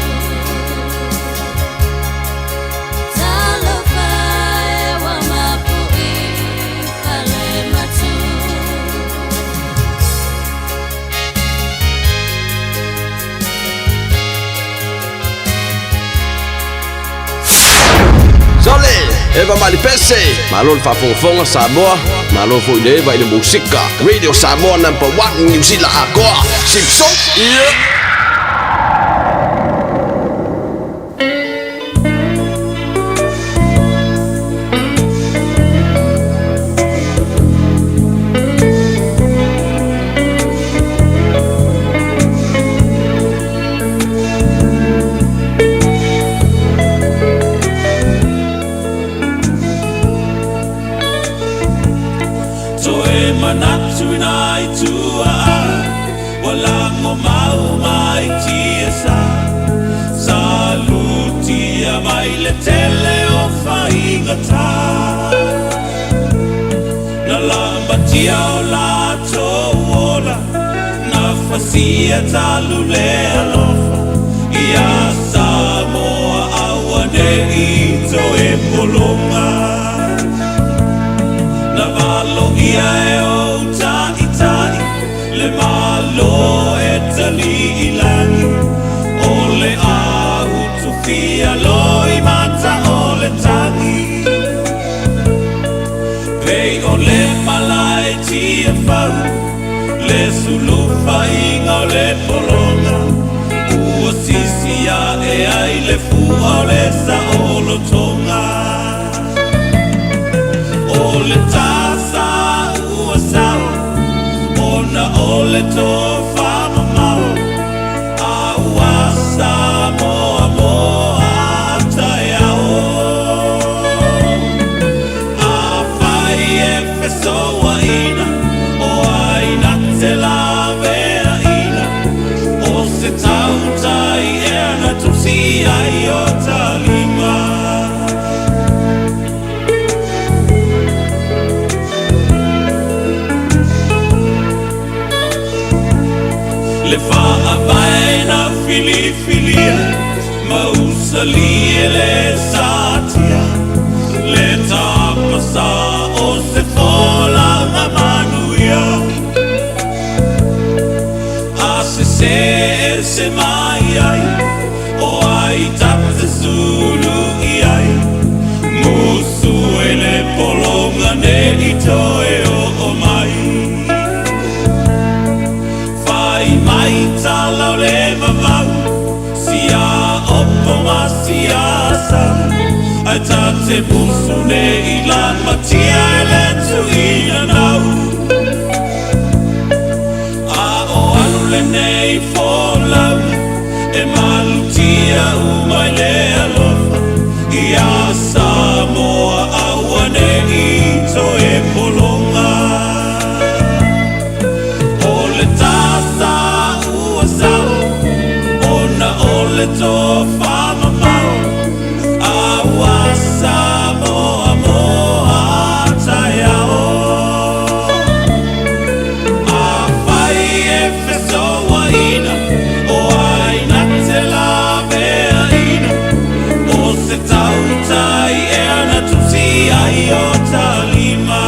[SPEAKER 9] Talofa e ua mapu i fale matu.
[SPEAKER 12] Sole, Eva Malipese, malo le faafogafoga Samoa, malo foi le Eva i le musika. Radio Samoa number 1 New Zealand akoa. Simpson, yeah.
[SPEAKER 11] Toe manatu ina i tua Wa lango mau mai tia sa Salutia mai le tele o whaingata Na lamba tia o la ola Na fasia talu le alofa Ia Samoa aua ne i toe polonga Na valo ia e o taʻitaʻi Le malo e tali i lagi O le au tufia loi mata o le tagi Pei o le malae tia fau Le sulufaʻiga o le pologa Ua sisi aʻe ai le fua o le saʻolotoga O le tasa ua sao Ona o le tofa mamao A ua Samoa moa taeao A fai e fesoaina O ai na te laveaina O se tautai ea na tusi ai o talima. Le faavae na filifilia Mausalie le satia Le tapasa o se folaga manuia A se se se mai ai O ai tate sulu i ai Musu e le polonga ne i toe o o mai.
[SPEAKER 8] Ai talau le vavau Sia opo ma sia sau Ai ta te pusu ne i la matia e le tuina nau A o alu le nei folau E malutia umai le alofa Ia Samoa aua ne i toe pologa O le tasa ua sau Ona o le tofa mamao A ua Samoa mo a taeao Afai e fesouaina O ai na te laveaina O se tautai ea na tusi ai o ta lima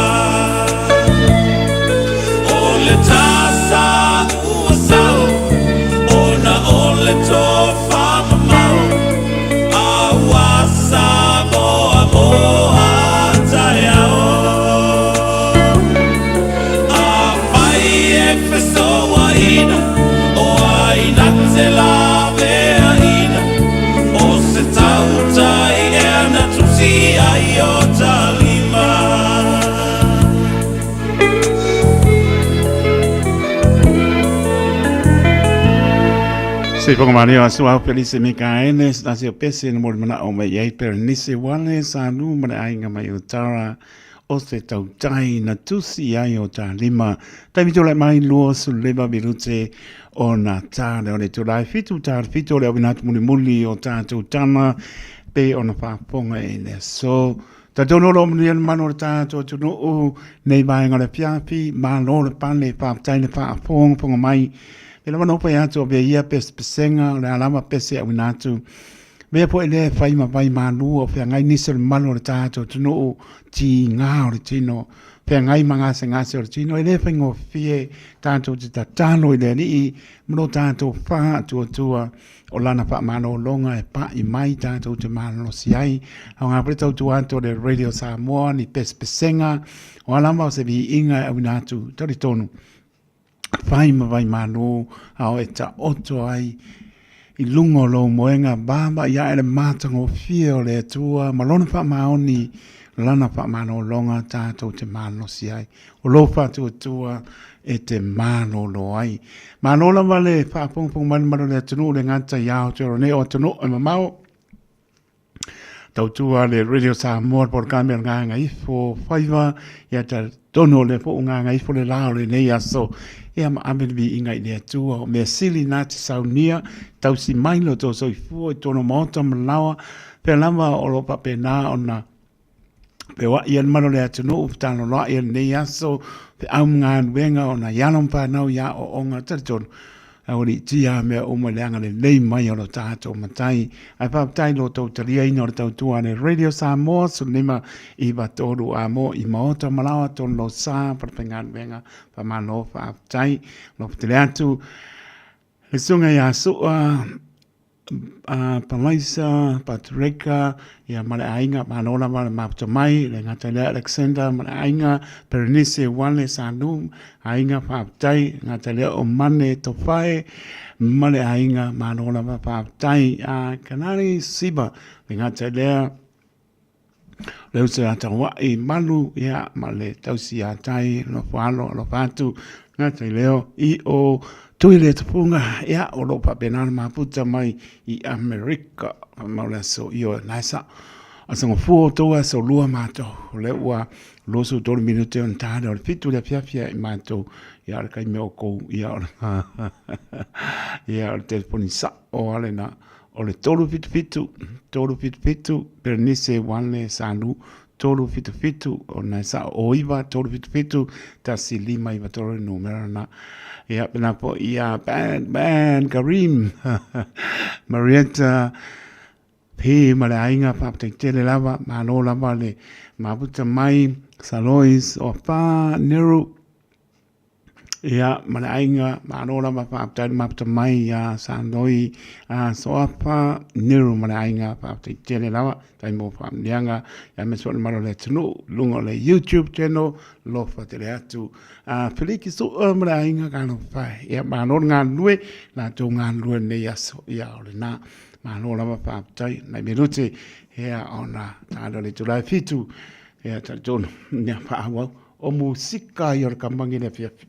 [SPEAKER 8] O le tasa ua sau Ona o le tofa mamao A ua Samoa mo a taeao Afai e fesouaina O ai na te laveaina O se tautai ea na tusi ai o ta lima
[SPEAKER 10] Se fonga mani o aso au Felice Mikaele, se tasi o pese na moli mana o mai ai Perenise Wale, sa nu ma le aiga mai o Tara, o se tautai na tusi ai o ta lima. Taimi tō lai mai 25 minute o na tā le o le tū lai fitu tā le fitu o le awina atu muli muli o tātou tama pe o na whaafonga e le aso. Tātou no lo manuia le manu o le tātou atunuu nei vaenga o le afiafi, malo le pale, whaapatai le whaafonga fonga mai. Pe lava no pai atu o vea ia pesepesega o le a lava pese auina atu. Mea foi lea e fai ma vai malu o feagai nisi o le mamalu o le tātou atunuu tigā o le tino, feagai ma gasegase o le tino, e le faigofie tātou te tatalo i le Alii ma lo tātou faatuatua o lana faamalologa e pa'i mai tātou te malolosi ai. Aoga foi le tautua atu o le Radio Samoa ni pesepesega o a lava o se viiga e auina atu talitonu Whai ma wai mānō, ao e taoto ai i lunga o lou moenga, vāvai ae le mātagofie o le Atua ma lona faamaoni, lana faamalologa tātou te malosi ai. O lou faatuatua e te malolo ai. Malo lava le faafogafoga mai le mamalu o le atunuu le gata i Aotearoa nei o atunuu e mamao. Tautua le Radio Samoa le polokalame o le Gagaifo Faiva ia talitonu o lea foi ua gagaifo le la o lenei aso ia ma ave le viiga i le Atua o mea sili na te saunia tausi mai lo tou soifua i totonu o maota ma laoa pea lava o lo o faapena ona feoai ai le malu o le atunuu fetaloloai i lenei aso feau ma galuega ona i alo ma fanau i aoaoga talitonu Aualiitia mea uma i le agalelei mai o lo tatou Matai. Ae faafetai lo tou taliaina o le tautua a le Radio Samoa 1593 a mo i Maota Malaoa tonu lo sa falefaigaluega faamalo faafetai. Lo tele atu le susuga ia Sua a Palaisa, Patrick, ia ma le aiga, malo lava le mafuta mai, le gata i lea Alexander ma le aiga, Berenice Wale Salu, aiga faafetai, le gata i lea o Mane Tofae ma le aiga, malo lava faafetai. A Kanani Siva, le gata i lea le uso ia Tauai Malu, ia ma le tausi ia Tai, nofo alo, alofa atu, gata i leo i o Tui le Tupunga, ia o lo o faapena ona mafuta mai i Amerika, mau le aso i o nae sa. Aso ngafua o tou aso lua matou, o lea ua 23 minute ona tā lea o le 7 le afiafi ia i matou, ia o le kaime o kou, ia o le, ia o le telefoni sa'o a lena, o le 377, 377, Berenice Wale Salu, 377, o nae sa'o o 9, 377, 1593 le numera na. Ia, pena po ia Bad Man Karim, Marietta, P ma le aiga faafetai tele lava, malo lava le mafuta mai, Salois, Ofa, Neru, Ia, ma le aiga, malo lava faafetai le mafuta mai ia Sanoi Soafa Niru ma le aiga, faafetai tele lava, faafetai mo faamanuiaga, ia aemaise foi le mamalu o le atunuu i luga o le YouTube channel, alofa tele atu. Feliki Sua ma le aiga, talofa e. Ia, malo le galulue, latou galulue i lenei aso, ia o lena. Malo lava faafetai, nai minute, ia ona taalo le itula e 7, ia talitonu, ia faaauau. O musika ia o le kamagi le afiafi.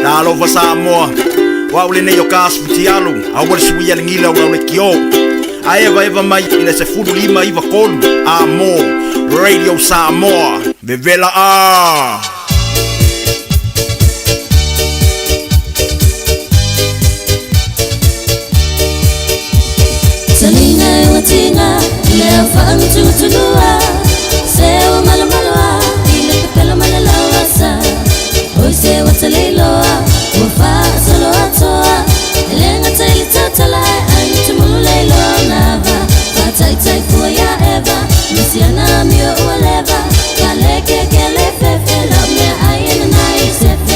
[SPEAKER 13] Talofa Samoa, o au lenei o ka asu futialu, aua le suia le gila o lau le kio. A eva eva mai i le 15 93 a mo Radio Samoa, vevela a.
[SPEAKER 9] Talinga e watinga le whaantutunua Se o malomaloa i le pepelo malalawasa Oi se wataleiloa ua whaasolo atoa Elenga teile tatala e angitumulu leiloa nava Whataitai fua ia eva Misiana mio ua leva Kaleke kele fefe lau mea ai ena nai sefe.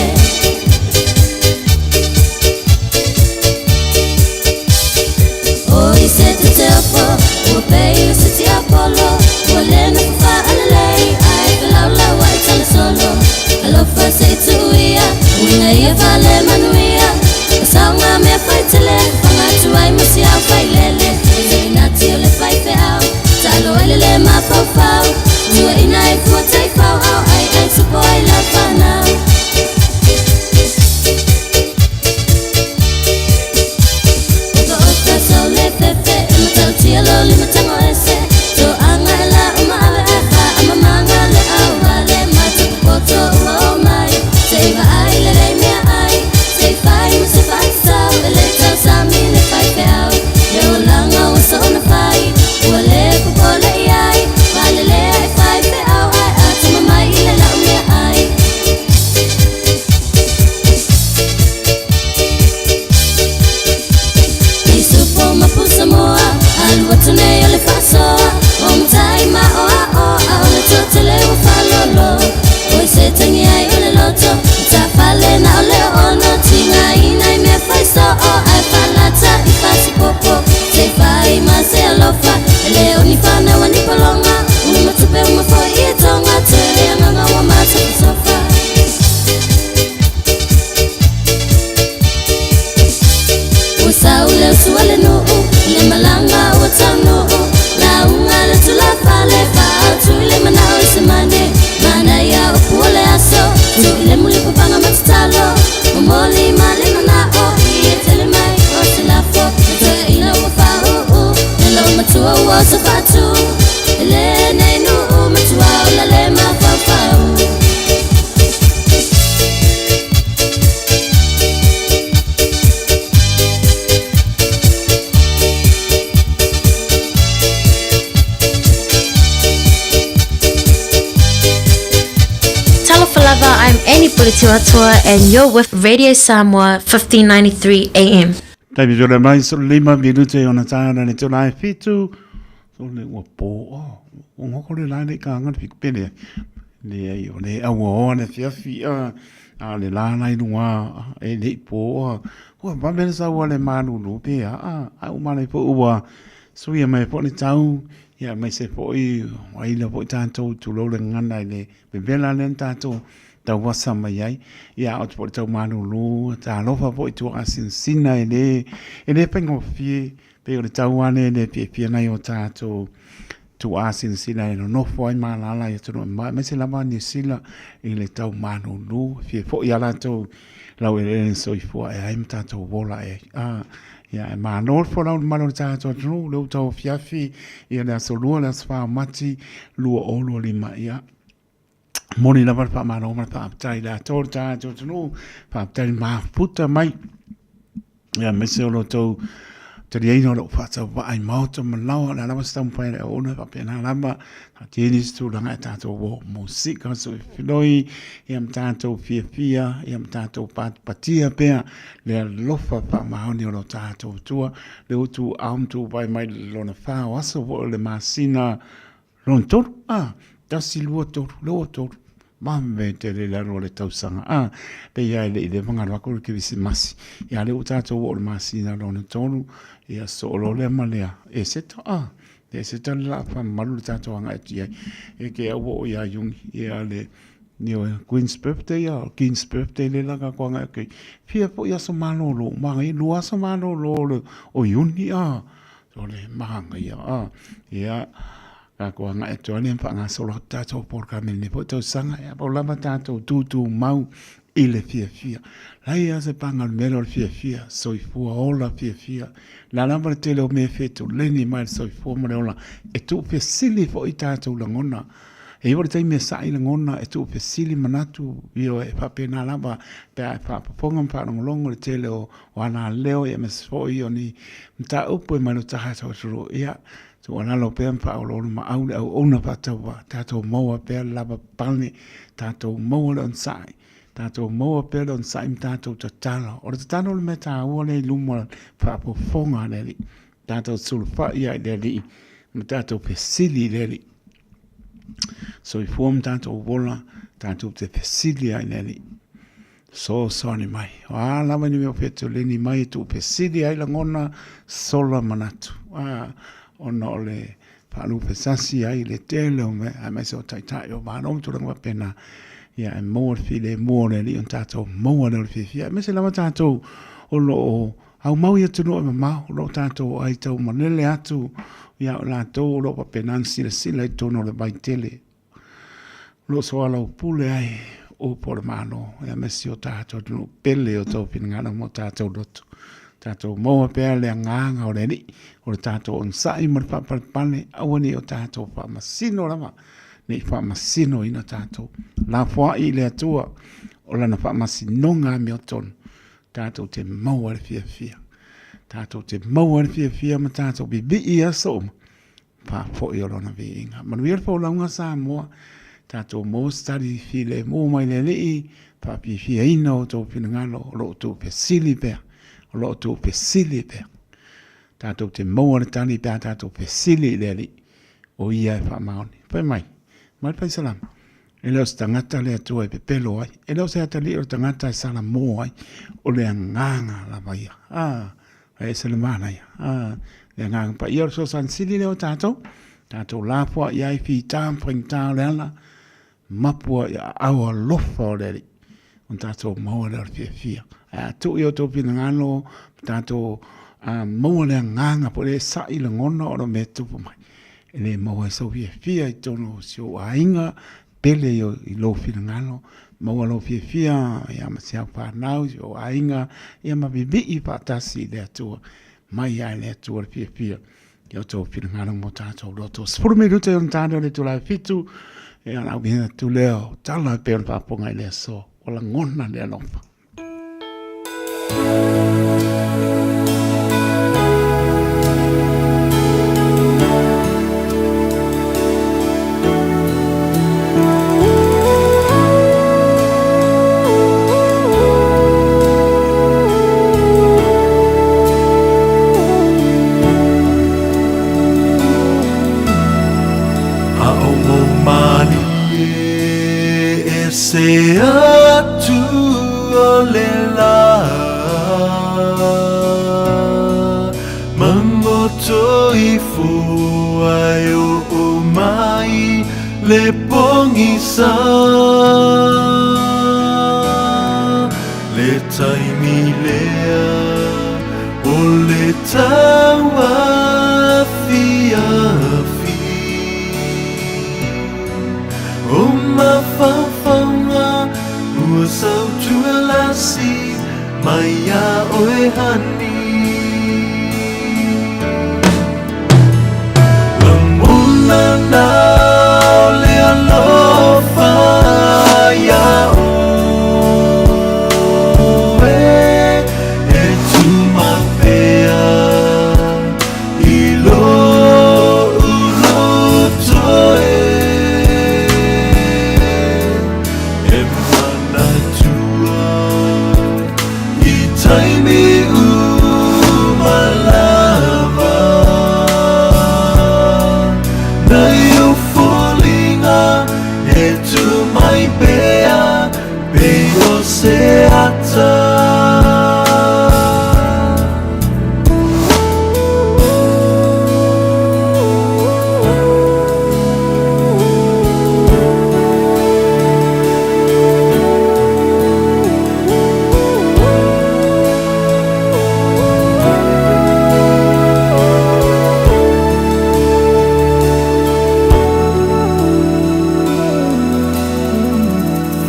[SPEAKER 9] a le nuu Le malaga ua taunuu Lauga le tulafale Faaotu i le manao i se mane Manaia upu o le aso Tuu i le mulipapaga ma tatalo Momoli ma le manao Ia tele mai o se lafo Le toeaina ua faauu Le loomatua ua oso faatu E lenei nuu matua ola le mafaufau.
[SPEAKER 14] Talofa lava, I'm Annie Puletiwatua and you're with Radio Samoa 1593 AM.
[SPEAKER 10] Taimi tole mai so lima minute ona tae le tula e fitu. So le ua pō o. O ngoko le lai le ka ngana fiku pele. Le ai o le aua o le fiafi a. A le la lai lunga e le pō o. Ua vave sa ua le malulu pe a. A u malai po ua suia mai po le tau. Ia mai se po i ai le po tātou tulou le ngana i le vevela le tātou tauasa mai ai. Ia o te po le tau malulu. Talofa po i tua asinsina e le e le faigofie pei o le tau lava lea e le fiafia nai o tatou tuaa silasila e nonofo ai ma alaala i atunuu e mamao aemaise lava Niu Sila i le tau malulu e fia foi lava latou i laueleele soifua ae ai ma tatou ola ae ai. A, ia e malo le folau i le mamalu o le tatou atunuu, lea ua tauafiafi ia le aso Lua le aso 4 o Mati 2025. Ia, momoli lava le faamalo ma le faafetai i le atoa o le tatou atunuu, faafetai le mafuta mai. Ia, aemaise o lo outou taliaina o lou faatauvaa i maota ma laoa, o le a lava se taumafai a le auauna, e faapena lava, taatia nisi tulaga e tatou o musika, soifiloi, ia ma tatou fiafia, ia ma tatou patipatia pea le alofa faamaoni o lo tatou Atua, le utu ao ma tuuvae mai lona fa o aso foi o le masina Lona tolu, a, tasi, lua, tolu, lea ua tolu. Vave tele le alu o le tausaga, a, pei lava e le i leva ona alu atu le Kerisimasi. Ia, lea ua tatou oo i le masina lona tolu, ia sosoo loa lea ma le Eseta, a, le Eseta le laa faamamalu le tatou agai atu i ai. E te au ua oo ia Iuni, ia le Queen's Birthday, a, King's Birthday lea la tatou agai atu i ai. Fia foi aso malolo, manaia, lua aso malolo o Iuni, a. O le manaia, a, ia, tatou agai atu ai lea ma faagasolo atu tatou polokalame i lenei foi tausaga, ia pau lava tatou tutumau i le fiafia. Leai lava se paga o le mea lea o le fiafia, soifua ola fiafia. O le a lava le tele o mea e fetuleni mai le soifua ma le ola, e tuufesili foi tatou lagona. E i ai foi le taimi e sa'i lagona, e tuufesili manatu, ioe, e faapena lava pe a e faafofoga ma faalogologo i le tele o o alaleo aemaise foi o ni mataupu e mai lo tatou atunuu. Ia, tuualalo pea ma faaoloolomaau le auauna faatauvaa, tatou maua pea le lavapapale, tatou maua le onosai, tatou maua pea le onosai ma tatou tatalo. O le tatalo le mea taua lea i luma o le faafofoga a le Alii. Tatou sulufai ai i le Alii ma tatou fesili i le Alii. Soifua ma tatou ola, tatou te fesili ai i le Alii. Fesoasoani mai. O a lava ni mea o fetuleni mai e tuufesili ai lagona, sola manatu. A, ona o le faalupesasi ai le tele o mea, aemaise o taitai o Malo ma tulaga faapena, ia e maua le filemu o le Alii ona tatou maua lea o le fiafia. Aemaise lava tatou o lo o aumau i atunuu e mamao, o lo o tatou ai taumalele atu ia i latou o lo o faapena ona silasila i totonu o le vaitele. O lo o soalaupule ai upu o le Malo, aemaise o tatou atunuu pele o outou finagalo ma o tatou loto. Tatou maua pea le agaga o le Alii, o le tatou onosai ma le faapalepale, aua ne i o tatou faamasino lava, ne i faamasinoina tatou. Lafoai i le Atua o Lana faamasinoga amiotonu, tatou te maua le fiafia. Tatou te maua le fiafia ma tatou vivii i aso uma. Faafoi o Lona viiga. Manuia le folauga Samoa, tatou maua se tali filemu mai le Alii, faafiafiaina outou finagalo o lo o tuufesili pea, o lo o tuufesili pea. Tatou te maua le tali pe a tatou fesili i le Alii, o Ia e faamaoni. Fai mai, mai le faisalama, e le o se tagata le Atua e pepelo ai, e le o se atalii o le tagata e salamo ai, o le agaga lava ia. Ah, E ese le manaia. Ah, le agaga paia o le fesoasoani sili lea o tatou. Tatou lafoa i ai fita ma faigata o le ala, mapu ai i aao alofa o le Alii, ona tatou maua lea o le fiafia. Ae a tuu i o outou finagalo, tatou A maua le agaga po o le saʻi lagona o le mea e tupu mai, e le maua ai sou fiafia i totonu o si ou aiga pele i lou finagalo, maua lou fiafia ia ma si au fanau, si ou aiga, ia ma vivii faatasi i le Atua, mai lava i le Atua le fiafia i o outou finagalo ma o tatou loto. 10 minute i ona tane o le itula e 7, ia ona auina atu lea o tala e pei ona faafofoga i le aso, ua lagona le alofa.
[SPEAKER 6] A o mou mālie e se atu o le lā Mamoto ifo ai o o mai le pogisa Le taimi lea o le tauafiafi O mafaufauga ua sautualasi mai iā oe honey Lagona na o le alofa iā oe E tumau pea i loʻu loto e E manatua i taimi uma lava Nai ou foliga e tu mai pea pei o se ata.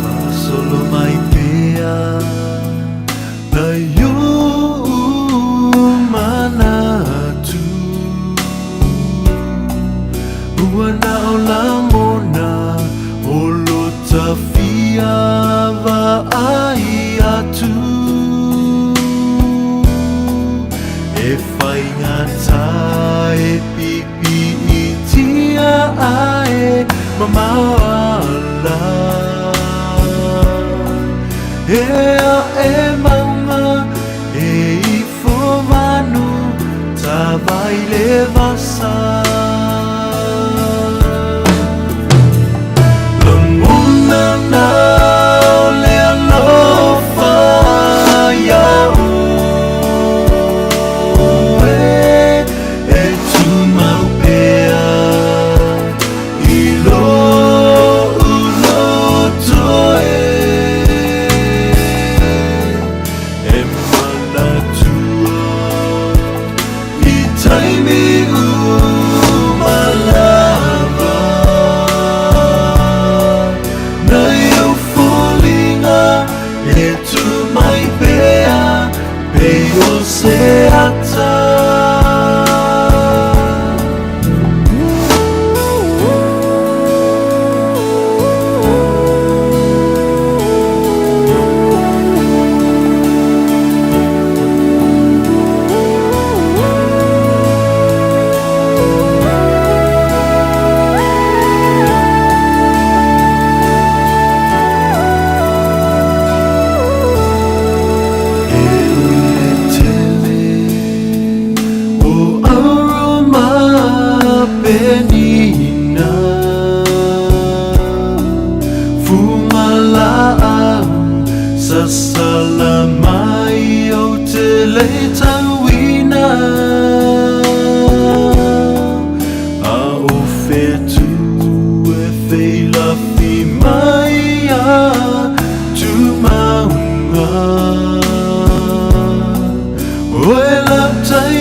[SPEAKER 6] Faasolo mai pea nai oʻu manatu Ua na o lagona o lo tafia vaai atu E faigata e piipiitia ae mamao ala E aʻe mauga e ifo vanu tavai le vasa Lagona na o le alofa iā oe E tumau pea i loʻu loto e E manatua i taimi uma lava Nai ou foliga e tu mai pea pei o se ata. E ui le tele o Aroma Penina Fugalaau sasala mai ou te le tauina A o fetu e feilafi mai a Tumaunga Oe lau tai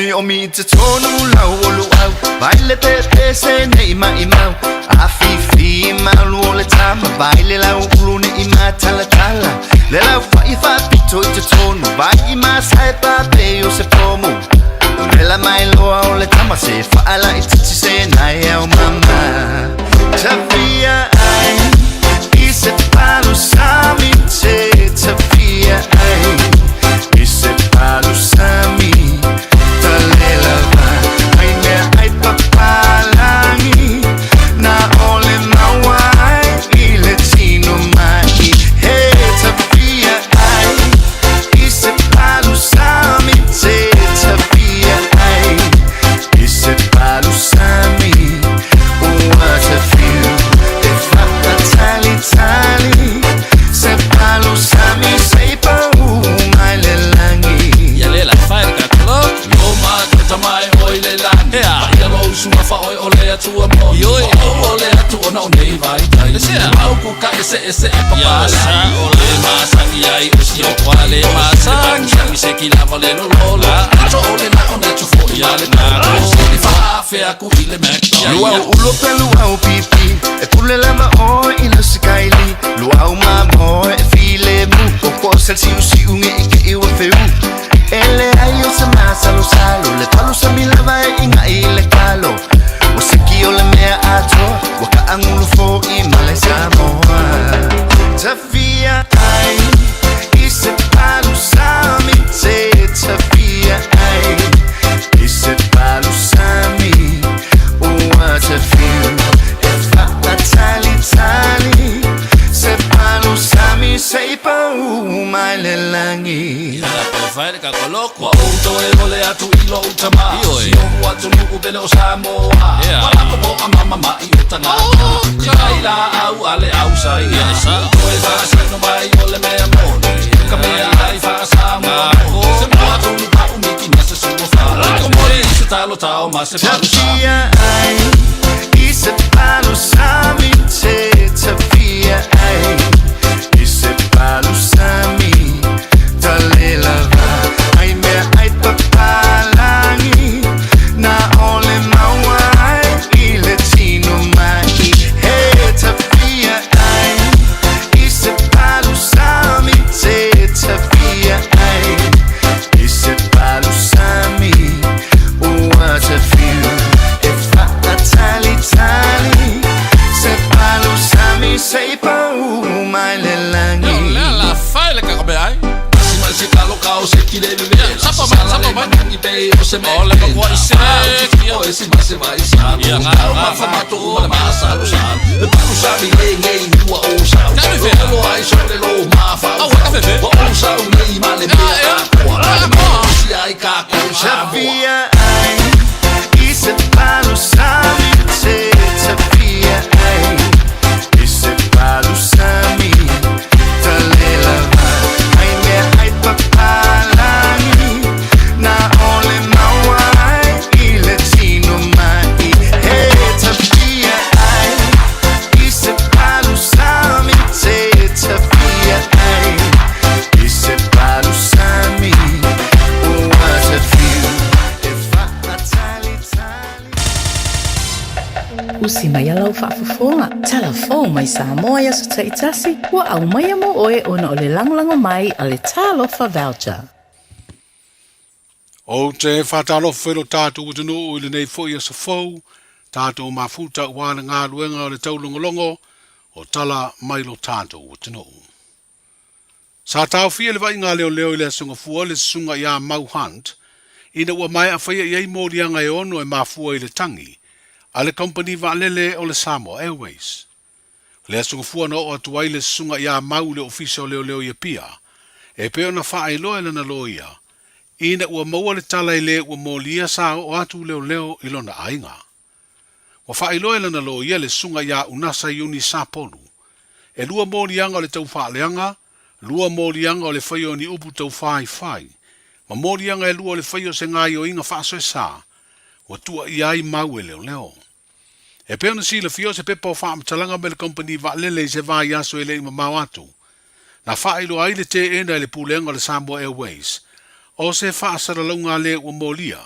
[SPEAKER 16] Omi omi i te tonu lau o luau Vai le pepe se nei mai mau A fifi malu o le tama Vai le lau ulu ne i matala tala Le lau fai fa pito i te tonu Vai i masai pa pe o se pomu Vela mai loa o le tama se Whaala i titi se nai au mama Tawhia ai I se palu sami te Tawhia ai I se palu sami Talela va Ai mea ai papalangi Na ole maua ai I le tino mai He tawhia ai I se palu sami te Tawhia ai I se palu sami Ua te whiu E whakatali tali Se palu sami Se pau mai le langi
[SPEAKER 17] Ia le la fai le kakolo Lo ma te tamai oi le langi Ia lo usunga fa oi o le atua mo Ioi O o le atu ona o nei vai tai Le sea Mau ku ka ese ese e papa
[SPEAKER 15] Ia sa o le masangi ai o si o kwa le masangi
[SPEAKER 17] Sangi se ki lava le lo lo la Ato o le na o na tu fo ia le na Ko fa afe aku i le McDonald's
[SPEAKER 16] Luau ulo pe luau pipi E pule lava o i le sikaili Luau ma mo e file mu O ko sel siu siu nge i ke iwa feu Ele ai o se masalo salo Le palu sa mi lava e inga i le kalo O siki o le mea atoa Wa ka angulu fo i male Samoa Tawhia ai I se palu sami te Tawhia ai I se palu sami Ua te whiu E whakatali tali Se palu sami Se pau mai le langi
[SPEAKER 17] Ia pe fai le kakolo Wa o toe o le atu i lo utama Si o atu nuku pele o Samoa Wa lako po a mama mai o tangata Te kai la au a le au sa ia Toe whaasino mai o le mea moni Ka mea ai whaasamoa Se mua tunu pa umiki na se sua wha Ko mori i se talo tao ma se palu sami
[SPEAKER 16] Tawhia ai I se palu sami te Tawhia ai I se palu sami Talela va Ai mea ai papalangi Na ole maua ai I le tino mai He tawhia ai I se palu sami te Tawhia ai I se palu sami Ua te whiu E whakatali tali Se palu sami Se pau mai le langi
[SPEAKER 17] Le la fai le kakome ai Si ma se kalo kao se ki le bebe Sapa mai, sapa mai Nangi pe o se me
[SPEAKER 15] O le makua i se
[SPEAKER 17] O e si ma se vai sa
[SPEAKER 15] Ia nga
[SPEAKER 17] Au ma fa mato uma le ma sa lo sa Le palu sami le ngei mua o sa
[SPEAKER 15] Kame fea.
[SPEAKER 17] Lo ai so le lo ma fa
[SPEAKER 15] Au, ka fefe.
[SPEAKER 17] Wa o sa u nei ma le mea a koa Le ma si ai ka ko sa
[SPEAKER 16] Tawhia ai I se palu sami te Tawhia ai I se palu sami Talela va Ai mea ai papalangi Na ole maua ai I le tino mai He tawhia ai I se palu sami te Tawhia ai I se palu sami Ua te whiu E whakatali tali
[SPEAKER 1] Usi mai ala o faafofoga. Talafou mai Samoa i aso taitasi, ua aumaia mo oe ona o le lagolago mai a le Talofa Voucher.
[SPEAKER 11] O te whātalofa i lo tātou atunuu i lenei foi aso fou, tātou mafuta ua le galuega o le taulogologo o tala mai lo tātou atunuu. Sa taofia le vaaiga a leoleo i le Aso Gafua le susuga iā Mau Hunt, ina ua maea faia i ai moliaga e ono e mafua i le tagi a le kamupani vaalele o le Samoa Airways. O le Aso Gafua na oo atu ai le susuga iā Mau i le Ofisa o Leoleo i Apia, e pei ona faailoa e lana loia, ina ua maua le tala e le ua molia sa oo atu leoleo i lona aiga. Ua faailoa e lana loia le susuga iā Unasa Iuni Sapolu, e lua moliaga o le taufaaleaga, lua moliaga o le faia o ni upu taufaifai, ma moliaga e lua o le faia o se gaoioiga faasoesa, ua tuuaia ai Mau e leoleo. E pei ona silafia o se pepa o faamatalaga mai le kamupani vaalele i se vaiaso e le i mamao atu, na faailoa ai le teena e le Pulega o le Samoa Airways o se faasalalauga a le ua molia.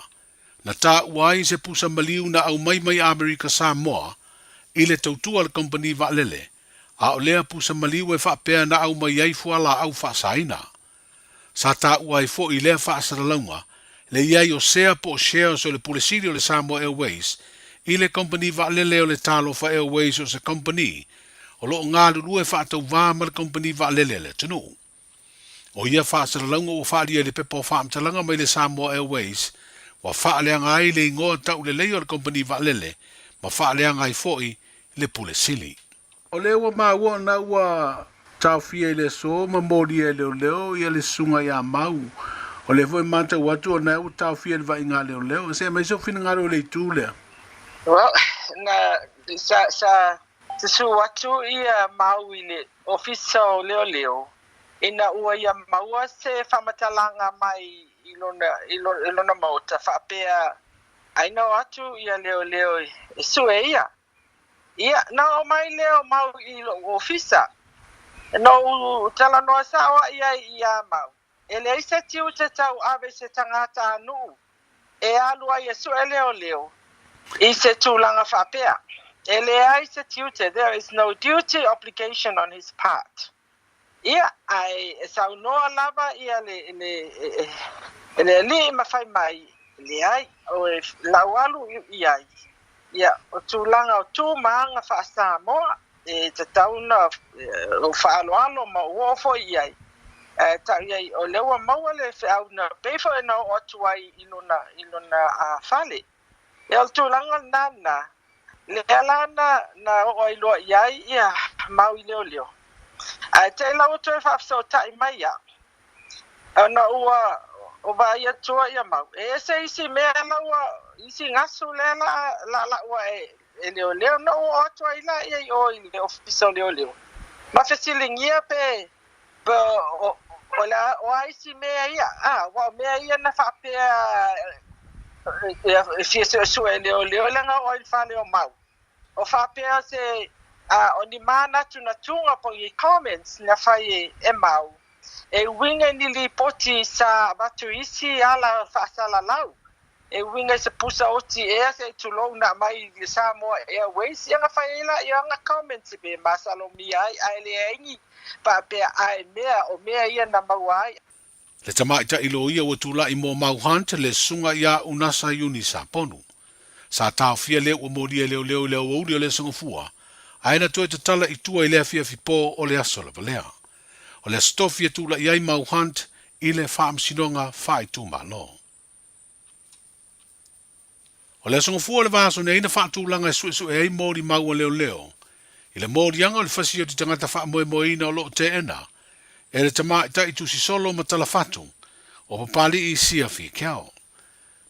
[SPEAKER 11] Na taua ai se pusa maliu na aumai mai Amerika Samoa i le tautua a le kamupani vaalele, a o lea pusa maliu e faapea na aumai ai fualaau faasaina. Sa taua ai foi i lea faasalalauga le i ai o sea po o shares o le Pule Sili o le Samoa Airways i le kamupani vaalele o le Talofa Airways o se kamupani o lo o galulue faatauvā ma le kamupani vaalele a le atunuu. O ia faasalalauga ua faaalia i le pepa o faamatalaga mai le Samoa Airways ua faaleaga ai le igoa taulelei o le kamupani vaalele ma faaleaga ai foi le Pule Sili. O lea ua maua ona ua taofia i le aso ma molia e leoleo ia le susuga ia Mau. O lea foi e matau atu ona ua taofia i le vaaiga a leoleo. Se aumai sou finagalo i le itu lea.
[SPEAKER 18] Well, na, sa, sa susu atu ia Mau i le Ofisa o Leoleo ina ua ia maua se faamatalaga mai i lona, i lona maota faapea ai na o atu ia leoleo e sue ia. Ia, na oo mai lea o Mau i loʻu ofisa. Na ou talanoa sao aʻe ai iā Mau, e leai se tiute tauave i se tagata a nuu e alu ai e sue leoleo i se tulaga faapea. E leai se tiute, there is no duty obligation on his part. Ia, ae e saunoa lava ia le, le, le alii ma fai mai, leai, o e lau alu i ai. Ia, o tulaga o tu ma aga faa-Samoa, e tatau ona ou faaaloalo ma ou oo foi i ai. Ae tau i ai, o lea ua maua le feau na pei foi ona oo atu ai i lona, i lona fale. Ia, o le tulaga lena lena, lea la na, na oo ai loa i ai ia Mau i leoleo. Ae te i la ua toe faafesootai mai ia, ona ua o vaai atua ia Mau. E ese isi mea la ua, isi gasu lea la, la laua e, e leoleo. Na ou oo atu ai laia i o i le ofisa o leoleo, ma fesiligia pe, pe o, o, le a, o a isi mea ia, a, ua o mea ia na faapea e fia suesue e leoleo leaga oo ai i le fale o Mau. O faapea se, a, o ni mānatunatuga po o ni comments na fai e, e Mau, e uiga i ni lipoti sa avatu i isi ala faasalalau, e uiga i se pusa oti ea se i tulou na aumai i le Samoa Airways, ia na fai ai laia ana comments pe masalomia ai, ae leai ni faapea ae mea o mea ia na maua ai.
[SPEAKER 11] Le tamaitai loia ua tulai mo Mau Hunt le susuga ia Unasa Iuni Saponu. Sa taofia lea ua molia e leoleo i le aoauli o le Aso Gafua, ae na toe tatala i tua i le afiafi po o le aso lava lea. O le Aso Tofi e tulai ai Mau Hunt i le Faamasinoga Faaitumalo. O le Aso Gafua o le vaiaso nei na faatulaga e suesue ai molimau a leoleo i le moliaga o le fasi o te tagata faamoemoeina o lo o teena e le tamaitai tusi solo ma talafatu o Papali'i Sia Fikiao.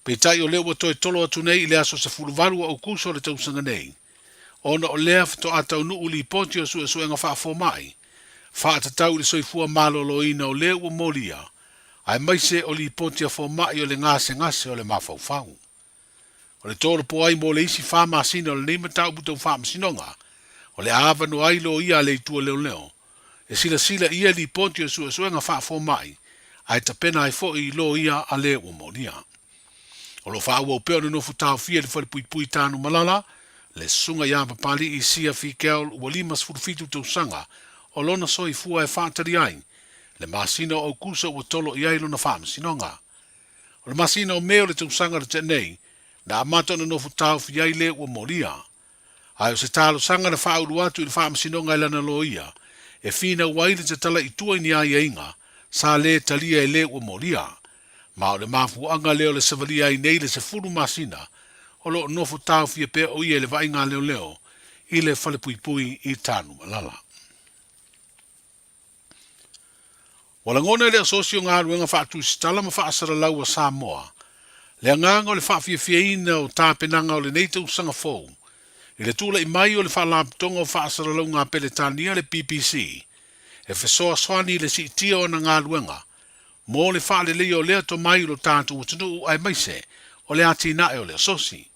[SPEAKER 11] Peitai o lea ua toe tolo atu nei i le aso 18 o Aukuso o le tausaga nei, ona o lea faatoa taunuu lipoti o suesuega faafomai faatatau i le soifua maloloina o lea ua molia aemaise o lipoti a fomai o le gasegase o le mafaufau. O le tolopo ai mo le isi fa masina o lenei mataupu tau faamasinoga, o le a avanoa ai loia a le Itu a Leoleo e silasila i ia lipoti o suesuega faafomai ae tapena ai foi loia a le ua molia. O lo o faaauau pea ona nofo taofia i le falepuipui Tanumalala le susuga ia Papali'i Sia Fikel ua 57 tausaga o lona soifua e faatali ai le masina o Aukuso ua tolo i ai lona faamasinoga. O le masina o Me o le tausaga na tea nei, na amata ona nofo taofi ai le ua molia. Ae o se talosaga na faaulu atu i le faamasinoga e lana loia, e finau ai le tatala i tua i ni aiaiga sa lē talia e le ua molia. Ma o le mafuaaga lea o le savalia ai nei le 10 masina o lo o nofo taofia pea o ia i le vaaiga a leoleo i le falepuipui i Tanumalala. Ua lagona e le Asosi o Galuega Faatusitala ma Faasalalau a Samoa le agaga o le faafiafiaina o tapenaga o lenei tausaga fou i le tulai mai o le Faalapotopotoga o Faasalalauga a Peretania le BBC e fesoasoani i le siitia o ana galuega mo le faaleleia o lea tomai i lo tatou atunuu aemaise o le atinae o le Asosi.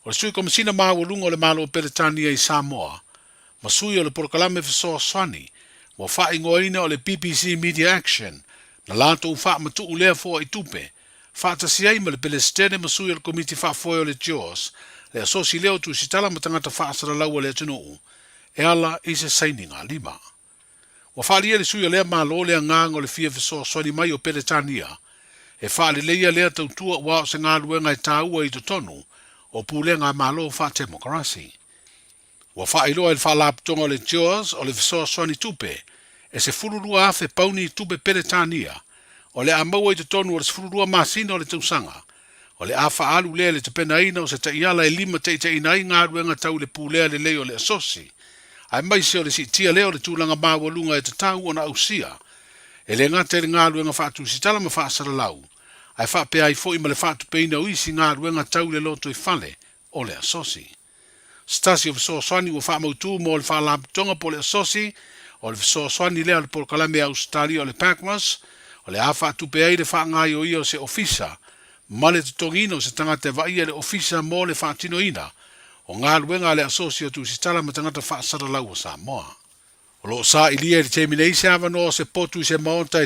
[SPEAKER 11] O le Sui Komesina Maualuga o le Malo o Peretania i Samoa ma sui o le polokalame fesoasoani ua faaigoaina o le BBC Media Action na latou faamatuu lea foai tupe.
[SPEAKER 20] Faatasi ai ma le Pelesitene ma sui o le Komiti Faafoe o le JAWS, le asosi lea o tusitala ma tagata faasalalau a le atunuu, e ala i se sainiga lima. Ua faaalia e le sui o lea Malo le agaga o le fia fesoasoani mai o Peretania e faaleleia lea tautua aua o se galuega e taua i totonu o pulega a Malo faatemokarasi. Ua faailoa e le Faalapotopotoga o le JAWS o le fesoasoani tupe e 12,000 pauni tupe Peretania o le a maua i totonu o le 12 masina o le tausaga. O le a faaalu lea i le tapenaina o se taiala e limataitaiina ai galuega tau le pulea lelei o le asosi, aemaise o le siitia lea o le tulaga maualuga e tatau ona ausia, e le gata i le galuega faatusitala ma faasalalau, ae faapea ai foi ma le faatupeina o isi galuega tau le lotoifale o le asosi. Se tasi o fesoasoani ua faamautu mo le Faalapotopotoga po o le Asosi, o le fesoasoani lea a le Polokalame a Ausetalia o le PACMAS, o le a faatupe ai le faagaioia o se ofisa ma le totogiina o se tagata e vaaia le ofisa mo le faatinoina o galuega a le Asosi o Tusitala ma Tagata Faasalalau o Samoa. O lo o sailia i le taimi nei se avanoa o se potu i se maota e.